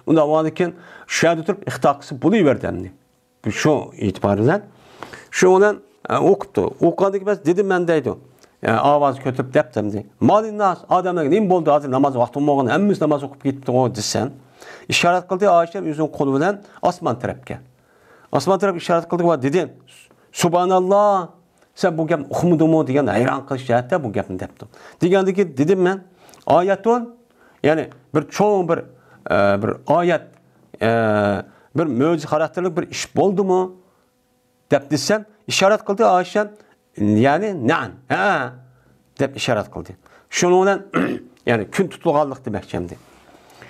ئۇنداق بولغاندىكىن شۇ يەردە تۇرۇپ ئىقتىدا قىلسا بولۇۋېرىدۇ ئەمدى. شۇ ئېتىبار بىلەن. شۇ بىلەن، ئە، ئوقۇپتۇ. ئوقۇغاندىن كېيىن بەس دېدىم مەن دەيدۇ. ئە، ئاۋاز كۆتۈرۈپ دەپتۇ ئەمدى. مالىنناس، ئادەملەرگە نېمە بولدى؟ ھازىر ناماز ۋاقتى بولمىغان، ھەممىسى ناماز ئوقۇپ كېتىپتىغۇ دېسەم. ئىشارەت قىلدى ئائىشەم ئۆزىنىڭ قولى بىلەن ئاسمان تەرەپكە. ئاسمان تەرەپ ئىشارەت قىلدى ۋە دېدى، سۇبھاناللا، سەن بۇ گەپنى ئۇقمىدىڭمۇ دېگەن ھەيران قېلىش جەھەتتە بۇ گەپنى دەپتۇ. دېگەندىكى دېدىم مەن، ئايەتۇن، يەنى بىر چوڭ بىر، ئە، بىر ئايەت، ئە، بىر مۆجىزە خاراكتېرلىك بىر ئىش بولدىمۇ؟ دەپ دېسەم، ئىشارەت قىلدى ئائىشەم، يەنى نەئەم، ھە، دەپ ئىشارەت قىلدى. شۇنىڭ بىلەن، يەنى كۈن تۇتۇلغانلىق دېمەكچى ئەمدى.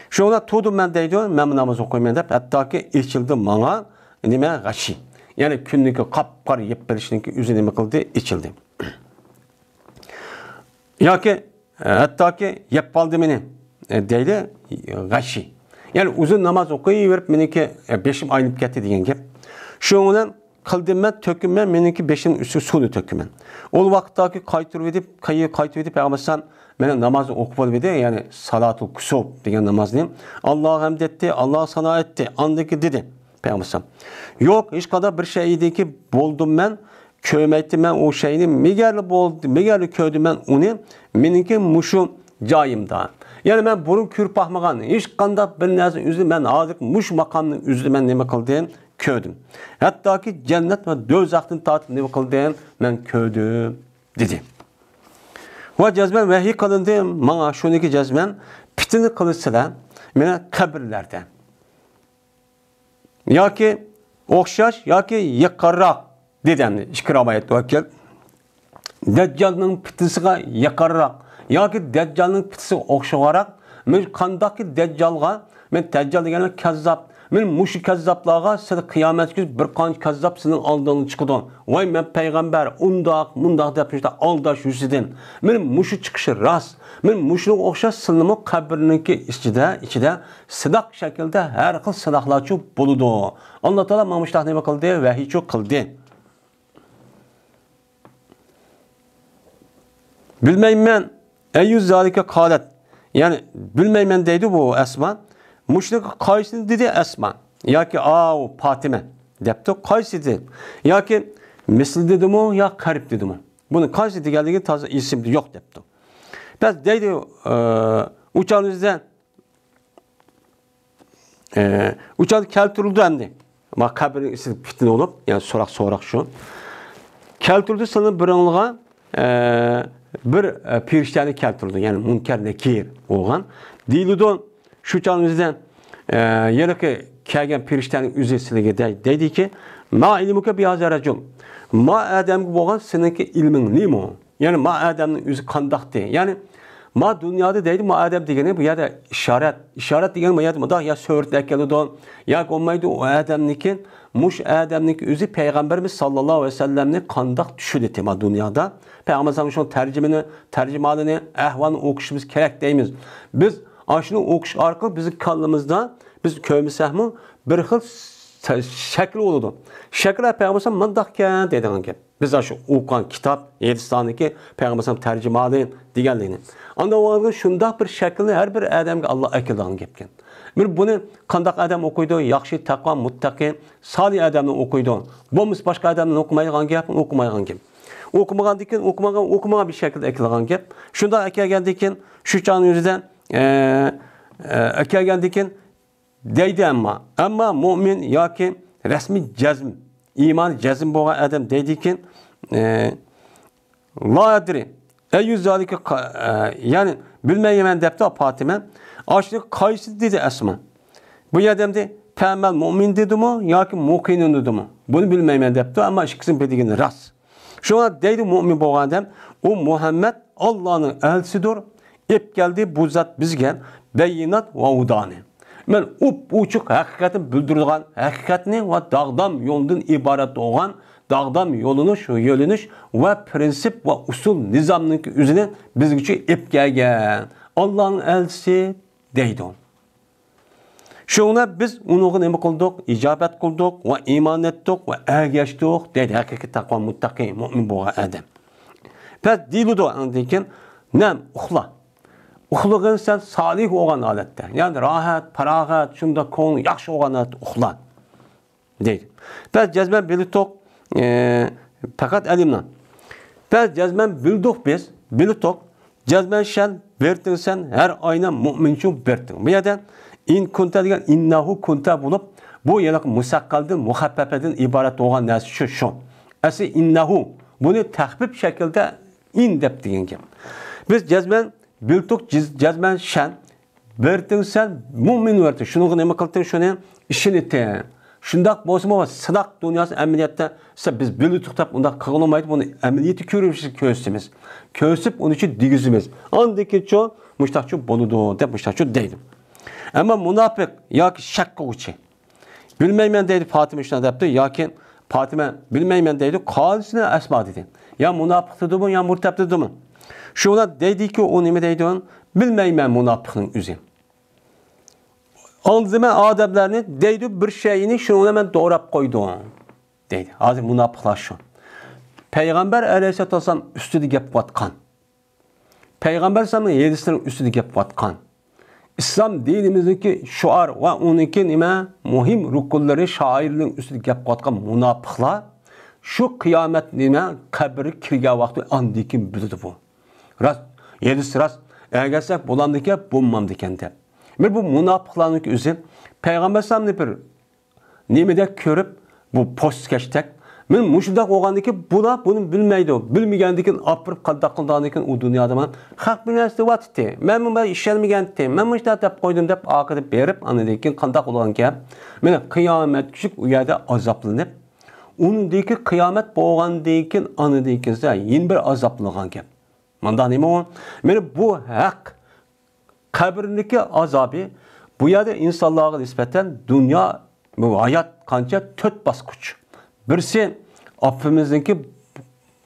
شۇنىڭ بىلەن تۇردۇم مەن دەيدۇ، مەنمۇ ناماز ئوقۇيمەن دەپ، ھەتتاكى ئېچىلدى ماڭا، نېمە، غەشى. يەنى كۈننىڭكى قاپقارا يېپىپ بېرىشنىڭكى ئۆزى نېمە قىلدى؟ ئېچىلدى. ياكى، ئە، ھەتتاكى يەپ قالدى مېنى، ئە، دەيدۇ، غەشى. يەنى ئۇزۇن ناماز ئوقۇيۋېرىپ مېنىڭكى، ئە، بېشىم ئايلىنىپ كەتتى دېگەن گەپ. شۇنىڭ بىلەن قىلدىم مەن، تۆكتۈم مەن، مېنىڭكى بېشىمنىڭ ئۈستىگە سۇنى تۆكتۈم مەن. ئۇ ۋاقىتتاكى قايتۇرۇۋېتىپ، قاي-، قايتۇرۇۋېتىپ پەيغەمبەر ئەلەيھىسسالام مېنىڭ نامازنى ئوقۇپ بولۇۋىدى، يەنى سالاتۇل كۇسۇپ دېگەن نامازنى. ئاللاغا ھەمد ئېيتتى، ئاللاغا سانا ئېيتتى. ئاندىن كېيىن دېدى پەيغەمبەر ئەلەيھىسسالام، يوق، ھېچقانداق بىر شەيئىدىكى بولدۇم مەن، كۆرمەيتتىم مەن ئۇ شەينى، مېگەرلا بولدى، مېگەرلا كۆردۈم مەن ئۇنى، مېنىڭكى مۇشۇ جايىمدا. يەنى مەن بۇرۇن كۆرۈپ باقمىغان ھېچقانداق بىر نەرسىنىڭ ئۆزىنى مەن ھازىرقى مۇشۇ ماقامنىڭ ئۆزىدە مەن نېمە قىلدىم؟ كۆردۈم. ھەتتاكى جەننەت ۋە دوزاختىن تارتىپ نېمە قىلدىم؟ مەن كۆردۈم، دېدى. ۋە جەزمەن ۋەھىي قىلىندى ماڭا، شۇنىكى جەزمەن پىتنە قىلىشسىلەر مېنى قەبرىلەردە. ياكى ئوخشاش ياكى يېقىنراق، دېدى ئەمدى ئىككى رىۋايەت ۋەكىل. دەججالنىڭ پىتنىسىغا يېقىنراق ياكى دەججالنىڭ پىتنىسىغا ئوخشىغانراق، مەن قانداقكى دەججالغا، مەن دەججال دېگەننى كەززاپ، مەن مۇشۇ كەززاپلارغا سىلى قىيامەت كۈنى بىر قانچە كەززاپ سېنىڭ ئالدىڭغا چىقىدۇ. ۋاي، مەن پەيغەمبەر، ئۇنداق، مۇنداق دەپ شۇنداق ئالداش يۈزىدىن. مەن مۇشۇ چىقىشى راست. مەن مۇشۇنىڭغا ئوخشاش سىلىنىمۇ قەبرىنىڭكى ئىچىدە، ئىچىدە سىناق شەكلىدە ھەر خىل سىناقلارچۇ بولىدۇ. ئاللا تائالا ماڭا مۇشۇنداق نېمە قىلدى؟ ۋەھىيچۇ قىلدى. بىلمەيمەن. ئەييۇ زالىكە قالەت. يەنى، بىلمەيمەن دەيدۇ بۇ ئەسما. مۇشۇنىڭ قايسىنى دېدى ئەسما؟ ياكى، ئاۋۇ پاتىمە دەپتۇ. قايسى دېدى؟ ياكى مىسلى دېدىمۇ يا قەرىب دېدىمۇ؟ بۇنى قايسى دېگەنلىكى تازا ئېسىمدە يوق دەپتۇ. بەس دەيدۇ، ئە، ئۇچارىمىزدا ئە، ئۇ چاغدا كەلتۈرۈلدى ئەمدى. ما قەبرىنىڭ ئىچىدە پىتنە بولۇپ، يەنى سوراق، سوراق شۇ. كەلتۈرۈلدى سىلىنىڭ بىرىڭلىغا، ئە، بىر، ئە، پېرىشتەنى كەلتۈرۈلدى. يەنى مۇنكەر، نەكىر بولغان. دېيىلىدۇ، شۇ چاغدا بىزدە، ئە، ھېلىقى كەلگەن پېرىشتەنىڭ ئۆزى سىلىگە دەي-، دەيدىكى، ما ئىلمۇكە بىھازا رەجۇل. ما ئادەمگە بولغان سېنىڭكى ئىلمىڭ نېمە؟ يەنى ما ئادەمنىڭ ئۆزى قانداقتى؟ يەنى ما دۇنيادا دەيدۇ، ما ئادەم دېگىنى بۇ يەردە ئىشارەت. ئىشارەت دېگەن بۇ يەردە مۇنداق يا سۈرەتنى ئەكېلىدۇ، ياكى بولمايدۇ ئۇ ئادەمنىڭكى، مۇشۇ ئادەمنىڭكى ئۆزى پەيغەمبىرىمىز ساللاللاھۇ ئەلەيھى ۋەسەللەمنى قانداق چۈشىنىتى ما دۇنيادا. پەيغەمبەر ئەلەيھىسسالام شۇ تەرجىمىنى، تەرجىمھالىنى، ئەھۋالنى ئوقۇشىمىز كېرەك دەيمىز. بىز ئاشۇنى ئوقۇش ئارقىلىق بىزنىڭ كاللىمىزدا بىز كۆرمىسەكمۇ بىر خىل شەكىل بولىدۇ. شەكىل پەيغەمبەر ئەلەيھىسسالام مۇنداقكەن دەيدىغان گەپ. بىز ئاشۇ ئوقۇغان كىتاب، ھەدىسلەرنىڭكى پەيغەمبەر ئەلەيھىسسالام تەرجىمىھالى دېگەنلىكنى. ئاندا ئۇ شۇنداق بىر شەكىلنى ھەر بىر ئادەمگە ئاللا ئەكېلىدىغان گەپكەن. بىر بۇنى قانداق ئادەم ئوقۇيدۇ؟ ياخشى، تەقۋا، مۇتتەقى، سالىھ ئادەمنى ئوقۇيدۇ. بولمىسا باشقا ئادەمدىن ئوقۇمايدىغان گەپ، ئوقۇمايدىغان گەپ. ئوقۇمىغاندىن كېيىن ئوقۇمىغان، ئوقۇمىغان بىر شەكىلدە ئەكېلىدىغان گەپ. شۇنداق ئەكەلگەندىن كېيىن، شۇ چاغنىڭ ئۆزىدە، ئە، ئە، ئەكەلگەندىن كېيىن، دەيدۇ ئەمما. ئەمما مۇئمىن ياكى رەسمىي جەزم، ئىمانى جەزم بولغان ئادەم دەيدىكىن، ئە، لا ئەدرى، ئەييۇ زالىكە قا-، ئە، يەنى بىلمەيمەن دەپتۇ پاتىمە. ئاشۇنى قايسى دېدى ئەسما؟ بۇ يەردە ئەمدى تەمەل مۇئمىن دېدىمۇ ياكى مۇقىنۇن دېدىمۇ؟ بۇنى بىلمەيمەن دەپتۇ، ئەمما ئىككىسىنىڭ بىر دېگىنى راست. شۇڭا دەيدۇ مۇئمىن بولغان ئادەم، ئۇ مۇھەممەد ئاللانىڭ ئەلچىسىدۇر، ئېلىپ كەلدى بۇ زات بىزگە بەييىنات ۋە ھۇدانى. مەن ئوپئوچۇق ھەقىقەتنى بىلدۈرىدىغان، ھەقىقەتنى ۋە داغدام يولىدىن ئىبارەت بولغان داغدام يولىنىش، يۆنىلىش ۋە پىرىنسىپ ۋە ئۇسۇل نىزامنىڭكى ئۆزىنى بىزگىچە ئېلىپ كەلگەن ئاللانىڭ ئەلچىسى دەيدۇ. شۇڭا بىز ئۇنىڭغا نېمە قىلدۇق؟ ئىجابەت قىلدۇق ۋە ئىمان ئەتتۇق ۋە ئەگەشتۇق، دەيدۇ ھەقىقىي تەقۋا مۇتتەقى مۇئمىن بولغان ئادەم. پەس دېيىلىدۇ ئاندىن كېيىن، نەم، ئۇخلا. ئۇخلىغىن سەن سالىھ بولغان ھالەتتە. يەنى راھەت، پاراغەت، شۇنداق كۆڭلى ياخشى بولغان ھالەتتە ئۇخلا. دەيدۇ. بەس جەزمەن بىلدۇق، ئە، پەقەت ئەلىمنا. بەس جەزمەن بىلدۇق بىز، بىلدۇق. جەزمەن شەن، بىرتىڭ سەن، ھەر ئاينا مۇئمىنچۇ بىرتىڭ. بۇ يەردە ئىن كۇنتا دېگەن ئىننەھۇ كۇنتا بولۇپ، بۇ يەنە مۇسەققەلدىن، مۇخەپپەپەدىن ئىبارەت بولغان نەرسە شۇ، شۇ. ئەسلى ئىننەھۇ. بۇنى تەخپىپ شەكلىدە ئىن دەپ دېگەن گەپ. بىز جەزمەن بىلدۇق، جىز-، جەزمەن شەن. بىرتىڭ سەن مۇئمىن بىرتىڭ. شۇنىڭغا نېمە قىلدىڭ؟ شۇنى ئىشىنىتىڭ. شۇنداق بولسىمۇ، سىناق دۇنياسى ئەمەلىيەتتە، سە-، بىز بىلدۇق دەپ ئۇنداق قىلغىلىمايدۇ. بۇنى ئەمەلىيەتتە كۆرۈشۈپ، كۆرسىتىمىز. كۆرسىتىپ، ئۇنى ئۈچۈن دېگۈزىمىز. ئاندىن كېيىنچۇ، مۇشتاقچۇ بولىدۇ، دەپ مۇشتاقچۇ دەيدۇ. ئەمما مۇناپىق ياكى شەك قىلغۇچى، بىلمەيمەن دەيدۇ، پاتىمە شۇنداق دەپتۇ، ياكى پاتىمە بىلمەيمەن دەيدۇ، قالىسىنى ئەسما دېدى. يا مۇناپىق دېدىمۇ، يا مۇرتەپ دېدىمۇ؟ شۇ بىلەن دەيدىكى، ئۇ نېمە دەيدۇ؟ بىلمەيمەن مۇناپىقنىڭ ئۆزى. ئاڭلىدىمەن ئادەملەرنى دەيدۇ، بىر شەينى شۇنىڭ بىلەن مەن دوراپ قويدۇم، دەيدۇ. ھازىر مۇناپىقلار شۇ. پەيغەمبەر ئەلەيھىسسالاتۇ ۋەسسالام ئۈستىدە گەپ قىلىۋاتقان. پەيغەمبەر ئەلەيھىسسالامنىڭ ھەدىسلىرىنىڭ ئۈستىدە گەپ قىلىۋاتقان. ئىسلام دىنىمىزنىڭكى شوئار ۋە ئۇنىڭكى نېمە مۇھىم رۇكۇنلىرى، شائىرلىرىنىڭ ئۈستىدە گەپ قىلىۋاتقان مۇناپىقلار شۇ قىيامەت نېمە، قەبرىگە كىرگەن ۋاقتى ئاندىن كېيىن بىلىدۇ بۇ. راست، ھەدىس راست، ئەگەرسە بولامدىكەن، بولمامدىكەن دەپ. مەن بۇ مۇناپىقلارنىڭكى ئۆزى پەيغەمبەر ئەلەيھىسسالامنى بىر نېمىدەك كۆرۈپ، بۇ پوستكەشتەك. مەن مۇشۇنداق بولغاندىكىن بۇلار بۇنى بىلمەيدۇ. بىلمىگەندىكىن ئاپىرىپ قانداق قىلىدىغاندىكىن ئۇ دۇنيادا مانا خەق بىر نەرسە دەۋاتتى. مەنمۇ بۇ ئىشەنمىگەنتىم. مەن مۇشۇنداق دەپ قويدۇم دەپ ئاخىرى بېرىپ، ئاندىن كېيىن قانداق بولغانكەن؟ مانا قىيامەت كۈنى ئۇ يەردە ئازابلىنىپ، ئۇنىڭدىن كېيىن قىيامەت بولغاندىن كېيىن ئاندىن كېيىن يەنە بىر ئازابلانغانكەن. مانداق نېمە ئۇ؟ مانا بۇ ھەق قەبرىنىڭكى ئازابى بۇ يەردە ئىنسانلارغا نىسبەتەن دۇنيا، بۇ ھايات قانچە؟ تۆت باسقۇچ. بىرسى ئاپىمىزنىڭكى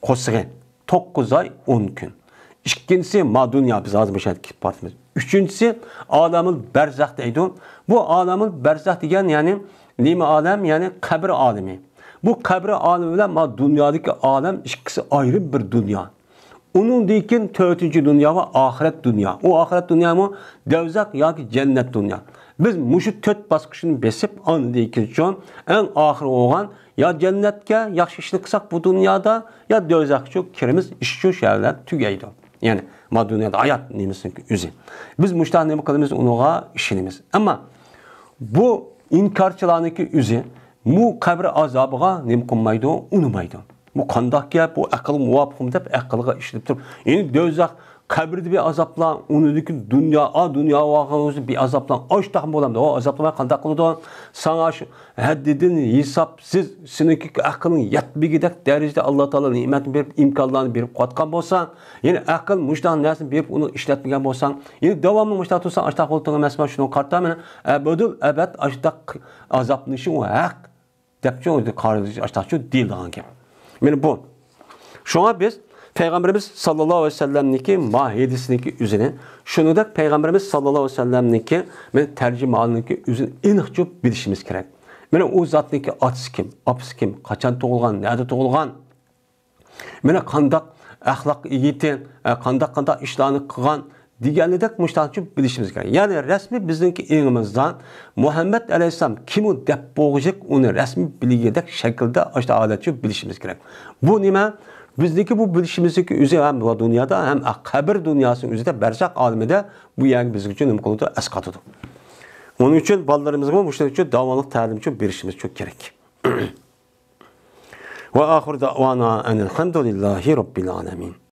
قورسىقى، توققۇز ئاي ئون كۈن. ئىككىنچىسى ما دۇنيا، بىز ھازىر مۇشۇ يەردە كېتىپ بارىمىز. ئۈچىنچىسى ئالەمۇل بەرزەخ دەيدۇ. بۇ ئالەمۇل بەرزەخ دېگەن يەنى نېمە ئالەم؟ يەنى قەبرە ئالىمى. بۇ قەبرە ئالىمى بىلەن ما دۇنيادىكى ئالەم ئىككىسى ئايرىم بىر دۇنيا. ئۇنىڭدىن كېيىن تۆتىنچى دۇنيا ۋە ئاخىرەت دۇنيا. ئۇ ئاخىرەت دۇنيامۇ دەۋزەخ ياكى جەننەت دۇنيا. بىز مۇشۇ تۆت باسقۇچنى بېسىپ، ئاندىن كېيىنچۇ ئەڭ ئاخىرى بولغان يا جەننەتكە ياخشى ئىشنى قىلساق بۇ دۇنيادا، يا دۆزەخكىچۇ كىرىمىز، ئىشچۇ شەھەرلەر تۈگەيدۇ. يەنى ما دۇنيادا ھايات نېمىسىنىڭكى ئۆزى. بىز مۇشۇنداق نېمە قىلىمىز، ئۇنىڭغا ئىشىنىمىز. ئەمما بۇ ئىنكارچىلارنىڭكى ئۆزى بۇ قەبرە ئازابىغا نېمە قىلمايدۇ، ئۇنىمايدۇ. بۇ قانداق گەپ، بۇ ئەقىلگە مۇۋاپىقمۇ دەپ ئەقىلگە ئىشلىتىپ تۇرۇپ، يەنى دۆزەخ قەبرىدە بىر ئازابلار، ئۇنىڭدىن كېيىن دۇنيا، ئا دۇنيا ۋاقىت بىر ئازابلار، ئاشتاقمۇ بولامدۇ؟ ئۇ ئازابلىماي قانداق قىلىدۇ؟ ساڭا شۇ ھەددىدىن ھېسابسىز سېنىڭكى ئەقىلىڭ يەتمىگۈدەك دەرىجىدە ئاللا تائالا نېمەتنى بېرىپ، ئىمكانلارنى بېرىپ قويۇۋاتقان بولسا، يەنى ئەقىل مۇشۇنداق نەرسىنى بېرىپ ئۇنى ئىشلەتمىگەن بولساڭ، يەنى داۋاملىق مۇشۇنداق تۇرساڭ ئاشتاق بولىدىغان ئەمەسمۇ؟ شۇنىڭغا قارىتا مانا ئەبەدۇل ئەبەد ئاشتاق ئازابلىنىشىڭ ئۇ ھەق دەپچۇ، قارىلىشى ئاشتاقچۇ دېيىلىدىغان گەپ. مانا بۇ. شۇڭا بىز پەيغەمبىرىمىز ساللاللاھۇ ئەلەيھى ۋەسەللەمنىڭكى ما ھەدىسىنىڭكى ئۆزىنى، شۇنىڭدەك پەيغەمبىرىمىز ساللاللاھۇ ئەلەيھى ۋەسەللەمنىڭكى مانا تەرجىمىھالىنىڭكى ئۆزىنى ئېنىقچۇ بىلىشىمىز كېرەك. مانا ئۇ زاتنىڭكى ئاتىسى كىم، ئاپىسى كىم، قاچان تۇغۇلغان، نەدە تۇغۇلغان، مانا قانداق ئەخلاق ئىگىتى، ئە، قانداق، قانداق ئىشلارنى قىلغان دېگەنلىدەك مۇشۇنداقچۇ بىلىشىمىز كېرەك. يەنى رەسمىي بىزنىڭكى ئېڭىمىزدا مۇھەممەد ئەلەيھىسسالام كىمۇ دەپ بولغۇچىلىك ئۇنى رەسمىي بىلگۈدەك شەكىلدە ئاشۇنداق ھالەتچۇ بىلىشىمىز كېرەك. بۇ نېمە؟ بىزنىڭكى بۇ بىلىشىمىزنىڭكى ئۆزى ھەم بۇ دۇنيادا، ھەم قەبرە دۇنياسىنىڭ ئۆزىدە، بەرزەخ ئالىمىدە بۇ يەرگە بىزگىچە نېمە قىلىدۇ؟ ئەسقاتىدۇ. ئۇنىڭ ئۈچۈن بالىلىرىمىزغىمۇ مۇشۇنىڭ ئۈچۈن داۋاملىق تەلىمچۇ بېرىشىمىزچۇ كېرەك. ۋە ئاخىر دەۋانا ئەنىل ھەمدۇلىللاھى رەببىل ئالەمىن.